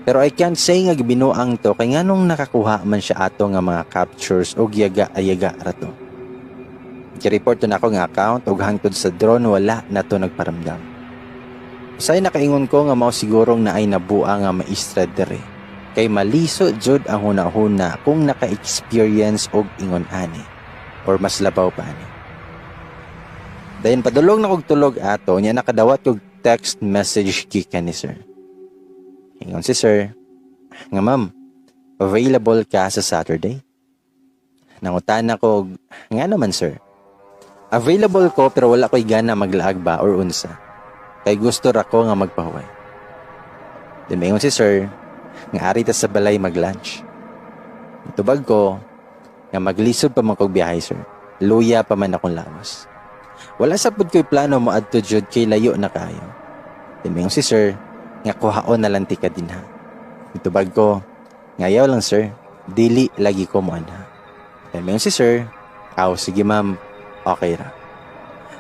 Pero I can't say nga gibinuang to kay nganong nakakuha man siya ato nga mga captures o yaga ayaga ra to. Gi-report to nako nga account ug hangtod sa drone wala na to nagparamdam. Usay nakaingon ko nga mao sigurong naay nabuang nga maestra dere kay maliso jud ang hunahuna kung naka-experience og ingon ani or mas labaw pa ani. Dayon padulong na kog tulog ato niya, nakadawat kog text message gikan ni sir. Ingon si sir nga, "Ma'am, available ka sa Saturday?" Nangutana ko, "Nga naman, sir?" Available ko pero wala ko'y gana maglaag ba or unsa. Kay gusto ra ko nga magpahuway. Then maingon si sir nga ari ta sa balay mag-lunch. Tubag ko nga maglisod pa man kog biyahe, sir. Luya pa man akong lawas. Wala sa pud ko'y plano mo adto jud kay layo na kayo. Then maingon si sir nga kuhaon na lang tika dinha. Tubag ko nga ayaw lang, sir, dili lagi ko mo anha. Then maingon si sir, "Aw sige ma'am, okay ra."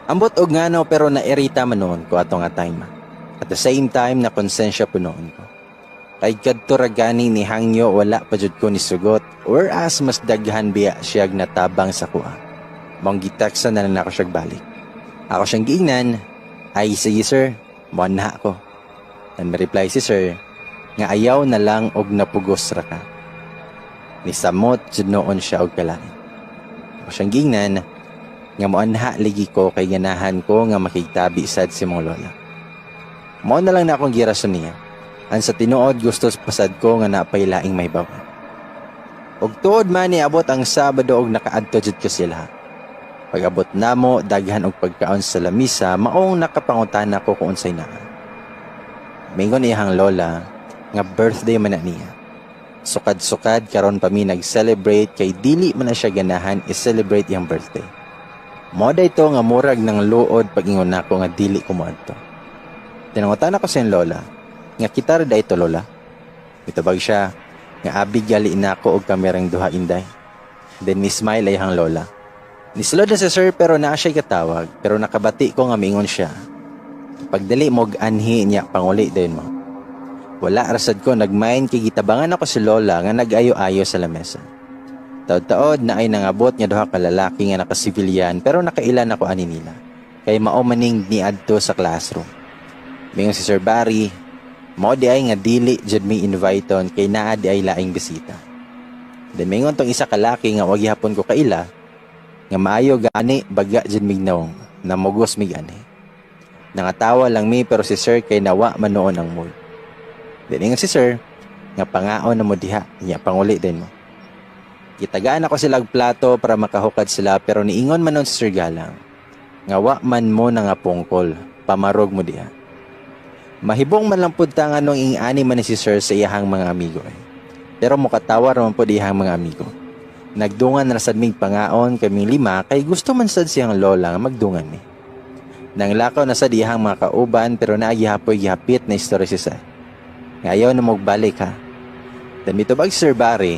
Ambot og ngano pero nairita man noon ko ato nga time. At the same time na konsensya po noon ko. Kay kadto ra gani ni hangyo wala pa jud ko ni sugot whereas mas daghan biya siyag natabang sa kuha. Mong giteksa na lang nako siyag balik. Ako siyang giingnan, "Ay sige sir, mo na ako." And reply si sir, nga ayaw na lang og napugos ra ka. Nisamot jud noon siya og kalain. Ako siyang giingnan, nga moanha ligi ko kay ganahan ko nga makigtabi sad si mong lola. Mao na lang na akong girason niya. Ang sa tinuod gusto pasad ko nga napay laing may bawan. Og tuod man ni abot ang Sabado og nakaadto jud ko sila. Pag-abot namo, daghan og pagkaon sa lamisa, maong nakapangutana ko kung unsay naa. Mingon iyang lola nga birthday man na niya. Sukad-sukad karon pa mi nag-celebrate kay dili man na siya ganahan i-celebrate iyang birthday. Moda ito nga murag ng luod pag-ingon nako nga dili ko moadto. Tinangutan ako sa iyang lola, nga kita ra ito, lola. Mitubag siya, nga abi gali nako og kamerang duha, inday. Then ni smile ay hang lola. Nisulod na si sir pero naa siya katawag, pero nakabati ko nga mingon siya. Pagdali mo anhi niya panguli dayon mo. Wala rasad ko nagmain kay gitabangan ako si lola nga nag-ayo-ayo sa lamesa. Taod-taod na ay nangabot nga duha ka lalaki nga nakasibilyan pero nakailan ako ani nila. Kay mao maning niadto sa classroom. Mingon si Sir Barry, mao di ay nga dili jud mi invite-on kay naa di ay laing bisita. Then mingon tong isa ka laki nga wa gihapon ko kaila, nga maayo gani baga jud mig nawong, namugos mig ani. Nangatawa lang mi pero si Sir kay nawa man noon ang mood. Then ingon si Sir, nga pangaon na mo diha, nya panguli din mo. Gitagaan ako sila og plato para makahukad sila pero niingon man noon si Sir Galang, nga wa man mo na nga pungkol, pamarog mo diha. Mahibong man lang pud ta nga nung ing-ani man ni si Sir sa iyahang mga amigo. Pero mukatawa ra man pud iyahang mga amigo. Nagdungan ra sad mig pangaon kaming lima kay gusto man sad siyang lola nga magdungan mi. Nanglakaw na sad iyahang mga kauban pero naa gihapoy gihapit na istorya si Sir. Nga ayaw na mogbalik ha. Then mitubag si Sir Barry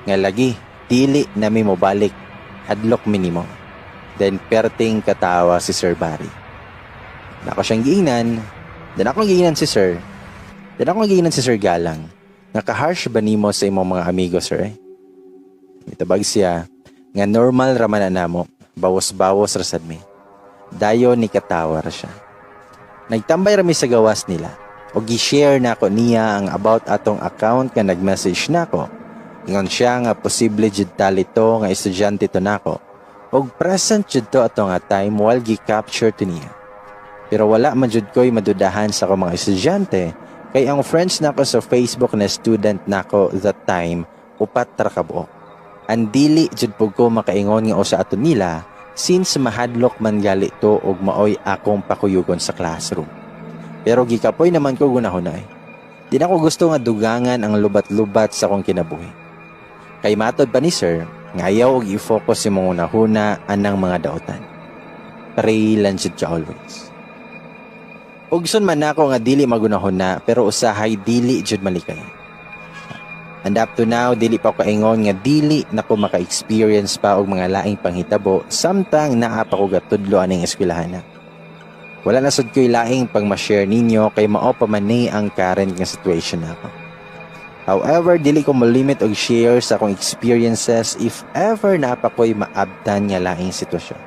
nga lagi dili na mi mobalik, hadlok mi nimo. Then perting katawa si Sir Barry. Nako siyang giingnan. Then akong giingnan si Sir. Then akong giingnan si Sir Galang. Naka-harsh ba nimo sa imong mga amigo, sir? Mitubag siya nga normal ra man na namo, bawas-bawas ra sad mi. Dayon ni katawa ra siya. Nagtambay ra mi sa gawas nila. O gi-share nako niya ang about atong account nga nag-message nako. Ingon siya nga posible jud talito nga estudyante to nako. Og present jud to ato nga time while gi-capture to niya. Pero wala man jud ko'y madudahan sa akong mga estudyante kay ang friends nako sa Facebook na student nako that time upat ra ka buok. Ang dili jud pud ko makaingon nga usa ato nila since mahadlok man gali to og maoy akong pakuyugon sa classroom. Pero gikapoy naman ko gunahunay. Di na ko gusto nga dugangan ang lubat-lubat sa akong kinabuhi. Kay matod pa ni sir, nga ayaw og i-focus imong hunahuna anang mga daotan. Pray lang jud ka always. Ugson man nako nga dili magunahuna pero usahay dili jud malikay. And up to now, dili pa ko kaingon nga dili na ko maka-experience pa og mga laing panghitabo samtang naa pa ko gatudlo aning eskwelahan na. Wala na sud ko'y laing pang ma-share ninyo kay mao pa man ni ang current nga situation nako. However, dili ko mo-limit og share sa akong experiences if ever naa pa ko'y maabtan nga laing sitwasyon.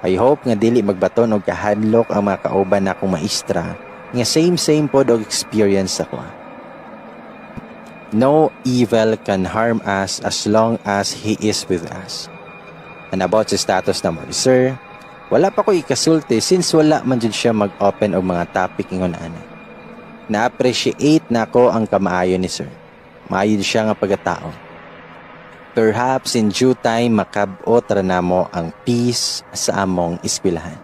I hope nga dili magbaton og kahadlok ang mga kauban nakong maestra nga same-same pod og experience ako. No evil can harm us as long as He is with us. And about sa status na mo, sir, wala pa ko ikasulti since wala man jud siya mag-open og mga topic ingon ana. Na-appreciate nako ang kamaayo ni sir. Maayo siya nga pagkatao. Perhaps in due time makab-ot ra namo ang peace sa among eskwelahan.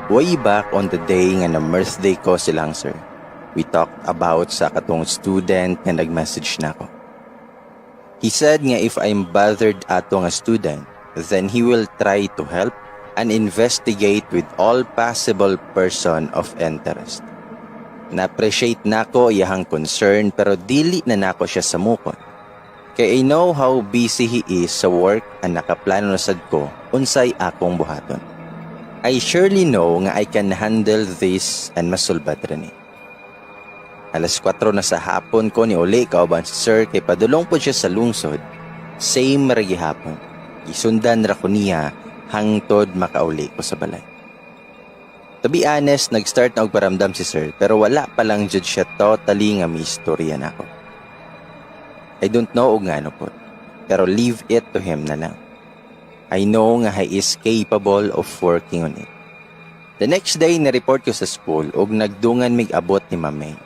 Way back on the day nga na birthday ko silang sir, we talked about sa katong student nga nag-message nako. He said nga if I'm bothered ato nga student, then he will try to help and investigate with all possible person of interest. Na-appreciate nako iyahang concern pero dili na nako siya samukon. Kay I know how busy he is sa work and nakaplano na sad ko unsay akong buhaton. I surely know nga I can handle this and masulbad ra ni. 4:00 na sa hapon ko ni uli kauban si sir kay padulong po siya sa lungsod. Same ra gihapon. Gisundan ra ko niya hangtod makauli ko sa balay. To be honest, nag-start na og paramdam si sir pero wala pa lang jud siya totally nga miistorya nako. I don't know og ngano pod, pero leave it to him na lang. I know nga he is capable of working on it. The next day, na-report ko sa school og nagdungan mig abot ni Ma'am May.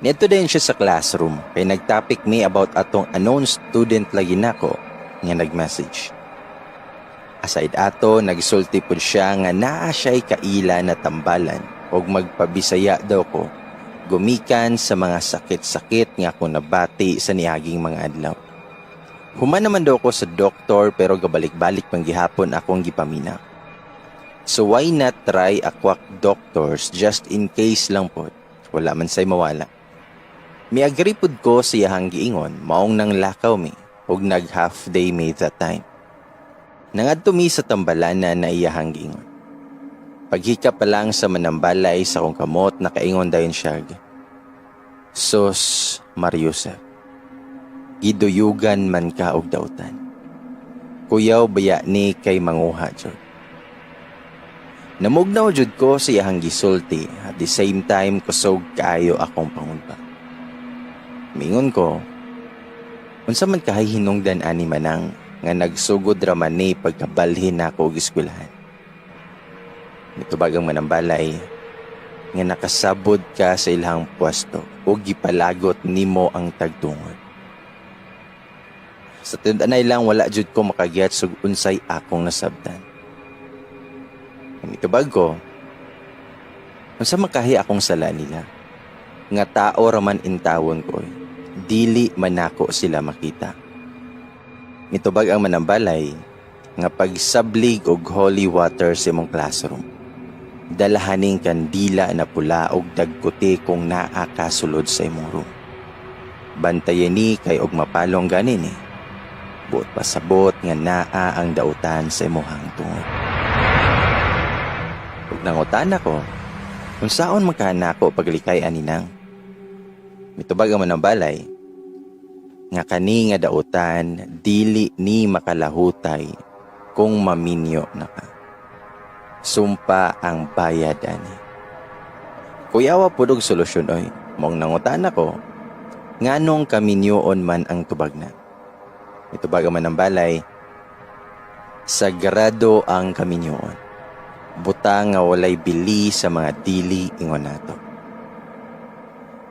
Nito din siya sa classroom kay nag-topic mi about atong unknown student lagi nako nga nag-message. Aside ato, nagsulti pud siya nga naa siya'y kaila na tambalan og magpabisaya daw ko gumikan sa mga sakit-sakit nga ako nabati sa niaging mga adlaw. Human naman daw ko sa doktor pero gabalik-balik pang gihapon akong gipamina. So why not try a quack doctors just in case lang pod? Wala man say mawala. Mi-agree pod ko sa iyahang giingon, maong nang lakaw mi og nag half day mi that time. Nangadto mi sa tambalana na iyahang giingon. Paghika pa lang sa manambalay sa akong kamot, nakaingon dayon siya. Sus, Mariusep, giduyugan man ka og dautan. Kuyaw baya ni kay manguha jud. Namugnaw jud ko sa iyahang gisulti, at the same time kusog kaayo akong pangulba. Mingon ko, "Unsa man kahay hinungdan ani, Manang, nga nagsugod ra man ni pagkabalhin nako og eskwelahan?" Mitubag ang manambalay nga nakasabod ka sa ilang pwesto ug gipalagot nimo ang tagtungod. Sa tinud-anay lang, wala jud ko makagets og unsay akong nasabtan. Mitubag ko, "Unsa man kahi akong sala nila? Nga tao raman intawon ko, eh. Dili man nako sila makita." Mitubag ang manambalay nga pagsablig og holy water sa imong classroom. Dalahaning kandila na pula og dagkuti kung naa ka sulod sa imong room. Bantayan ni kay og mapalong ganin eh. Buot pasabot nga naa ang dautan sa imuhang tungod. Ug nangutana ko, "Unsaon man ka nako paglikay ani, Nang?" Mitubag ang manambalay nga kani nga dautan dili ni makalahutay kung maminyo na ka. Sumpa ang bayad ani. Kuyawa pud og solusyon oy. Maong nangutana ko, "Nganong kaminyoon man ang tubag na?" Mitubag ang manambalay, "Sagrado ang kaminyoon. Butang nga walay bili sa mga dili ingon nato."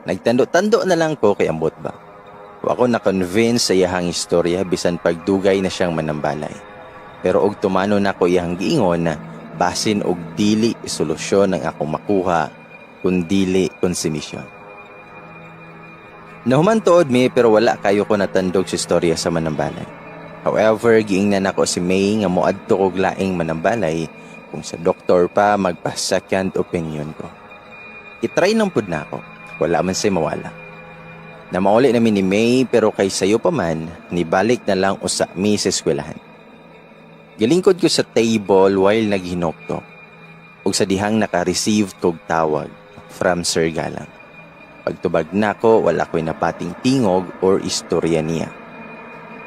Nagtando-tando na lang ko kay ambot ba. Wa ko na-convince sa iyahang istorya bisan pagdugay na siyang manambalay. Pero og tumano nako iyahang giingon na basin og dili solusyon ang akong makuha kun dili konsumisyon. Nahuman tuod mi pero wala kayo ko natandog sa istorya sa manambalay. However, giingnan nako si May nga moadto kog laing manambalay kung sa doktor pa magpa second opinion ko. I-try nang pud nako. Wala man say mawala. Na mauli namin ni May pero kay sayo pa man, nibalik na lang usa mi sa eskwelahan. Gilingkod ko sa table while naghinokto. Ug sa dihang naka-receive kog tawag from Sir Galang. Pagtubag nako, wala ko'y napating tingog or istorya niya.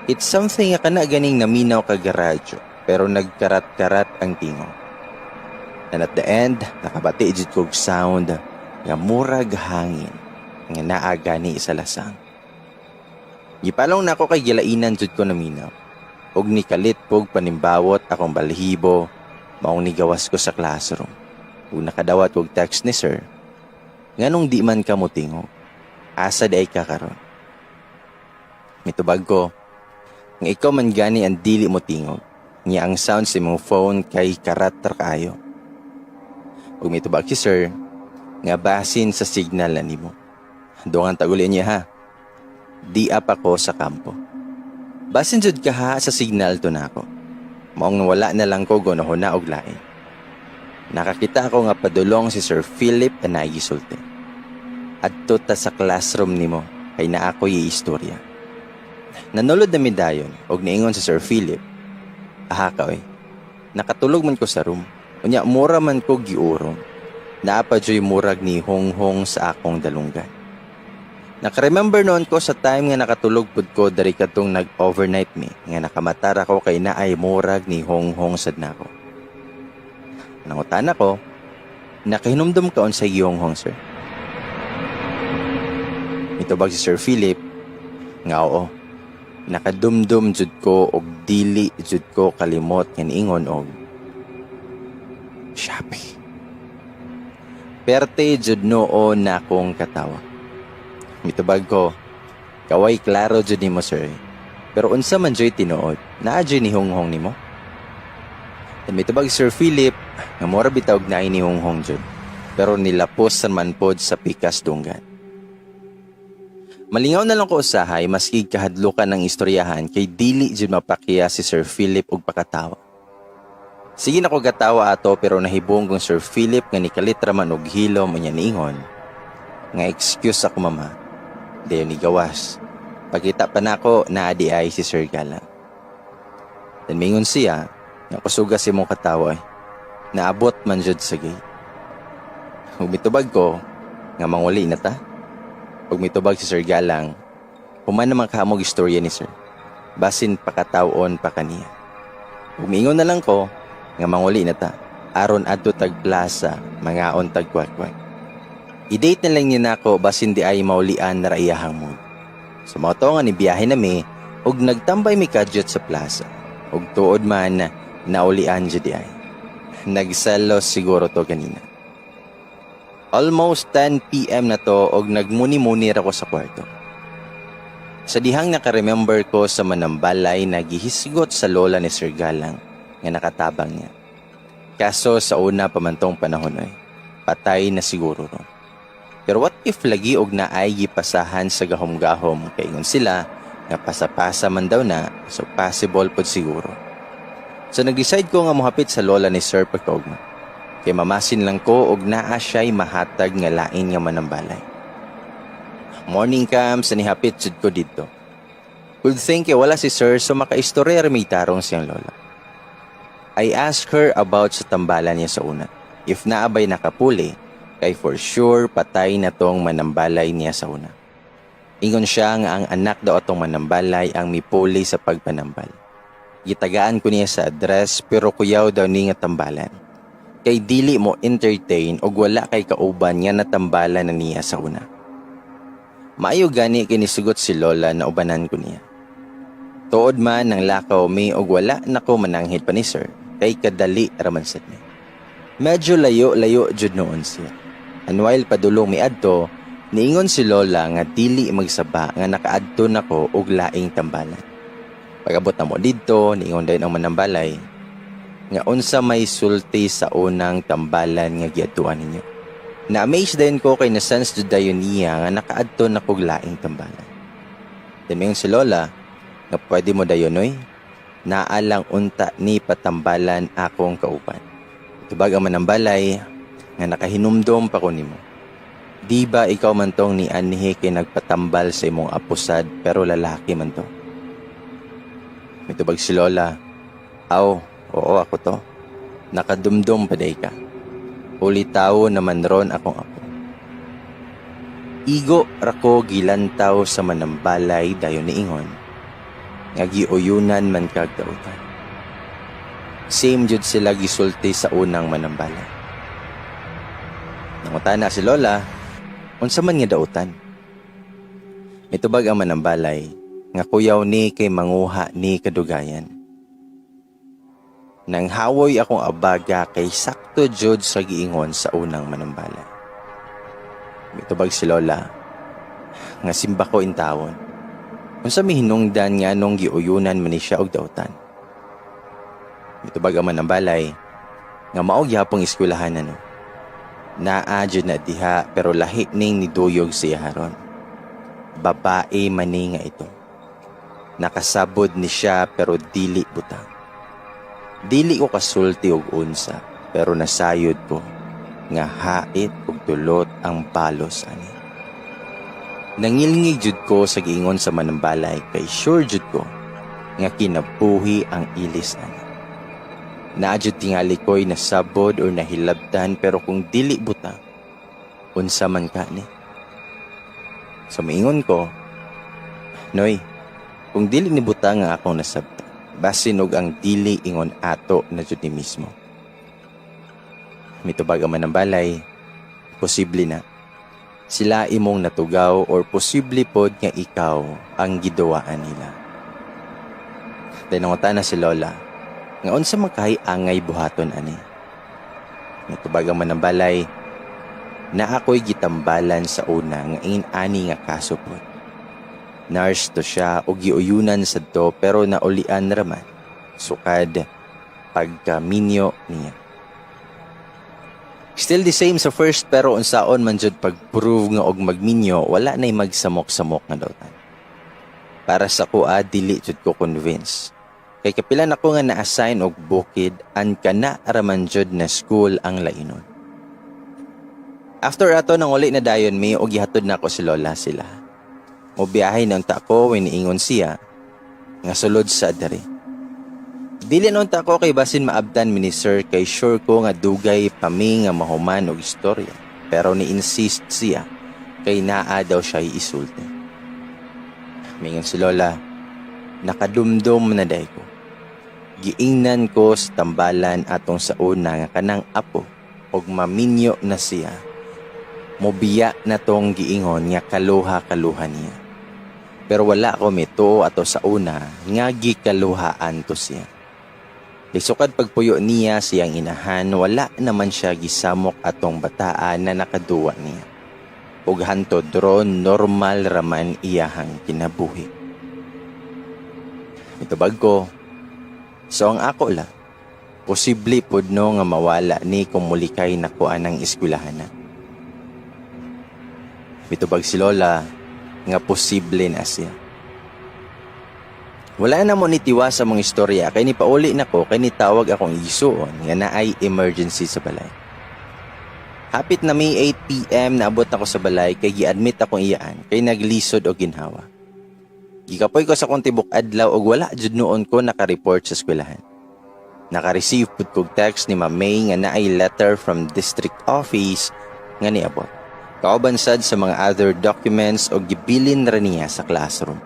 It's something nga kana ganing naminaw kag radyo pero nagkarat-karat ang tingog. And at the end, nakabati jud kog sound nga murag hangin nga naa gani sa lasang. Gipalong nako kay gilainan jud ko naminaw. Ug nikalit kog panimbawot akong balhibo, maong nigawas ko sa classroom. Ug nakadawat kog text ni sir, "Nganong di man ka motingog? Asa diay ka karon?" Mitubag ko, nga ikaw man gani ang dili mo tingog. Nga ang sound sa imong phone kay karat ra kaayo. Ug mitubag si sir, nga basin sa signal na nimo. Dungan taguli niya ha. Di pa ko sa kampo. Basin jud ka ha sa signal to nako. Maong wala na lang ko gonahuna og lain. Nakakita ako nga padulong si Sir Philip na nagisulti. "Adto ta sa classroom nimo kay naa ko'y istorya." Nanulod na mi dayon og niingon si Sir Philip, "Aha ka oy. Nakatulog man ko sa room. Unya mura man ko giurong. Naa pa juy murag ni honghong sa akong dalunggan." Nakaremember noon ko sa time nga nakatulog pud ko dari kadtong nag-overnight mi nga nakamatar ako kay naay murag ni honghong sad nako. Nangutana ko, "Nakahinumdum ka unsay gihonghong, sir?" Mitubag si Sir Philip nga oo. Nakadumdum jud ko og dili jud ko kalimot nga niingon og "Shopee." Perte jud noon na akong katawa. Mitubag ko, "Kaway klaro jud nimo, sir. Pero unsa man juy tinuod, naa juy ni honghong nimo?" And mitubag Sir Philip nga mura bitaw og naay ni honghong jud. Pero nilapos sa man pod sa pikas dunggan. Malingaw na lang ko usahay maski kahadlukan ng istoryahan kay dili jud mapakya si Sir Philip og pakatawa. Sige na ko gatawa ato pero nahibong kong Sir Philip nga nikalit ra man og hilom, unya niingon nga, "Excuse ako, mama." Dayon ni gawas. Pagkita pa nako, naa diay si Sir Galang. Then mingon siya nga kusuga si mong katawa eh. Naabot man jud sa gate. Ug mitubag ko nga manguli na ta. Ug mitubag si Sir Galang, human naman kamog istorya ni sir. Basin pakatawon pa kaniya. Ug miingon na lang ko nga manguli na ta aron adto tag plaza, mangaon tag kwak-kwak. I-date na lang niya nako basin di ay maulian na ra iyahang mood. So mao to nga nibiyahe nami ug nagtambay mi kadyot sa plaza. Ug tuod man, naulian jud di ay. Nagselos siguro to ganina. Almost 10 p.m. na to og nagmuni-muni ra ko sa kwarto. Sa dihang naka-remember ko sa manambalay na gihisgot sa lola ni Sir Galang nga nakatabang niya. Kaso sa una pa man tong panahon ay, patay na siguro ron. Pero what if lagi og naay gipasahan sa gahom-gahom, kay ingon sila nga pasapasa man daw na, so possible pod siguro. So nag-decide ko nga mohapit sa lola ni Sir pagkaugma. Kay mamasin lang ko og naa siya'y mahatag nga lain nga manambalay. Morning comes, nihapit jud ko didto. Good thing kay wala si Sir, so makaistorya ra may tarong siyang lola. I asked her about sa tambalan niya sa una. If naa bay nakapuli, kay for sure patay na tong manambalay niya sa una. Ingon siya nga ang anak daw atong manambalay ang mipuli sa pagpanambal. Gitagaan ko niya sa address, pero kuyaw daw ni nga tambalan. Kay dili mo entertain og wala kay kauban nga natambalan na niya sa una. Maayo gani kinisugot si Lola na ubanan ko niya. Tuod man nang lakaw mi og wala nako mananghid pa ni Sir kay kadali raman sad mi. Medyo layo-layo jud noon siya. And while padulong mi adto, niingon si Lola nga dili magsaba nga nakaadto nako og laing tambalan. Pag-abot na mo didto, niingon dayon ang manambalay nga unsa may sulti sa unang tambalan nga giadtuan ninyo. Na-amaze din ko kay na-sense jud dayon niya nga nakaadto na kog laing tambalan. Then miingon si Lola nga pwede mo dayon oy, naa lang unta ni patambalan akong kauban. Tubag ang manambalay nga nakahinumdom pa ko nimo. Di ba ikaw man tong ni anhi kay nagpatambal sa imong aposad, pero lalaki man to? Mitubag si Lola, "Aw, oo, ako to. Nakadumdum pa day ka. Uli tao naman ron akong apo." Igo rako gilantaw sa manambalay, dayon niingon nga giuyunan man kag dautan. Same jud sila gisulti sa unang manambalay. Nangutana si Lola, unsa man nga dautan? Mitubag ang manambalay nga kuyaw ni kay manguha ni kadugayan. Nang hawoy akong abaga kay sakto jud sa giingon sa unang manambalay. Mitubag si Lola nga simba ko intawon. Unsa may hinungdan nga nung giuyunan man ni siya og dautan? Mitubag ang manambalay nga mao gyapong eskwelahan ano. Naa jud na diha, pero lahi ning niduyog siya haron. Babae man ni nga ito. Nakasabod ni siya pero dili butang. Dili ko kasulti og unsa, pero nasayod ko nga hait ug dulot ang balos ani. Nangilngig jud ko sa giingon sa manambalay kay sure jud ko nga kinabuhi ang ilis ani. Naa jud tingali ko'y nasabod or nahilabtan, pero kung dili butang, unsa man ka ni? So miingon ko, "Noy, kung dili ni butang nga akong nasabtan, basin og ang dili ingon ato na jud ni mismo." Mitubag ang manambalay, "Posible na. Sila imong natugaw or posible pod nga ikaw ang giduwaan nila." Then nangutana si Lola, nga unsa man kay angay buhaton ani? Mitubag ang manambalay, na ako'y gitambalan sa una nga ingin ani nga kaso pod. Nurse to siya o giuyunan sadto pero naulian raman sukad pagkaminyo niya. Still the same sa first, pero unsaon man jud pag-prove nga og magminyo wala nay magsamok-samok nga dautan? Para sa kuha, dili jud ko convince. Kay kapilan ako nga na-assign og bukid an kana raman jud na school ang lainon. After ato, nang uli na dayon mi og gihatod na ako si Lola sila. Mobiyahe na unta ko when niingon siya nga sulod sa diri. Dili na unta ko kay basin maabtan mi ni Sir, kay sure ko nga dugay pa mi nga mahuman og istorya. Pero ni-insist siya kay naa daw siya isulti. Mingon si Lola, "Nakadumdum na day ko. Giingnan ko sa tambalan atong sa una nga kanang apo og maminyo na siya. Mobiya na tong giingon nga kaluha-kaluha niya. Pero wala ko mituo ato sa una nga gikaluhaan to siya. Kay sukad pagpuyo niya siyang inahan, wala naman siya gisamok atong bataan na nakaduwa niya. Ug hantod ron, normal raman iyahang kinabuhi. Mitubag ko, "So ang ako la, posible pod no nga mawala ni kung mulikay nako anang eskwelahan na." Mitubag si Lola nga posible na siya. Wala na mo nitiwa sa mga istorya kay ni pauli nako kay nitawag akong igsuon nga naay emergency sa balay. Hapit na may 8 p.m. naabot ako sa balay kay gi-admit akong iyaan kay naglisod og ginhawa. Gikapoy ko sa akong tibok adlaw og wala jud noon ko naka-report sa eskwelahan. Naka-receive pud kog text ni Ma'am May nga naay letter from district office nga niabot. Kauban sad sa mga other documents og gibilin ra niya sa classroom.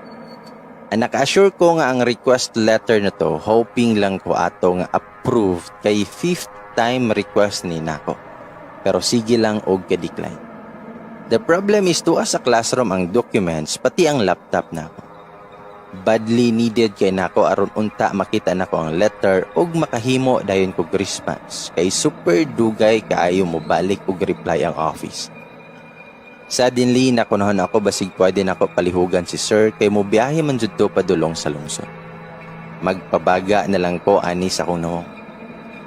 Ang naka-assure ko nga ang request letter na to, hoping lang ko ato nga approved kay fifth time request ni nako. Pero sige lang og ka-decline. The problem is tuwa sa classroom ang documents pati ang laptop nako. Badly needed kay nako aron unta makita nako ang letter ug makahimo dayon kog response kay super dugay kaayo mo balik og reply ang office. Suddenly, nakunahon ako basig pwede nako palihugan si sir kay mo biyahe man jud to padulong sa lungsod. Magpabaga na lang ko ani sa akong nawong.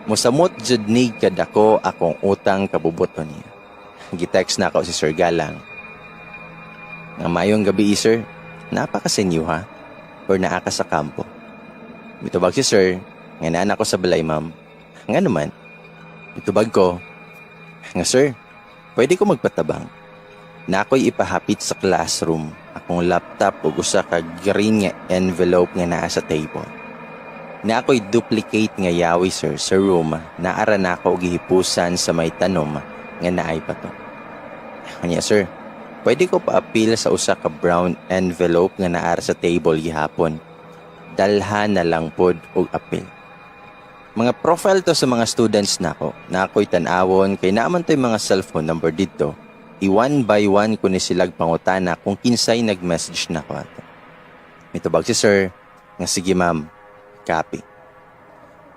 Musamot jud ni kadako akong utang kabubuto niya. Gitext na ako si Sir Galang. Nga "Mayong gabi, sir. Naa pa ka sa inyo ha? Or naa ka sa kampo?" Mitubag si sir, nga "Naa ko sa balay, ma'am. Nga naman?" Mitubag ko, nga "Sir, pwede ko magpatabang. Na ako'y ipahapit sa classroom akong laptop ug usa ka green nga envelope nga naa sa table. Na ako'y duplicate nga yawi, sir, sa room, naara na ako og gihipusan sa may tanom nga naay pato. Kanya sir, pwede ko pa-apil sa usa ka brown envelope nga naara sa table gihapon. Dalha na lang pod og apil. Mga profile to sa mga students nako na ako'y tan-awon kay naaman to'y mga cellphone number didto. I-one by one ko ni silag pangutana kung kinsay nag-message nako ato." Mitubag si sir nga "Sige ma'am, copy."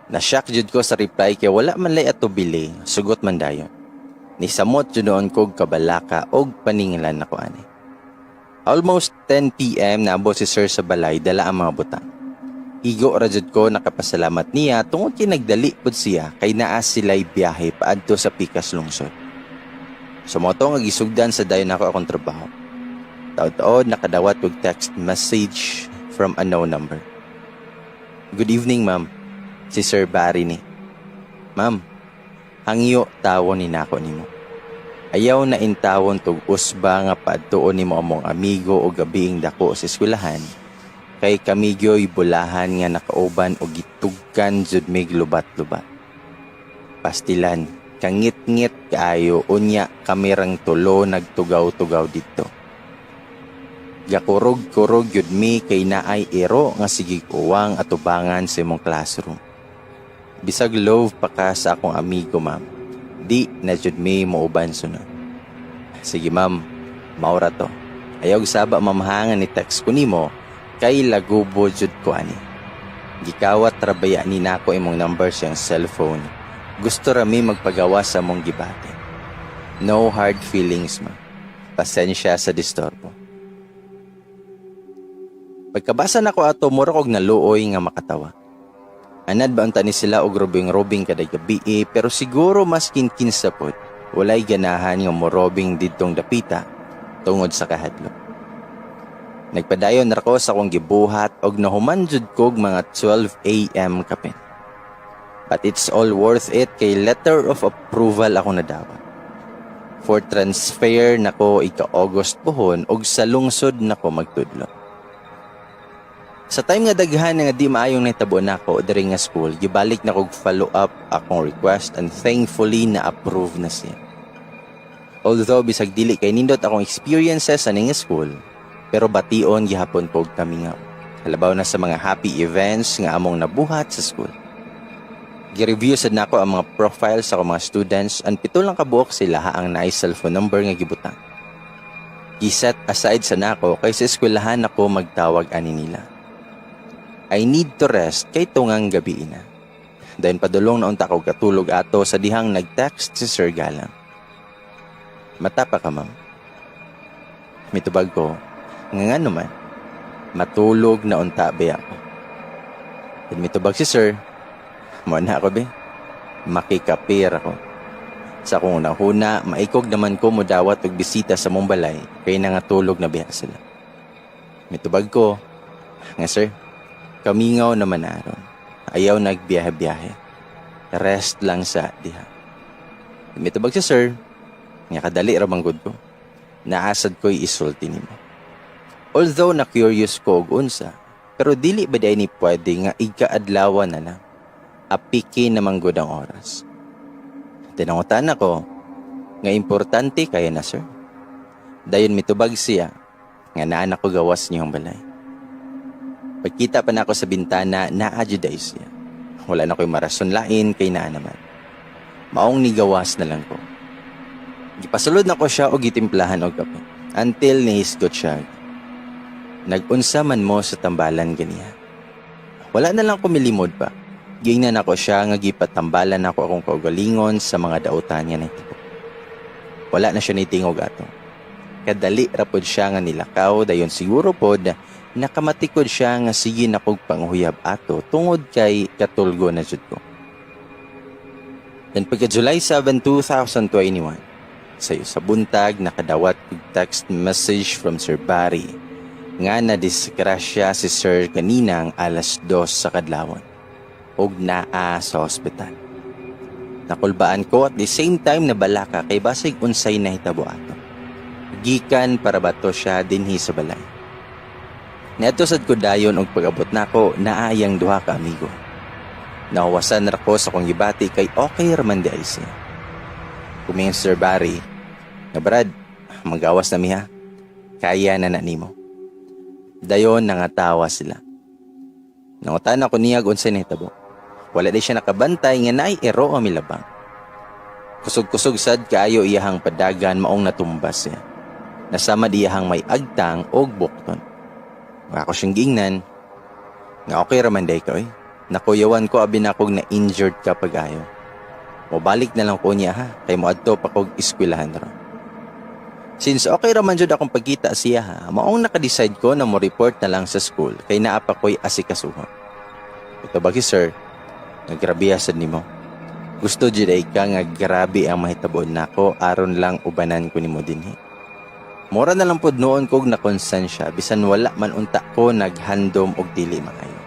Na-shock jud ko sa reply kay wala man lay atubili, sugot man dayon. Nisamot jud noon kog kabalaka og paninglan nako ani. Almost 10 p.m. naabot si sir sa balay dala ang mga butang. Igo ra jud ko nakapasalamat niya tungod kay nagdali pud siya kay naa sila'y biyahe paadto sa pikas lungsod. So mao to nga gisugdan sa dayon nako akong trabaho. Taod-taod nakadawat og text message from a no number. "Good evening, ma'am. Si Sir Barry ni. Ma'am, hangyo tawon ni nako nimo. Ayaw na intawon tog usba nga paadtuon nimo among amigo o gabiing dako sa eskwelahan kay kami gyoy bulahan nga nakauban og gitugkan jud mig lubat-lubat. Pastilan, kangit-ngit kaayo, unya kami rang tulo nagtugaw-tugaw didto. Gakurog-kurog yun mi kay naay iro nga sigig uwang atubangan sa imong classroom. Bisag love pa ka sa akong amigo, ma'am. Di na jud mi muuban sunod. Sige ma'am, maura to. Ayaw saba, ma'am, ha, nga ni text ko nimo kay lagubo jud ko ani. Gikawat ra baya ni nako imong number siyang cellphone. Gusto ra mi magpagawa sa mong gibati. No hard feelings, ma'am. Pasensya sa disturbo." Pagkabasa nako ato, mura kog naluoy nga makatawa. Anad ba unta ni sila og robing-robing kada gabi eh, pero siguro maskin kinsa pod, walay ganahan nga morobing didtong dapita tungod sa kahadlok. Nagpadayon ra ko sa akong gibuhat og nahuman jud kog mga 12 a.m. kapin. But it's all worth it kay letter of approval ako nadawat. For transfer nako ika-August pohon og sa lungsod nako magtudlo. Sa time nga daghan nga di maayong nahitabo nako diri nga school, gibalik na kog follow up akong request and thankfully na-approve na siya. Although bisag dili kay nindot akong experiences sa ning school, pero bation gihapon kog kamingaw. Halabaw na sa mga happy events nga among nabuhat sa school. Gi-review sad nako ang mga profiles sa akong mga students and 7 lang kabuok sila ang naay cellphone number nga gibutang. Gi-set aside sa nako kay sa eskwelahan ako magtawag ani nila. I need to rest kay tungang gabi na. Dayon padulong na unta ko katulog ato sa dihang nag-text si Sir Galang. "Mata pa ka, ma'am?" Mitubag ko, nga ngano man, matulog na unta ba ako. Then mitubag si Sir, "Mo na ako be, makikapir ako. Sa akong unang-huna, maikog naman ko mudawat og bisita sa mong balay kay nangatulog na biya sila." Mitubag ko, nga "Sir, kamingaw naman aron. Ayaw nagbiyahe-biyahe. Rest lang sa diha." Mitubag si Sir, nga "Kadali ra man gud ko. Naasad ko'y isulti nimo." Although na curious ko og unsa, pero dili ba diay ni pwede nga ikaadlawan na lang? Apiki naman gud ang oras. Tinangutan ako, nga "Importante kaya na, sir." Dayon mitubag siya, nga "Naan ako gawas niyong balay." Pagkita pa nako sa bintana, naa jud ay siya. Wala na ko'y marason lain kay naa naman. Maong nigawas na lang ko. Gipasulod na ko siya og gitimplahan og kape until nihisgot siya. "Nag-unsa man mo sa tambalan ganiha?" Wala na lang ko milimod pa. Giingnan ako siya nga gipatambalan ako akong kaugalingon sa mga dautan nga nahitabo. Wala na siya nitingog ato. Kadali ra pod siya nga nilakaw, dayon siguro pod nakamatikod siya nga sige na kog panghuyab ato tungod kay katulgo na jud ko. Then pagka July 7, 2021, sayo sa buntag, nakadawat og text message from Sir Barry nga nadisgrasya si Sir kaninang 2:00 sa kadlawon ug naa sa ospital. Nakulbaan ko, at the same time nabalaka kay basig unsay nahitabo ato. Gikan para bato siya dinhi sa balay. Niadto sad ko dayon og pag-abot nako, naa iyang duha ka amigo. Nahuwasan ra ko sa akong gibati kay okay ra man di ay siya. Kumingon Sir Barry nga, "Brad, magawas na miha. Kaya na na nimo." Dayon nangatawa sila. Nangutan ako niya unsay nahitabo. Wala di siya nakabantay nga naay ero ang milabang. Kusog-kusog sad kaayo iyahang padagan, maong natumbas siya. Nasamad iyahang may agtang og bukton. Ako siyang giingnan nga "Okay ra man day ka oy. Nakuyawan ko abi nakog na injured ka pag-ayo. Mobalik na lang ko niya ha, kay moadto pa kog eskwelahan ro." Since okay ra man jud akong pagkita siya ha, maong naka-decide ko na mo report na lang sa school kay naa pa ko'y asikasuhon. Ito ba si Sir, nga "Grabe sad nimo. Gusto jud ay ka nga grabe ang mahitabo nako aron lang ubanan ko nimo dinhi." Mura na lang pod noon kog na konsensya bisan wala man unta ko naghandom og dili maayo.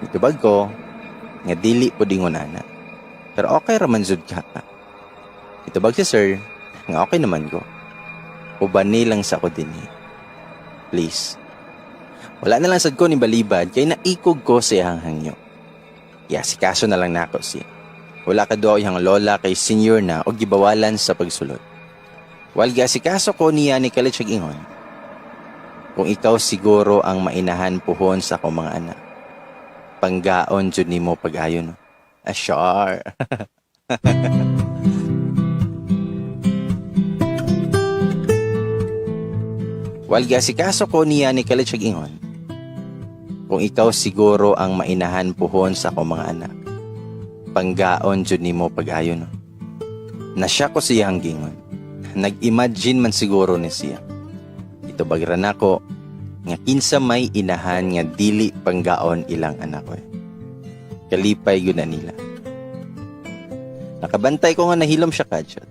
Mitubag ko nga "Dili pod ingon ana. Pero okay ra man jud ka." Mitubag si Sir nga "Okay naman ko. Ubani lang sa ko dinhi. Please." Wala na lang sad ko ni balibad kay naikog ko sa iyang hangyo. Ya, sikaso na lang nako siya. Wala ka daw iyang lola kay senior na o gibawalan sa pagsulod. While giasikaso ko niya, ni kalit siya ingon, "Kung ikaw siguro ang mainahan puhon sa akong mga anak, panggaon jud nimo pag-ayo, no?" Ashar. While giasikaso ko niya, ni kalit siya ingon, "Kung ikaw siguro ang mainahan puhon sa akong mga anak, panggaon jud nimo pag-ayo, no?" Nasya ko siyang gingon. Nag-imagine man siguro ni siya. Ito bagra nako nga kinsa may inahan nga dili panggaon ilang anak ko? Kalipay gyud na nila. Nakabantay ko nga nahilom siya kadyot.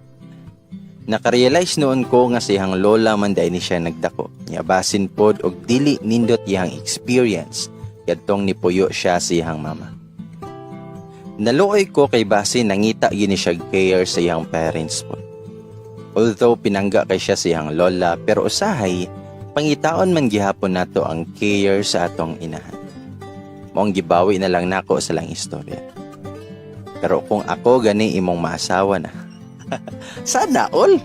Nakarealize noon ko nga siyang lola man dahil ni siya nagdako. Nya basin pod og dili nindot iyang experience kadtong nipuyo siya sa iyang mama. Naluoy ko kay basin nangita gyud ni siya care sa iyang parents pod. Although pinangga kay siya sa iyang lola, pero usahay pangitaon man gihapon nato ang care sa atong inahan. Maong gibawi na lang nako sa lang istorya. Pero kung ako gani imong maasawa na. Sana all.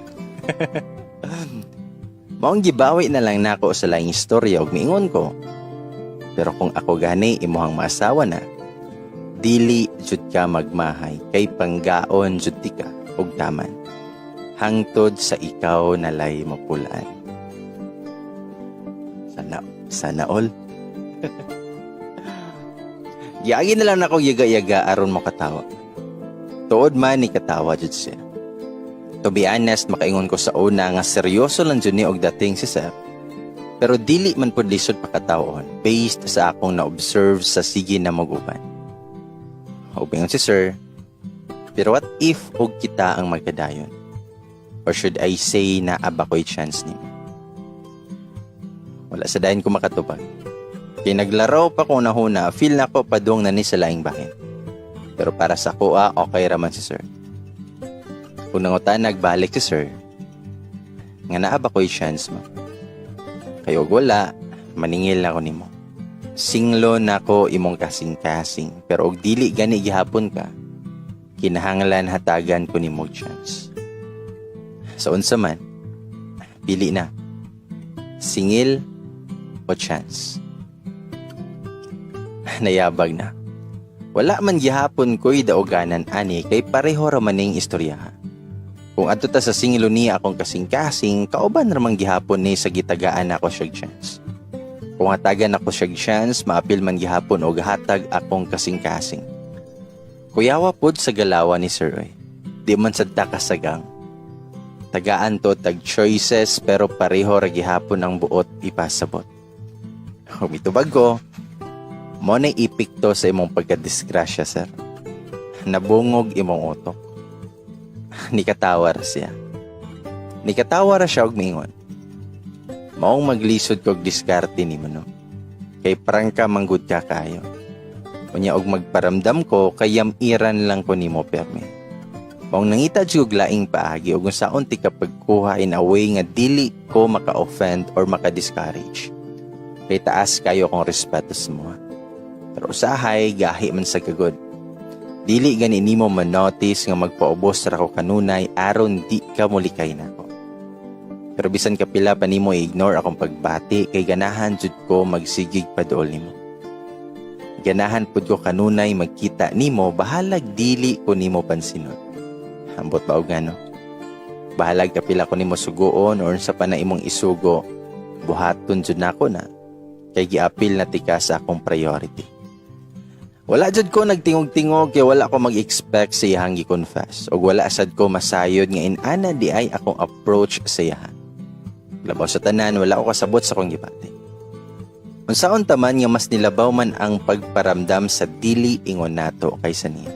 Maong gibawi na lang nako sa lang istorya ug miingon ko. Pero kung ako gani imuhang maasawa na, dili jud jud ka magmahay kay panggaon jud tika og taman. Hangtod sa ikaw nalay mapulaan. Sana, sana all. Giagi na lang nako yaga-yaga aron makatawa. Tuod man ni katawa jud siya. To be honest, makaingon ko sa una nga seryoso lang jud ni og dating si sir. Pero dili man pud lisod pakatawon based sa akong na-observe sa sige na mag-uban. Ug ingon si sir, pero what if og kita ang magkadayon? Or should I say naa ba ko'y chance nimo? Wala sa dayon ko makatubag. Kay naglaro pa ko nahuna, feel na ko padung na ni sa laing bahin. Pero para sa kuha, okay raman si sir. Kung nangutan nagbalik si sir, nga naa ba ko'y chance mo? Kay og wala, maningil na ko nimo. Singlo na ko imong kasing-kasing, pero og dili gani gihapon ka, kinahanglan hatagan ko nimo chance. Sa unsa man, pili na. Singil o chance. Nayabag na. Wala man gihapon ko'y dauganan ani kay pareho ra maning istoryaha. Kung adto ta sa singilo niya akong kasing-kasing, kauban ra man gihapon ni sa gitagaan ako siya chance. Kung hatagan ako siya chance, maapil man gihapon og hatag akong kasing-kasing. Kuyawa pod sa galawa ni Sir Oy. Di man sad ta kasagang. Tagaan to tag choices pero pareho ra gihapon ang buot ipasabot. Mitubag ko, mo na epekto sa imong pagkadisgrasya, sir. Nabungog imong utok. Nikatawa ra siya. Nikatawa ra siya og miingon. Maong maglisod kog diskarte nimo no. Kay prangka manggod ka kayo. Unya og magparamdam ko kay yamiran lang ko nimo permi. Maong nangita jud og laing paagi og unsaon ti ka pagkuha in a way nga dili ko maka-offend or maka-discourage. Kay taas kayo akong respeto sa mo. Pero usahay gahi man sa gagod. Dili gani nimo ma-notice nga magpaubos ra ko kanunay aron di ka mulikay nako. Pero bisan kapila pa nimo i-ignore akong pagbati kay ganahan jud ko magsigig paduol nimo. Ganahan pud ko kanunay magkita nimo bahalag dili ko nimo pansinon. Ambot ba og ngano? Bahalag kapila ko nimo suguon or unsa pa na imong isugo, buhaton jud nako na kay giapil na tika sa akong priority. Wala jud ko nagtingog-tingog kay wala ko mag-expect sa iyahang gi-confess ug wala sad ko masayod nga inana di ay akong approach sa iyaha. Labaw sa tanan, wala ko kasabot sa akong gibati. Unsaon ta man nga mas nilabaw man ang pagparamdam sa dili ingon nato kaysa niya.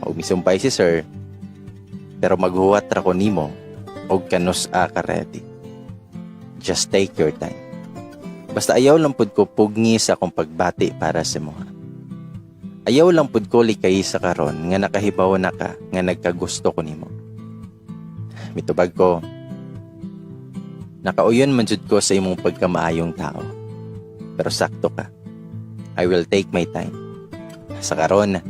Og misumpay si sir, pero maghuwat ra ko nimo og kanus-a ka ready. Just take your time. Basta ayaw lang pud ko pugni sa akong pagbati para sa imoha. Ayaw lang pud ko likay sa karon nga nakahibaw na ka nga nagkagusto ko nimo. Mitubag ko, nakauyon man jud ko sa imong pagkamaayong tao. Pero sakto ka. I will take my time. Sa karon,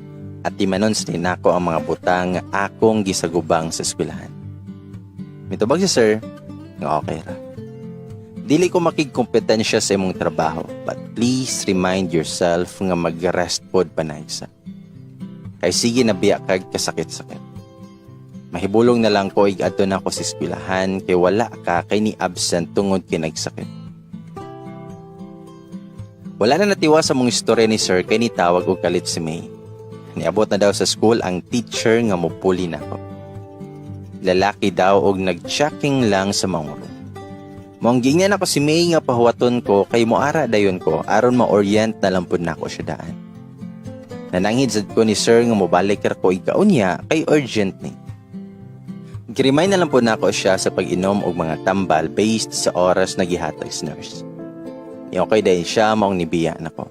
atimanon sa nako ang mga butang nga akong gisagubang sa eskwelahan. Mitubag si sir, nga okay ra. Dili ko makigkompetensya sa imong trabaho, but please remind yourself nga mag-rest pod panagsa. Kay sige na biya kag kasakit-sakit. Mahibulong na lang ko ig adto na ko sa eskwelahan kay wala ka kay ni absent tungod kay nagsakit. Wala na natiwa sa mong istorya ni sir kay nitawag og kalit si May. Niabot na daw sa school ang teacher nga mupuli nako. Lalaki daw og nag-checking lang sa mga room. Maong giingnan ako si May nga pahuwaton ko kay moara dayon ko aron ma-orient na lang pud nako siya daan. Nananghid sad ko ni sir nga mobalik ra ko igkaunya kay urgent ni. Giremind na lang po nako siya sa pag-inom og mga tambal based sa oras na gihatag sa nurse. Okay dahil siya maong nibiya nako.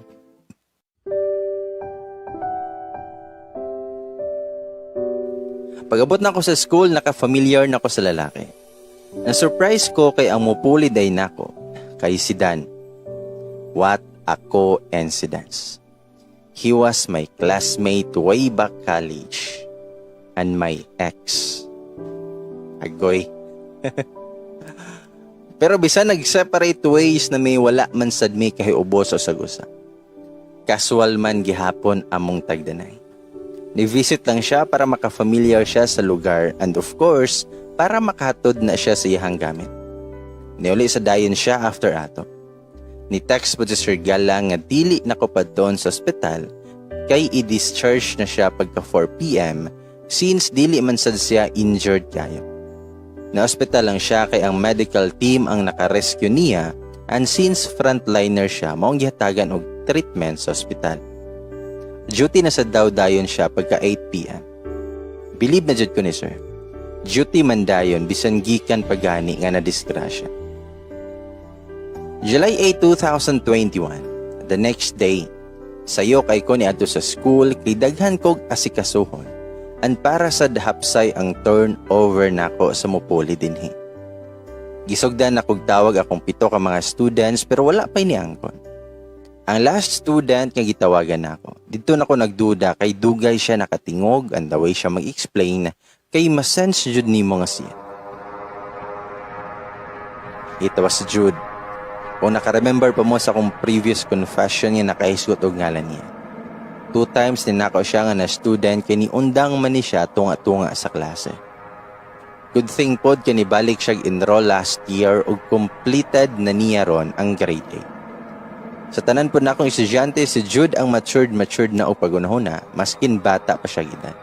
Pag-abot na ako sa school, naka-familiar na ko sa lalaki. Na-surprise ko kay ang mupuli day nako, kay si Dan. What a coincidence. He was my classmate way back college and my ex. Agoy. Pero bisan nag-separate ways na may wala man sad mi kahiubos o sagusa. Casual man gihapon among tagdanay. Ni-visit lang siya para maka-familiar siya sa lugar and, of course, para makahatod na siya sa iyang gamit. Niuli sa dayon siya after ato. Ni text po si Sir Gala nga dili na ko padtoon sa ospital kay i-discharge na siya pagka 4 p.m. since dili man sad siya injured kayo. Na ospital lang siya kay ang medical team ang naka-rescue niya and since frontliner siya, maong gihatagan og treatment sa ospital. Duty na sa daw dayon siya pagka 8 p.m. Believe na jud ko ni sir. Duty man dayon bisan gikan pagani nga na disgrasya. July 8, 2021, the next day, sayo kay ko ni adto sa school kay daghan kog asikasuhon. And para sa hapsay ang turnover nako sa mupuli dinhi. Gisugdan na kog tawag akong pito ka mga students pero wala pa'y niangkon. Ang last student nga gitawagan nako, didto na ko nagduda kay dugay siya nakatingog and the way siya mag-explain kay masense jud nimo nga siya. It was Jude. Kung naka-remember pa mo sa akong previous confession nga nakahisgot og ngalan niya. Two times ninako siya nga na student kay niundang man ni siya tunga-tunga sa klase. Good thing pod kay nibalik siya enroll last year ug completed na niya ron ang grade 8. Sa tanan po na akong estudyante, si Jude ang matured matured na og pagunahuna, maskin bata pa siya edad.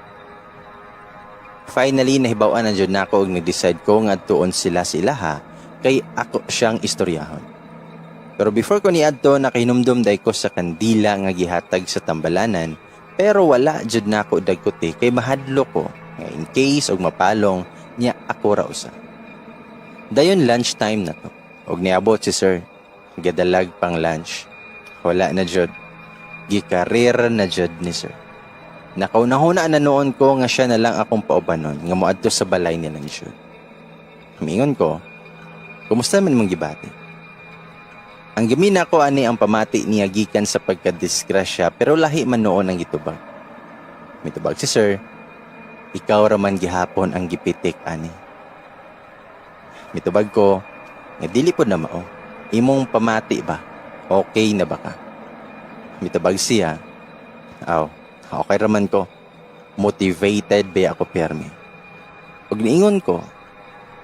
Finally, nahibaw-an na jud nako og nag-decide ko nga tuon sila sa ilaha kay ako siyang istoryahon. Pero before ko niadto, nakahinumdum day ko sa kandila nga gihatag sa tambalanan, pero wala jud nako dagkuti kay mahadlo ko nga in case og mapalong niya ako ra usa. Dayon lunchtime na to og niabot si sir gadalag pang lunch. Wala na jud. Gikarera na jud ni sir. Nakaunahuna na noon ko nga siya na lang akong paubanon nga moadto sa balay nila ni Jude. Mingon ko, "Kumusta man imong gibati?" Ang gamina ko ani ang pamati niya gikan sa pagkadisgrasya pero lahi man noon ang gitubag. Mitubag si sir, "Ikaw raman gihapon ang gipitik ani." Mitubag ko, nga dili pod na mao. "Imong pamati ba? Okay na ba ka?" Mitubag siya, "Aw, okay raman ko. Motivated ba ako permi." Ug niingon ko,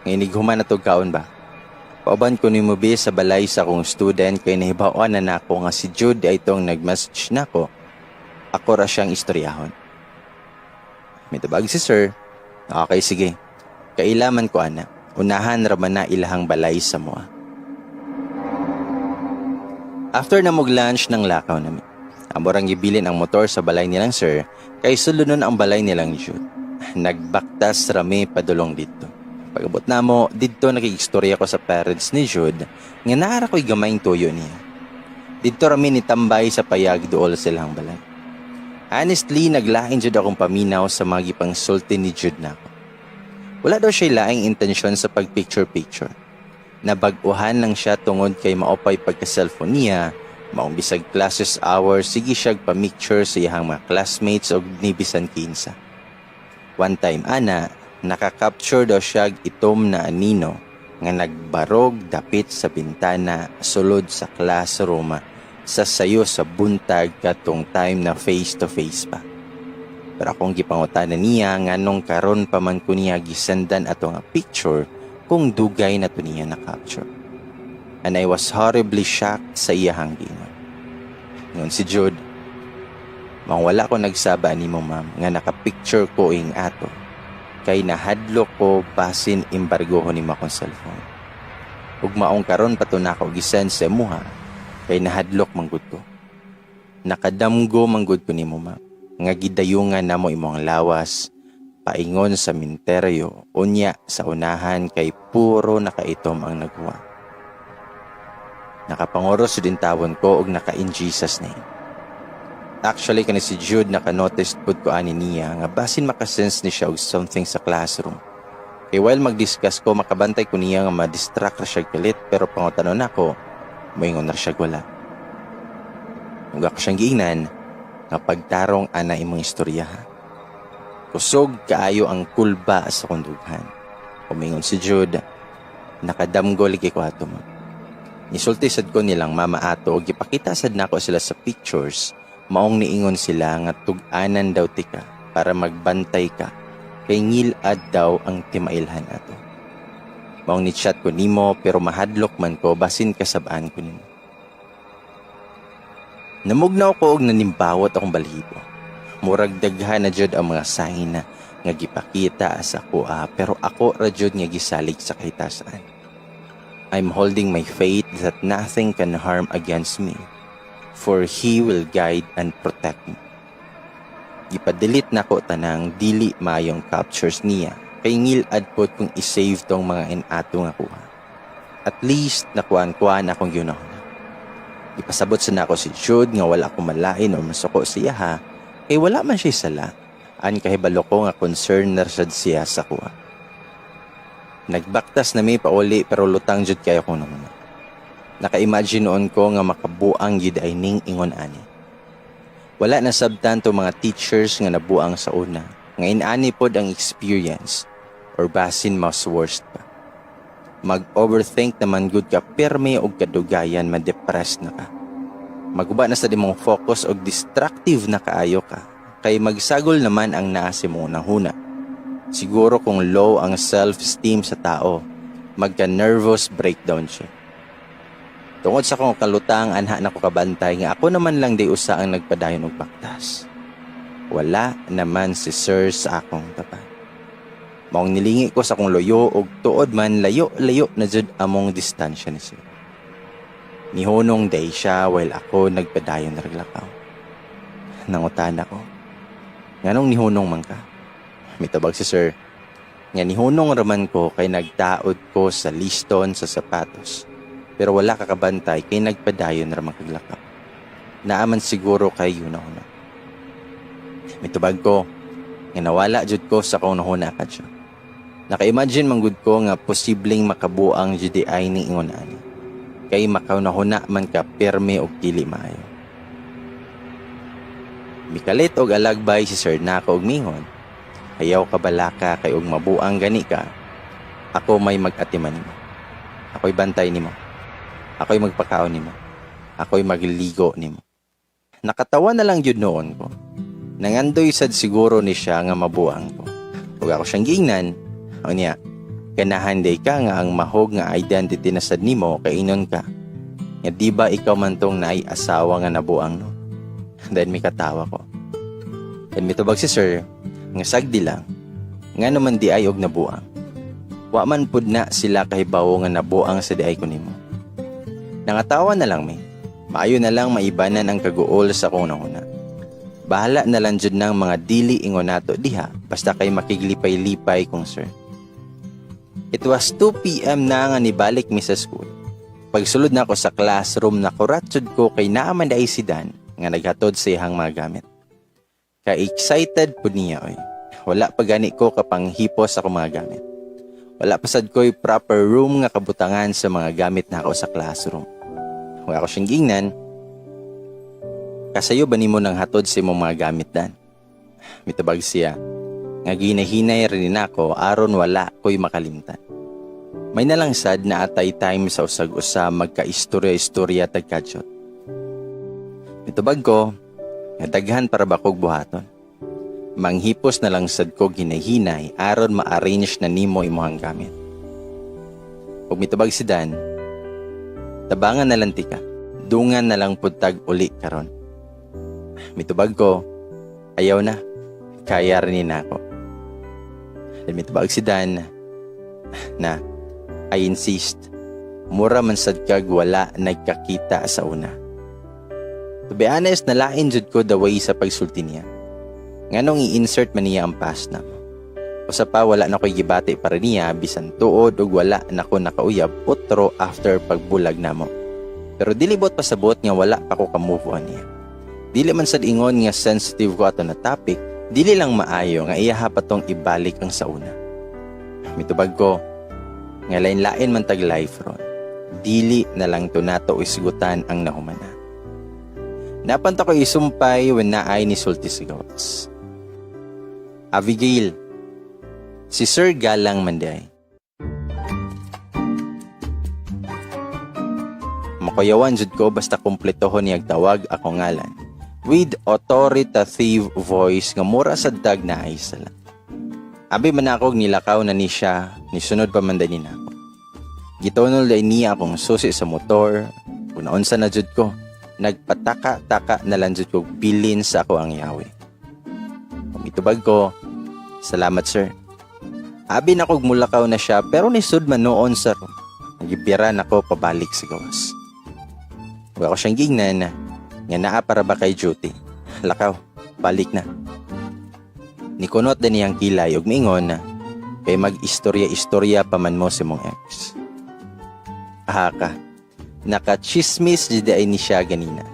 nga inighuman na tog kaon ba? Pauban ko nimo bi sa balay sa akong student kay nahibaw-an na nako nga si Jude ay itong nag-message nako. Ako ra siyang istoryahon. Mitubag si sir, "Okay, sige. Kailaman ko ana. Unahan ra man na ilahang balay sa moa." After na lunch ng lakaw nami. Amo rang gibilin ang motor sa balay nilang sir kay sulod ang balay nilang Jude. Nagbaktas rami padulong didto. Pag-abot namo, didto nakigstorya ko sa parents ni Jude nga naara ko'y gamayng tuyo niya. Didto rami ni tambay sa payag duol silang balay. Honestly, naglain jud akong paminaw sa mga gipangsulti ni Jude nako. Wala daw siya laing intensyon sa pag-picture-picture. Nabag-uhan lang siya tungod kay maopay pagka-cellphone niya, maong bisag classes hours, sige siya pa-picture sa iyang mga classmates og nibisan kinsa. One time ana, naka-capture daw siya itom na anino nga nagbarog dapit sa bintana sulod sa classroom sa sayo sa buntag katong time na face to face pa. Pero akong gipangutana niya nganong karon pa man ko niya gisendan ato nga picture kung dugay na to niya na-capture. And I was horribly shocked sa iyahang giingon. Ingon si Jude, "Mang wala ko nagsaba nimo, ma'am, nga naka-picture ko ing ato kay nahadlok ko basin embargohon nimo akong cellphone. Ug maong karon pa to nako gisend sa imuha kay nahadlok manggud ko. Nakadamgo manggud ko nimo, ma'am, nga gidayungan namo imong lawas paingon sa minteryo, unya sa unahan kay puro nakaitom ang naghuwa." Nakapanguros din tawon ko og naka in Jesus name. Actually, kani si Jude, naka-notice pud ko ani niya nga basin makasense ni siya og something sa classroom. Kay while mag-discuss ko, makabantay ko niya nga ma-distract ra siya kalit, pero pangutanon nako, moingon ra siya wala. Ug ako siyang giingnan nga pagtarong ana imong istorya ha. Kusog kaayo ang kulba sa kundughan. Umingon si Jude, "Nakadamgo lagi ko ato, ma'am. Nisulti sad ko nilang mama ato ug gipakita sad nako sila sa pictures, maong niingon sila nga tug-anan daw tika." Para magbantay ka kay ngilad daw ang timailhan ato. Maong ni chat ko nimo pero mahadlok man ko basin kasabaan ko nimo. Namugnaw ko og nanimbawot akong balhibo. Murag daghan na jud ang mga sign na nga gipakita sa akoa pero ako ra jud nga gisalig sa kahitasan. I'm holding my faith that nothing can harm against me, for He will guide and protect me. Gipa-delete nako tanang dili maayong captures niya kay ngilad pod kung i-save tong mga inato nga kuha. At least nakuan-kuan akong gihunahuna. Gipasabot sa nako si Jude nga wala ko malain o masuko siya ha, kay wala man siya sala. An kahibalo ko nga concern na sad siya sa kuha. Nagbaktas na mi pauli pero lutang jud kayo kong nanguna. Naka-imagine noon ko nga makabuang gid ay ning ingon ani. Wala na sabtan to mga teachers nga nabuang sa una. Nga inani pod ang experience or basin mas worst pa. Mag-overthink naman gud ka pirmi og kadugayan, ma-depressed na ka. Maguba na sa imong focus og destructive na kaayo ka. Kay magsagol naman ang naa sa imong nahuna. Siguro kung low ang self-esteem sa tao, magka-nervous breakdown siya. Tungod sa akong kalutang, anha na ko kabantay nga ako naman lang di usa ang nagpadayon og baktas. Wala naman si sir sa akong tapat. Maong nilingi ko sa akong luyo og tuod man layo-layo na jud among distansya ni sir. Nihunong day siya while ako nagpadayon na raglakaw. Nangutan ako. Nganong nihunong man ka? Mitubag si sir. Nga nihunong raman ko kay nagtaod ko sa liston sa sapatos. Pero wala ka kabantay kay nagpadayon raman kaglakaw. Naaman siguro kay yuna-una. Mitubag ko nga nawala jud ko sa akong nahuna ka siya. Naka-imagine man gud ko nga posibleng makabuang GDI ni ingon ani. Kay makaunahuna man ka pirmi og dili maayo. Mikalit og alagbay si sir nako og mingon. Ayaw ka balaka kay og mabuang gani ka. Ako may mag-atiman nimo. Ako'y bantay nimo. Ako'y magpakaon nimo. Ako'y magligo nimo. Nakatawa na lang jud noon ko. Nangandoy sad siguro ni siya nga mabuang ko. Ug ako siyang giingnan, unya, ganahan day ka nga ang mahog nga identity na sad nimo kainon ka. Nga di ba ikaw man tong naay asawa nga nabuang, no? Then may katawa ko. Then mitubag si sir, nga sagdi lang, nga naman di ay og nabuang. Wa man pud na sila kahibawo nga nabuang sa di ay ko nimo. Nangatawa na lang mi. Maayo na lang maibanan ang kaguol sa akong nahuna. Bahala na lang jud ng mga dili ingon nato diha basta kay makiglipay-lipay kong sir. It was 2 p.m. na nga nibalik mi sa school. Pagsulod na ako sa classroom, nakurat jud ko kay naa man diay si Dan nga naghatod sa iyang mga gamit. Ka-excited pud niya oy. Wala pa gani ko kapanghipos ako mga gamit. Wala pa sad ko'y proper room nga kabutangan sa mga gamit na ako sa classroom. Wala ko siyang gingnan. "Kasayo ba nimo nang hatod sa imong mga gamit, Dan?" Mitubag siya nga ginahinay rin nako aron wala ko'y makalimtan. May nalang sad na atay time sa usag-usa magka-istorya-istorya tagkadyot. Mitubag ko nga daghan para ba kog buhaton. Manghipos na lang sad ko ginahinay aron ma-arrange na nimo imuhang gamit. Ug mitubag si Dan, "Tabangan na lang tika, dungan na lang pud tag uli karon." Mitubag ko, "Ayaw na, kaya rin na ako." Then mitubag si Dan na, "I insist, mura man sad kag wala nagkakita sa una." To be honest, nalain jud ko the way sa pagsulti niya. Nganong i-insert man niya ang past na mo? Usa pa, wala na ko'y gibati para niya bisan tuod ug wala na ko nakauyab otro after pagbulag namo. Pero dili bot pasabot nga wala pa ko ka-move on niya. Dili man sad ingon nga sensitive ko ato na topic, dili lang maayo nga iyaha pa tong ibalik ang sa una. Mitubag ko nga lain-lain man tag life ron. Dili na lang to nato isgutan ang nahumana. Napanta ko isumpay when naay ni sulti sa gawas. "Abigail, si Sir Galang man diay." Makuyawan jud ko basta kumpletohon niyag tawag ako ngalan. With authoritative voice nga mura sa dag na ay sala. Abi man ako nilakaw na ni siya, nisunod pa man din nako. Gitunol day niya akong susi sa motor, kung naunsa na jud ko, nagpataka-taka na lang jud ko bilin sa ako ang yawi. Mitubag ko, "Salamat, sir." Abi na kog mulakaw na siya pero nisud man noon sa room. Nagibira nako pabalik sa gawas. Ug ako siyang gingnan nga naa para ba kay duty. "Lakaw, balik na." Nikunot din niyang kilay ug miingon, "Kay mag-istorya-istorya pa man mo sa mong ex." Aha ka. Nakachismis jud ay ni siya ganina.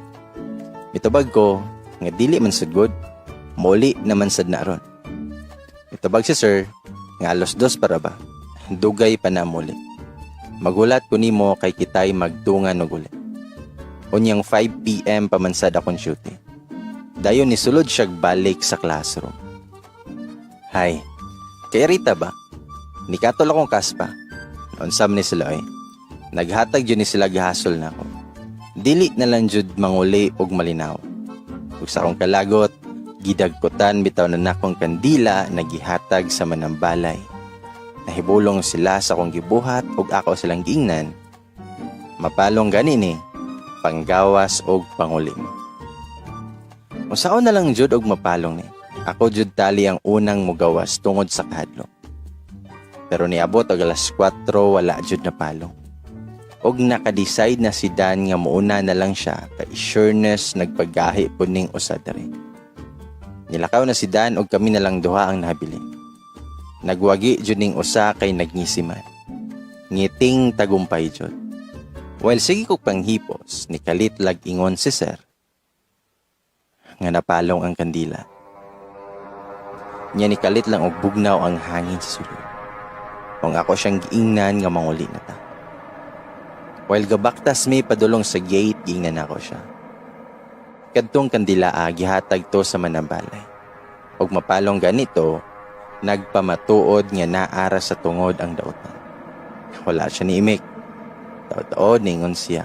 Mitubag ko nga dili man sad good. Muli naman sad na ron. Mitubag si sir nga 2:00 para ba. Dugay pa na muli. Magulat ko nimo kay kitay magdungan og uli. Unyang 5 p.m. pa man sad akong duty. Dayon ni sulod siya balik sa classroom. "Hi. Kay Rita ba? Nikatol akong kaspa." Unsa man ni sila oy. Naghatag jud ni sila gahasol nako. Dili na lang jud manguli og malinaw. Ug sa akong kalagot, gidagkutan bitaw na nakong kandila na gihatag sa manambalay. Nahibulong sila sa akong gibuhat ug ako silang giingnan. "Mapalong gani ni panggawas og panguli mo." Usaon na lang jud og mapalong ni. Ako jud tali ang unang mugawas tungod sa kahadlok. Pero niabot og 4:00, wala jud na palong. Og naka-decide na si Dan nga muuna na lang siya kay sureness nagpagahi pud ning usa diri. Nilakaw na si Dan og kami na lang duha ang nahabilin. Nagwagi jud ning usa kay nagngisi man. Ngiting tagumpay jud. While sige kog panghipos, nikalit lag ingon si sir nga napalong ang kandila. Nya nikalit lang og bugnaw ang hangin sa sulod. Kung ako siyang giingnan nga manguli na ta. While gabaktas mi padulong sa gate, giingnan ako siya. "Kadtong kandila a, gihatag to sa manambalay. Og mapalong ganito, nagpamatuod nga naara sa tungod ang dautan." Wala siya ni imik. Taod-taod ningon siya.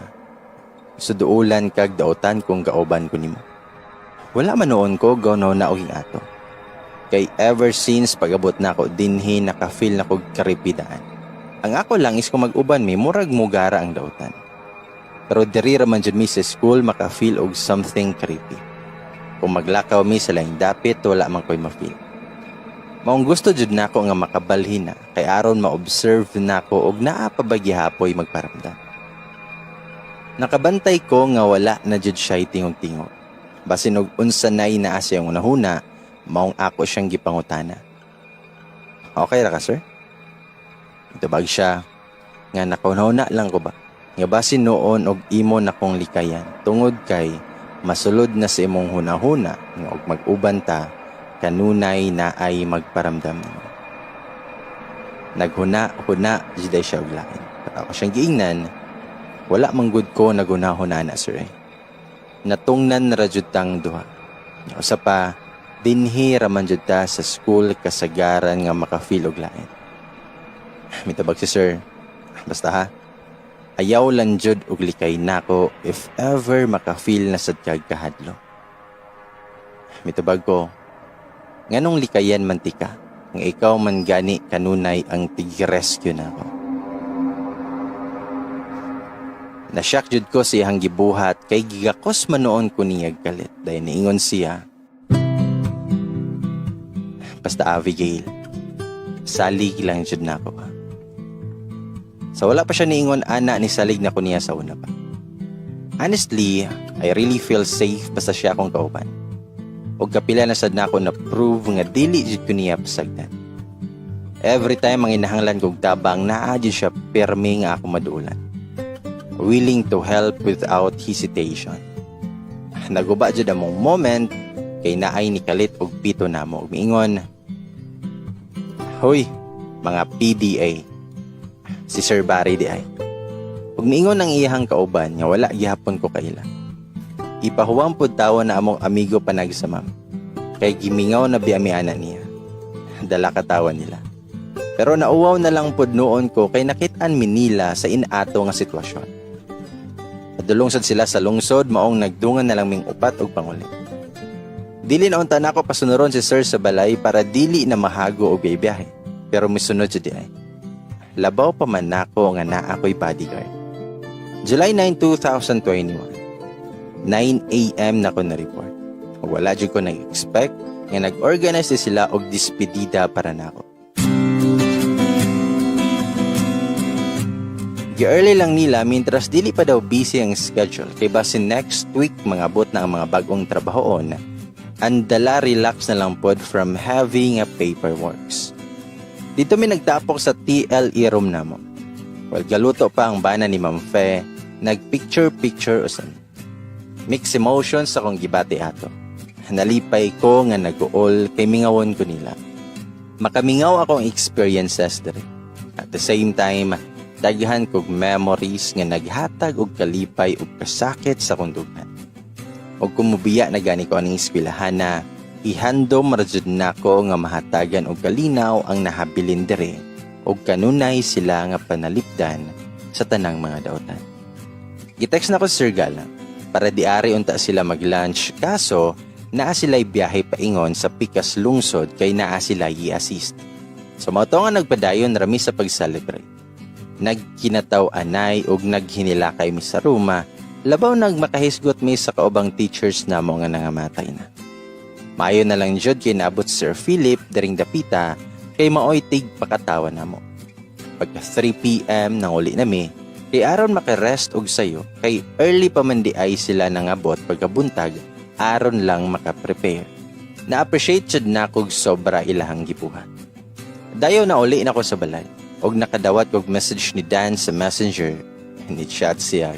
"Suduulan kag dautan kung gauban ko nimo." Wala man noon ko gawnaw na og ato. Kay ever since pag-abot na ako dinhi, naka-feel na kog karipidaan. Ang ako lang is kung mag-uban mi, murag mugara ang dautan. Pero diri ra man jud mi sa school maka-feel og something creepy. Kung maglakaw mi sa laing dapit, wala man ko'y ma-feel. Maong gusto jud nako nga makabalhin na kay aron ma-observe nako og naa pa ba gihapoy magparamdam. Nakabantay ko nga wala na jud siya tingog-tingog. Basin og unsa nay naa sa iyang hunahuna, maong ako siyang gipangutana. "Okay ra ka, sir?" Tubag siya nga nakahuna lang ko ba. Nga basin noon og imo na kong likayan tungod kay masulod na sa imong hunahuna nga og mag-uban ta kanunay na ay magparamdam nimo. Naghuna-huna jud ay siya og lain. Pero ako siyang giingnan, "Wala man gud ko naghuna-huna na, sir eh. Natungnan ra jud tang duha. Usa pa, dinhi ra man jud ta sa school kasagaran nga maka-feel og lain." Mitabag si sir, "Basta ha, ayaw lang jud og likay nako if ever maka-feel na sad kag kahadlok." Mitubag ko, "Nganong likayan man tika, nga ikaw man gani kanunay ang tig-rescue nako?" Nasyak jud ko sa iyang gibuhat kay gigakos man noon ko niyag kalit. Dahil niingon siya, "Basta Abigail, salig lang jud nako ha." Sa wala pa siya niingon ana, ni salig na ko niya sa una pa. Honestly, I really feel safe basta siya akong kauban. Og kapila na sad nako na prove nga dili jud ko niya pasagdan. Every time ang inahanglan kog tabang, naa jud siya pirmi nga ako maduulan. Willing to help without hesitation. Naguba jud among moment kay naay nikalit og pito namo ug miingon, "Hoy, mga PDA. Si Sir Barry di ay." Ug miingon ang iyahang kauban nga wala gihapon ko kaila. "Ipahuwang pud tawo na among amigo panag sa ma'am. Kay gimingaw na biya mi ana niya." Dala katawa nila. Pero nauwaw na lang pud noon ko kay nakit-an mi nila sa inato nga sitwasyon. Padulong sad sila sa lungsod, maong nagdungan na lang ming upat og panguli. Dili na unta nako pasunuron si sir sa balay para dili na mahago og biyahe. Pero misunod jud diay. Labaw pa man nako nga naa ko'y bodyguard. July 9, 2021. 9 a.m. na ko na-report. Wala jud ko nag-expect nga nag-organize di sila og despedida para nako. Gi-early lang nila mintras dili pa daw busy ang schedule kay basin next week mangabot na ang mga bag-ong trabahoon. Ang dala relax na lang pod from heavy nga paperworks. Dito mi nagtapok sa TLE room namo. While galuto pa ang bana ni Ma'am Fe, nagpicture-picture usan. Mixed emotions akong gibati ato. Nalipay ko nga nag-uol kay mingawon ko nila. Makamingaw akong experiences diri. At the same time, daghan kog memories nga naghatag og kalipay ug kasakit sa akong dughan. Og kung mubiya na gani ko aning eskwelahan na ihandom ra jud nako nga mahatagan og kalinaw ang nahabilin diri og kanunay sila nga panalipdan sa tanang mga dautan. Gitext na ko si Sir Galang para diari unta sila mag-lunch kaso naa sila'y biyahe paingon sa pikas lungsod kay naa sila i-assist. So mao to nga nagpadayon rami sa pag-celebrate. Nagkinataw-anay og naghinilakay mi sa Roma, labaw nagmakahisgot mi sa kaubang teachers namo nga nangamatay na. Maayo na lang jud kay naabot si Sir Philip diring dapita kay maoy tig pakatawa namo. Pagka 3 p.m. nang uli nami, kay aron makarest og sayo kay early pa man di ay sila nangabot pagkabuntag aron lang makaprepare. Na-appreciate jud nako sobra ilahang gibuhat. Dayo na uli nako sa balay og nakadawat kog message ni Dan sa Messenger. Ni chat siya.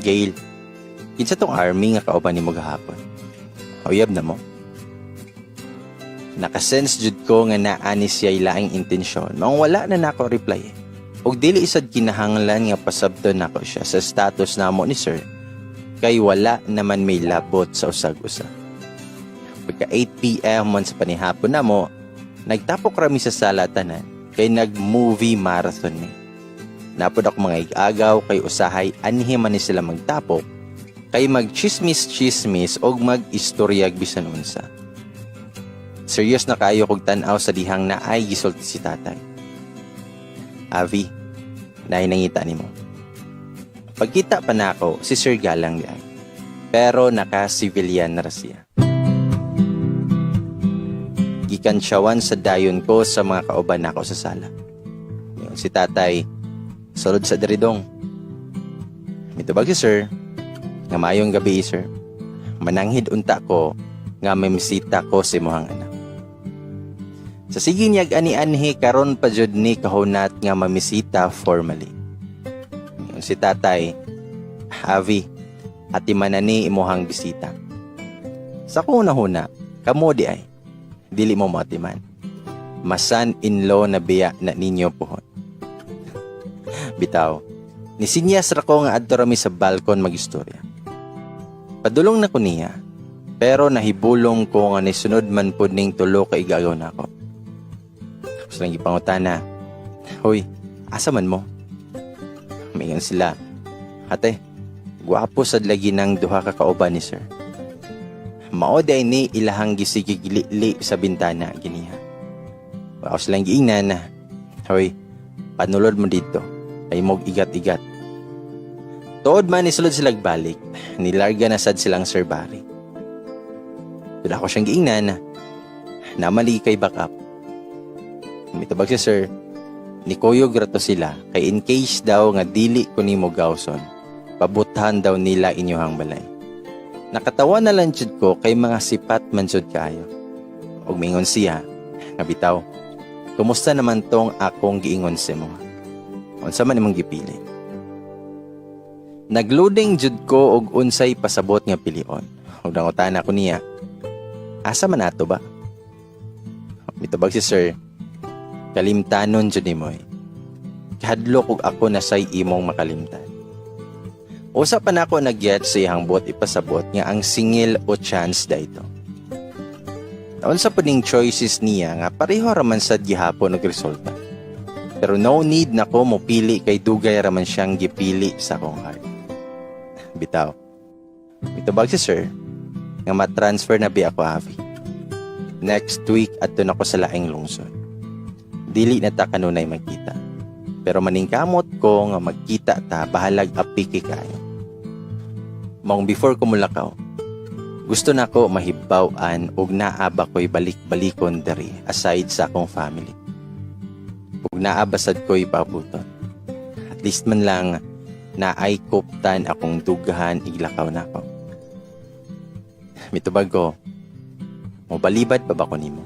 Gail, kinsa tong army nga kauban nimo gahapon? Uyab na mo? Nakasense jud ko nga naa ni siya laing intensyon. Maong wala na nako reply. Og dili isad kinahanglan nga pasabton nako siya sa status namo ni sir kay wala naman may labot sa usag-usa. Pagka 8 p.m. man sa panihapon namo, nagtapok rami sa sala tanan kay nag-movie marathon mi. Napod ako mga igagaw kay usahay anhi man ni sila magtapok kay mag-chismis-chismis og mag-istoryag bisan unsa. Serious na kayo kog tan-aw sa dihang naay gisulti si tatay. Avi, naay nangita nimo. Pagkita pa nako si Sir Galang di ay. Pero naka-civilian na ra siya. Gikantsawan sa dayon ko sa mga kauban nako sa sala. Ingon si tatay, sulod sa diridong. Mitubag si sir, nga maayong gabi sir. Mananghid unta ko nga may misita ko sa imuhang anak. Sa sige niyag ani-anhi karon pa jud ni kahunat nga mamisita formally. Ingon si tatay, Avi, atiman na ni imuhang bisita. Sa kuna-huna, kamo di ay, dili mo matiman. Masan in-law na biya na ninyo puhon. Bitaw, nisinyas ra ko nga adto rami sa balkon magistorya. Padulong na ko niya, pero nahibulong ko nga nisunod man pud ning tulo ka igagaw nako. Tapos lang gipangutana, Hoy, asa man mo? Mingon sila, Ate, gwapo sad lagi ng duha ka kauban ni sir. Mao day ni ilahang gisigig-li sa bintana giniha. Wa silang giingnan na, Hoy, panulod mo dito, ay mog igat-igat. Tuod man nisulod sila balik, nilarga na sad silang Sir Barry. Doon ako siyang giingnan, namali kay backup. Mitubag si sir, nikuyog rato sila kay in case daw nga dili ko nimo gawson, pabuthan daw nila inyohang balay. Nakatawa na lang jud ko kay mga sipat man jud kaayo. Og mingon siya, nga bitaw, kumusta naman tong akong giingon sa mo? Unsa man imong gipili? Nagloading jud ko og unsay pasabot nga pilion. Og nangutana ko niya, asa man ato ba? Mitubag si sir, kalimtanon jud nimo eh. Kahadlok og ako na say imong makalimtan. Usa pa nako nagyet sa iyang buot ipasabot nga ang singil o chance da ito. Unsa pa ning choices niya nga pareho raman sad gihapon og resulta. Pero no need nako mo pili kay dugay raman siyang gipili sa akong heart. Bitaw. Mitubag si sir, Nga ma-transfer na bi ako, Avi. Next week adto na ko sa laing lungsod. Dili na ta kanunay magkita. Pero maningkamot ko nga magkita ta bahalag apiki kayo. Maong before ko mulakaw, gusto na ko mahibaw-an og naa ba ko'y balik-balikon diri aside sa akong family. Ug naa ba sad ko'y paabuton. At least man lang naay kuptan akong dughan iglakaw nako. Mitubag ko, "Mobalibad pa ba ko nimo?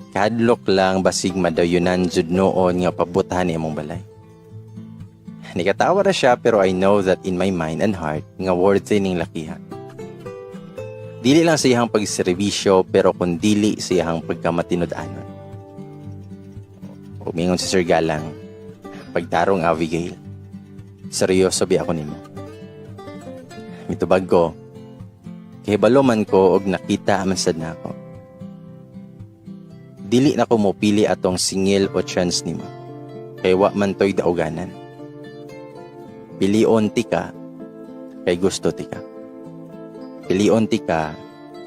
Kahadlok lang basig madayunan jud noon nga pabutahan ni imong balay." Nikatawa ra siya, pero I know that in my mind and heart nga worthy ning lakiha. Dili lang sa iyang pagserbisyo pero kun dili sa iyang pagkamatinud-anon. Umingon si Sir Galang, "Pagtarong, Abigail, seryoso bi ako nimo?" Mitubag ko, "Kahibalo man ko og nakita man sad nako. Dili na ko mopili atong singil o chance nimo. Kay wa man to'y dauganan. Pilion tika kay gusto tika. Pilion tika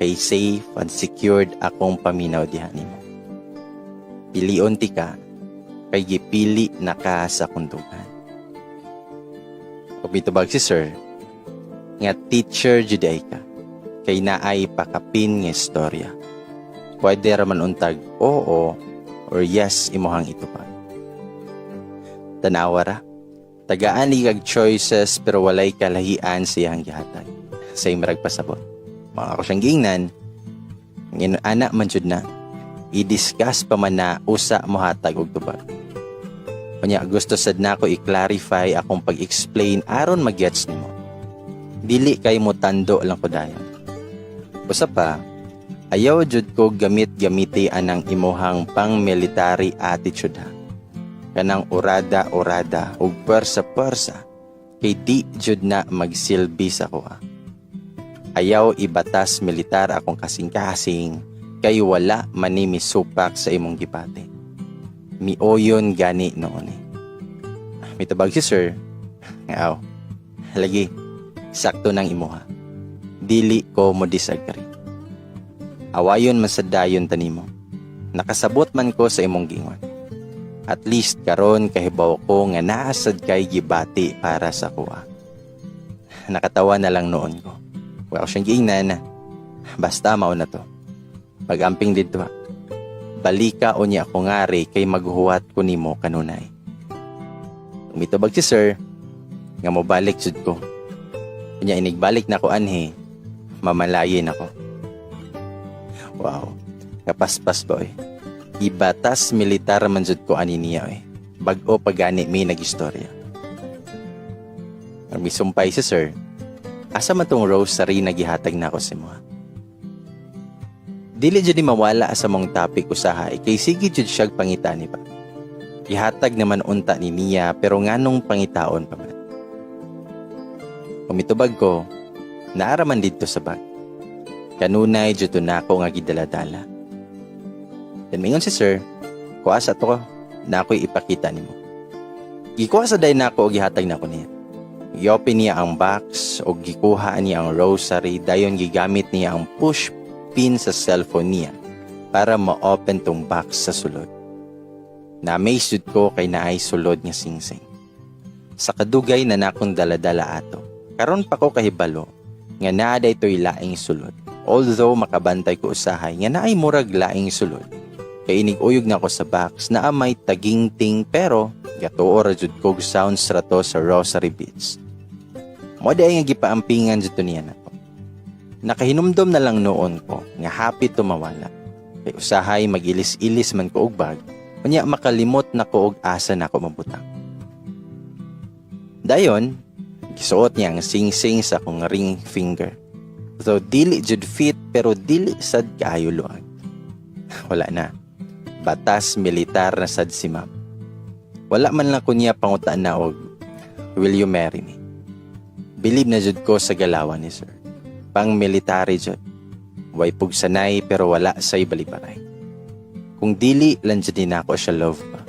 kay safe and secured akong paminaw diha nimo. Pilion tika kay gipili na ka sa akong dughan." Ug mitubag si sir nga teacher jud ay ka kay naay pakapin nga istorya. Pwede ra man untag oo or yes imuhang itupag. Tanawa ra. Tagaan ni kag choices pero walay kalahian sa iyang gihatag. Sa marag pasabot. Mga ako siyang giingnan, ngin ana man jud na. I-discuss pa man na usa mohatag og tubag. Unya gusto sad nako i-clarify akong pag-explain aron magets nimo. Dili kay mo tando lang ko dayon. Usa pa, ayaw jud ko gamit-gamiti anang imuhang pang-military attitude ha. Kanang urada-urada ug pwersa-pwersa kay di jud na magsilbi sa kuha. Ayaw ibatas militar akong kasing-kasing kay wala man ni misupak sa imong gibati. Mioyon gani noon eh. Mitubag si sir, "Aw, lagi, sakto nang imuha. Dili ko mo disagree. Awayon man sa dayon tanimo. Nakasabot man ko sa imong gingon. At least karon kahibaw ko nga naa sad kay gibati para sa kuha." Nakatawa na lang noon ko. Wa ko siyang giingnan. "Basta mao na to. Pag-amping dito ha. Balika unya ako ngari kay maghuwat ko nimo kanunay." Umitubag si sir nga mobalik jud ko. Unya inigbalik na ko anhi, mamalayin ako. Wow, kapaspas ba oy. Ibatas militar man jud ko ani niya oy. Bag-o pa gani mi nag-istorya. Ang misumpay si sir, "Asa man tong rosary na gihatag nako sa imo?" Dili jud ni mawala sa mong topic usahay kay sige jud siyag pangita ni ba. Ihatag naman unta ni niya pero nganong pangitaon pa man. Umitubag ko, "Naa ra man didto sa bag. Kanunay jud to nako nga gidala-dala." Then mingon si sir, "Kuha sa to ko, na ako'y ipakita nimo." Gikuha sa day nako og gihatag nako niya. Gi-open niya ang box og gikuha niya ang rosary, dayon gigamit niya ang push pin sa cellphone niya para ma-open tong box sa sulod. Na-amaze jud ko kay naay sulod nga singsing. Sa kadugay na nakong dala-dala ato, karon pa ko kahibalo nga naa day to'y laing sulod. Although makabantay ko usahay nga naay murag laing sulod. Kay inig-uyog na ko sa box naa may tagingting, pero gatuo ra jud kog sounds ra to sa rosary beads. Mo di ay nga gipaampingan jud to niya nako. Nakahinumdom na lang noon ko nga hapit to mawala. Kay usahay magilis-ilis man ko og bag, unya makalimot na ko og asa na ako mabutang. Dayon, gisuot niya ang singsing sa akong ring finger. Though dili jud fit pero dili sad kaayo luag. Wala na. Batas militar na sad si ma'am. Wala man lang ko niya pangutaan na og "Will you marry me?" Believe na jud ko sa galawan ni sir. Pang military jud. Way pugsanay pero wala say balibaray. Kung dili lang jud ni nako siya love pa.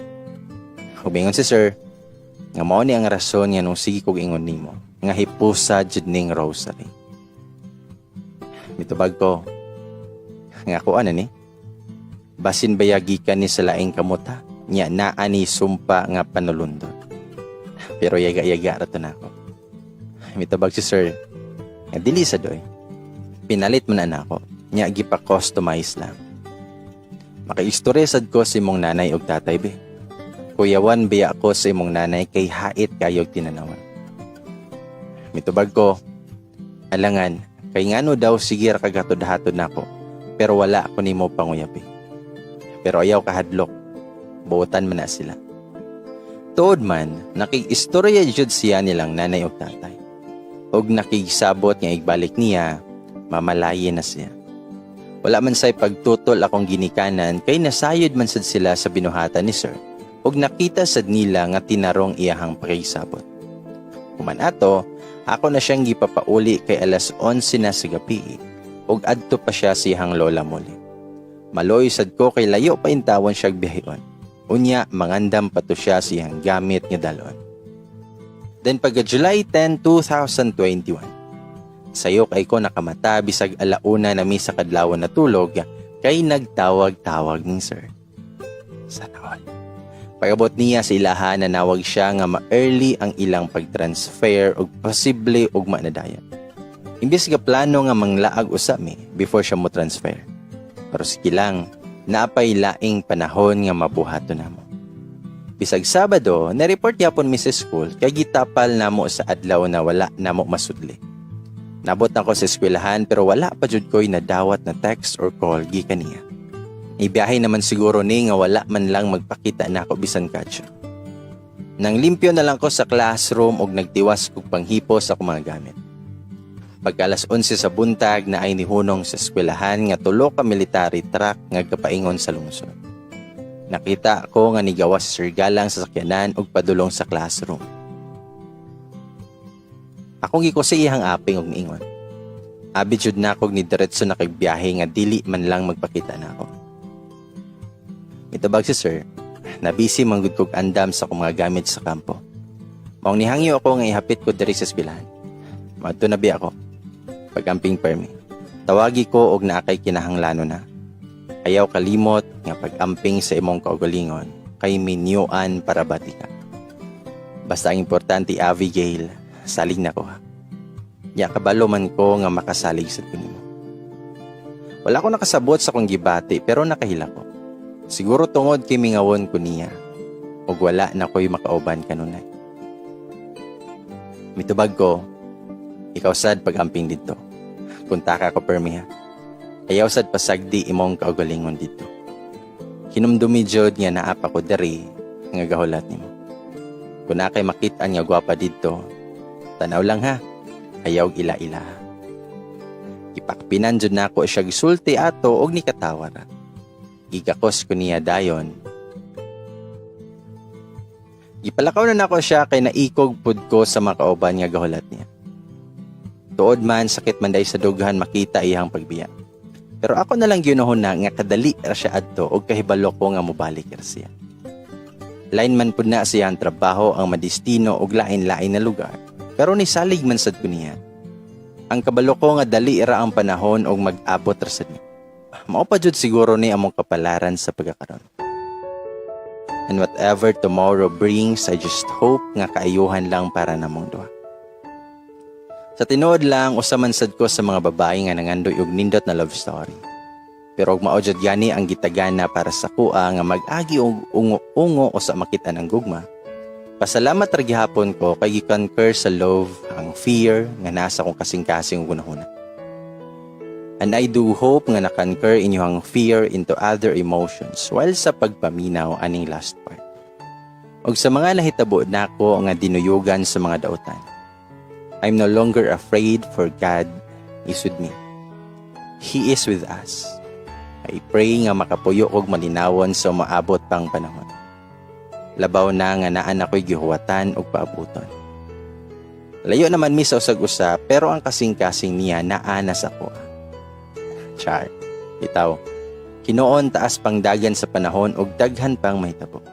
Humingon si sir, nga mao ni ang rason nga nung sige kog ingon nimo, nga hipusa jud ning rosary. Mitubag ko, nga ako ana ni? Basin baya gikan ni sa laing kamuta, nya naa ni sumpa nga panulundon. Pero yaga-yaga ra to nako. Mitubag si sir, nga dili sa doy. Pinalit man na nako, nya gipa-customize lang. Makaistorya sad ko sa imong nanay og tatay be. Kuyawan biya ko sa imong nanay kay hait kayog tinanawan. Mitubag ko, alangan, kay ngano daw sige ra kagatod-hatod nako, pero wala ako nimo panguyabi. Pero ayaw kahadlok, buotan man na sila. Tuod man, nakig-istorya jud siya nilang nanay og tatay. Og nakigsabot nga igbalik niya, mamalayin na siya. Wala man say pagtutol akong ginikanan kay nasayod man sad sila sa binuhatan ni sir ug nakita sad nila nga tinarong iyahang pakigsabot. Human ato, ako na siyang gipapauli kay alas 11 na sa gabi ug adto pa siya sa iyahang lola muli. Maloy sad ko kay layo pa intawon siya biyaheon. Unya mangandam pa to siya sa iyang gamit nga dalon. Then pagka July 10, 2021, sayo kay ko nakamata bisag alauna na mi sa kadlawon natulog kay nagtawag-tawag ning sir. Sana all. Pag-abot niya sa ilaha, nanawag siya nga ma-early ang ilang pag-transfer ug posible ugma na dayon. Imbes ga plano nga manglaag usa mi before siya mo transfer. Pero sige lang, naapay laing panahon nga mabuhaton namo. Bisag Sabado, na-report yapon mi sa school kay gitapal namo sa adlaw na wala namo masudli. Nabot na ko sa eskwelahan pero wala pa jud ko'y nadawat na text or call gikan niya. Ibiyahe naman siguro ni nga wala man lang magpakita na ako bisan kadyo. Nang limpyo na lang ko sa classroom og nagtiwas kog panghipos sa akong mga gamit. Pagka alas 11 sa buntag na ay nihunong sa eskwelahan nga tulo ka military truck nga kapaingon sa lungsod. Nakita ko nga nigawas si Sir Galang sa sakyanan ug padulong sa classroom. Akong gikusi iyang aping og niingon. Abi jud na kog ni diretso na kay biyahe nga dili man lang magpakita na ako. Mitubag si sir, nabisi manggod kog andam sa akong mga gamit sa kampo. Maong nihangyo ako nga ihapit ko diri sa eskwelahan. Madto na biya ako. Pag-amping permi. Tawagi ko og naa kay kinahanglanon na. Ayaw kalimot nga pag-amping sa imong kaugalingon kay minyuan para bati ka. Basta ang importante, Abigail, salig na ko ha. Ya kabalo man ko nga makasalig sa nimo. Wala ko nakasabot sa akong gibati pero nakahila ko. Siguro tungod kay mingawon ko niya ug wala na ko'y makauban kanunay. Mitubag ko, ikaw sad pag-amping dito. Kontaka ko permi ha. Ayaw sad pasagdi imong kaugalingon dito. Hinumdumi jud nga naa pa ko diri nga gahulat nimo. Kung naa kay makit-an nga gwapa dito, tanaw lang ha. Ayaw ila-ila. Ipakpinan jud nako siya gisulti ato og nikatawa ra. Gigakos ko niya dayon. Gipalakaw na nako siya kay naikog pud ko sa mga kauban nga gahulat niya. Tuod man, sakit man day sa dughan makita iyang pagbiya. Pero ako na lang giunahon na nga kadali ra siya adto og kahibalo ko nga mobalik ra siya. Lain man pud na siya ang trabaho ang madestino og lain-lain na lugar. Pero nisalig man sad ko niya. Ang kabalo ko nga dali ra ang panahon og mag-abot ra sad ni. Mao pa jud siguro ni among kapalaran sa pagkakaron. And whatever tomorrow brings, I just hope nga kaayuhan lang para namong duha. Sa tinuod lang, usa man sad ko sa mga babae nga nangandoy og nindot na love story. Pero og mao jud gani ang gitagana para sa kuha nga mag-agi og ungo-ungo o sa makita ng gugma. Pasalamat ra gihapon ko kay gi-conquer sa love ang fear nga nasa akong kasing-kasing ug hunahuna. And I do hope nga na-conquer inyong fear into other emotions while sa pagpaminaw aning last part. Og sa mga nahitabo nako nga dinuyugan sa mga dautan, I'm no longer afraid, for God is with me. He is with us. I pray nga makapuyo og malinawon sa umaabot pang panahon. Labaw na nga naa na ko'y gihuwatan og paabuton. Layo naman mi sa usag-usa pero ang kasing-kasing niya naa na sa ko. Char. Bitaw. Hinuon taas pang dagan sa panahon og daghan pang mahitabo.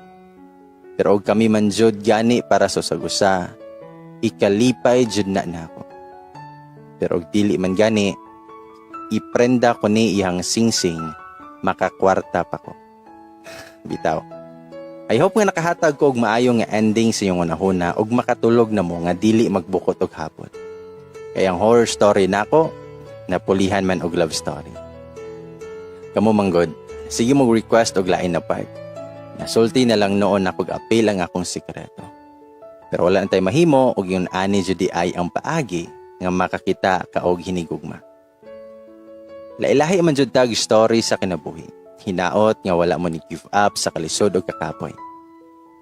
Pero og kami man jud gani para sa usag-usa, ikalipay jud na nako. Pero og dili man gani, Iprenda ko ni iyang singsing, makakwarta pa ko. Bitaw. I hope nga nakahatag ko og maayo nga ending sa inyong hunahuna ug makatulog na mo nga dili magbukot og hapon. Kay ang horror story nako, napulihan man og love story. Kamo manggod, sige mo request og lain na part. Nasulti na lang noon ako apil ang akong sikreto. Pero wala na tay mahimo og yun ani jud ay ang paagi nga makakita ka og hinigugma. Lailahi man jud tag story sa kinabuhi. Hinaot nga wala mo ni give up sa kalisod og kakapoy.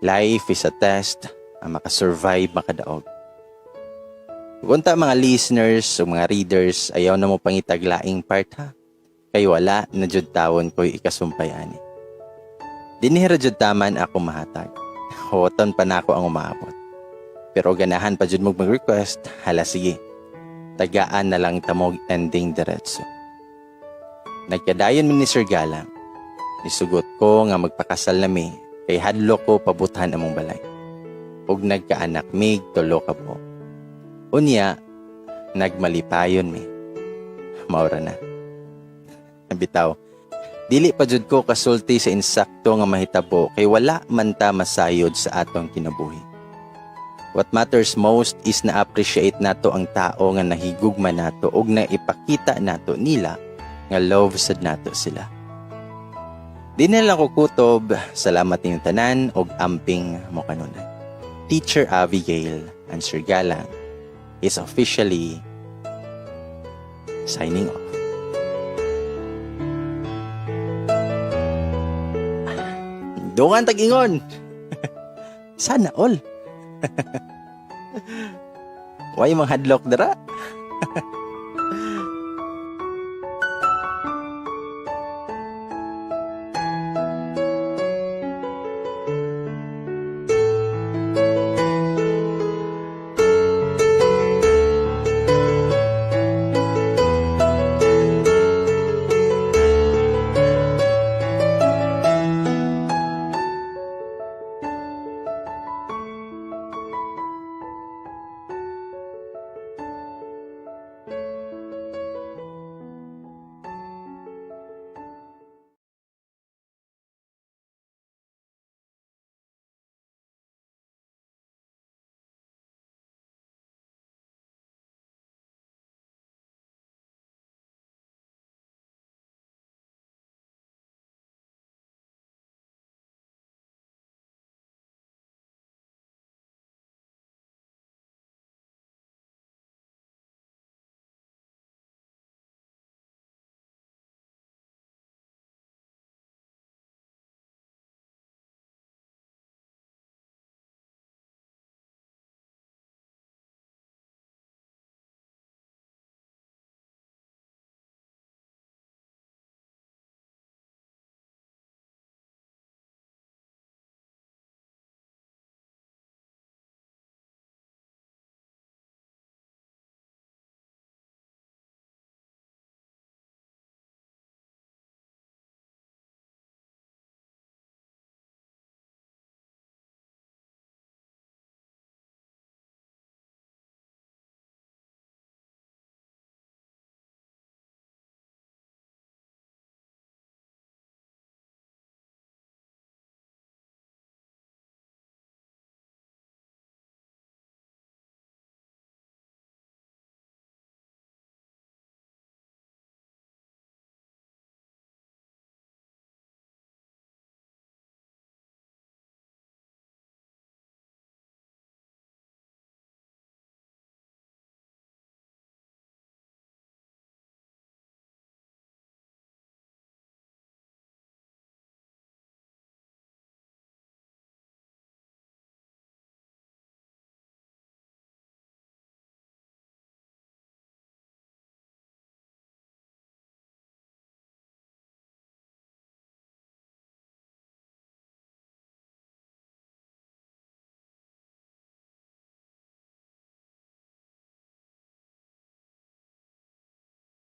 Life is a test, ang makasurvive makadaog. Unta mga listeners o mga readers, ayaw na mo pangitag laing part ha. Kay wala na jud tawon ko'y ikasumpay ani. Dinhi ra jud taman ako mahatag. Huwaton pa nako ang umaabot. Pero ganahan pa jud mo mag-request, hala sige. Tagaan na lang tamog ending diretso. Nagkadayon mi ni Sir Galang. Nisugot ko nga magpakasal nami kay hadlok ko pabuthan among balay. Ug nagkaanak mig tulo ka buok. Unya, nagmalipayon mi. Maura na. Bitaw. Dili pa jud ko kasulti sa insakto nga mahitabo kay wala man ta masayod sa atong kinabuhi. What matters most is na appreciate nato ang tao nga nahigugma nato ug na ipakita nato nila nga love sad nato sila. Di na lang ko kutob, salamat ninyong tanan og amping mo kanunay. Teacher Abigail and Sir Galang is officially signing off. Dungan tag-ingon. Sana all. Why manghadlok dara?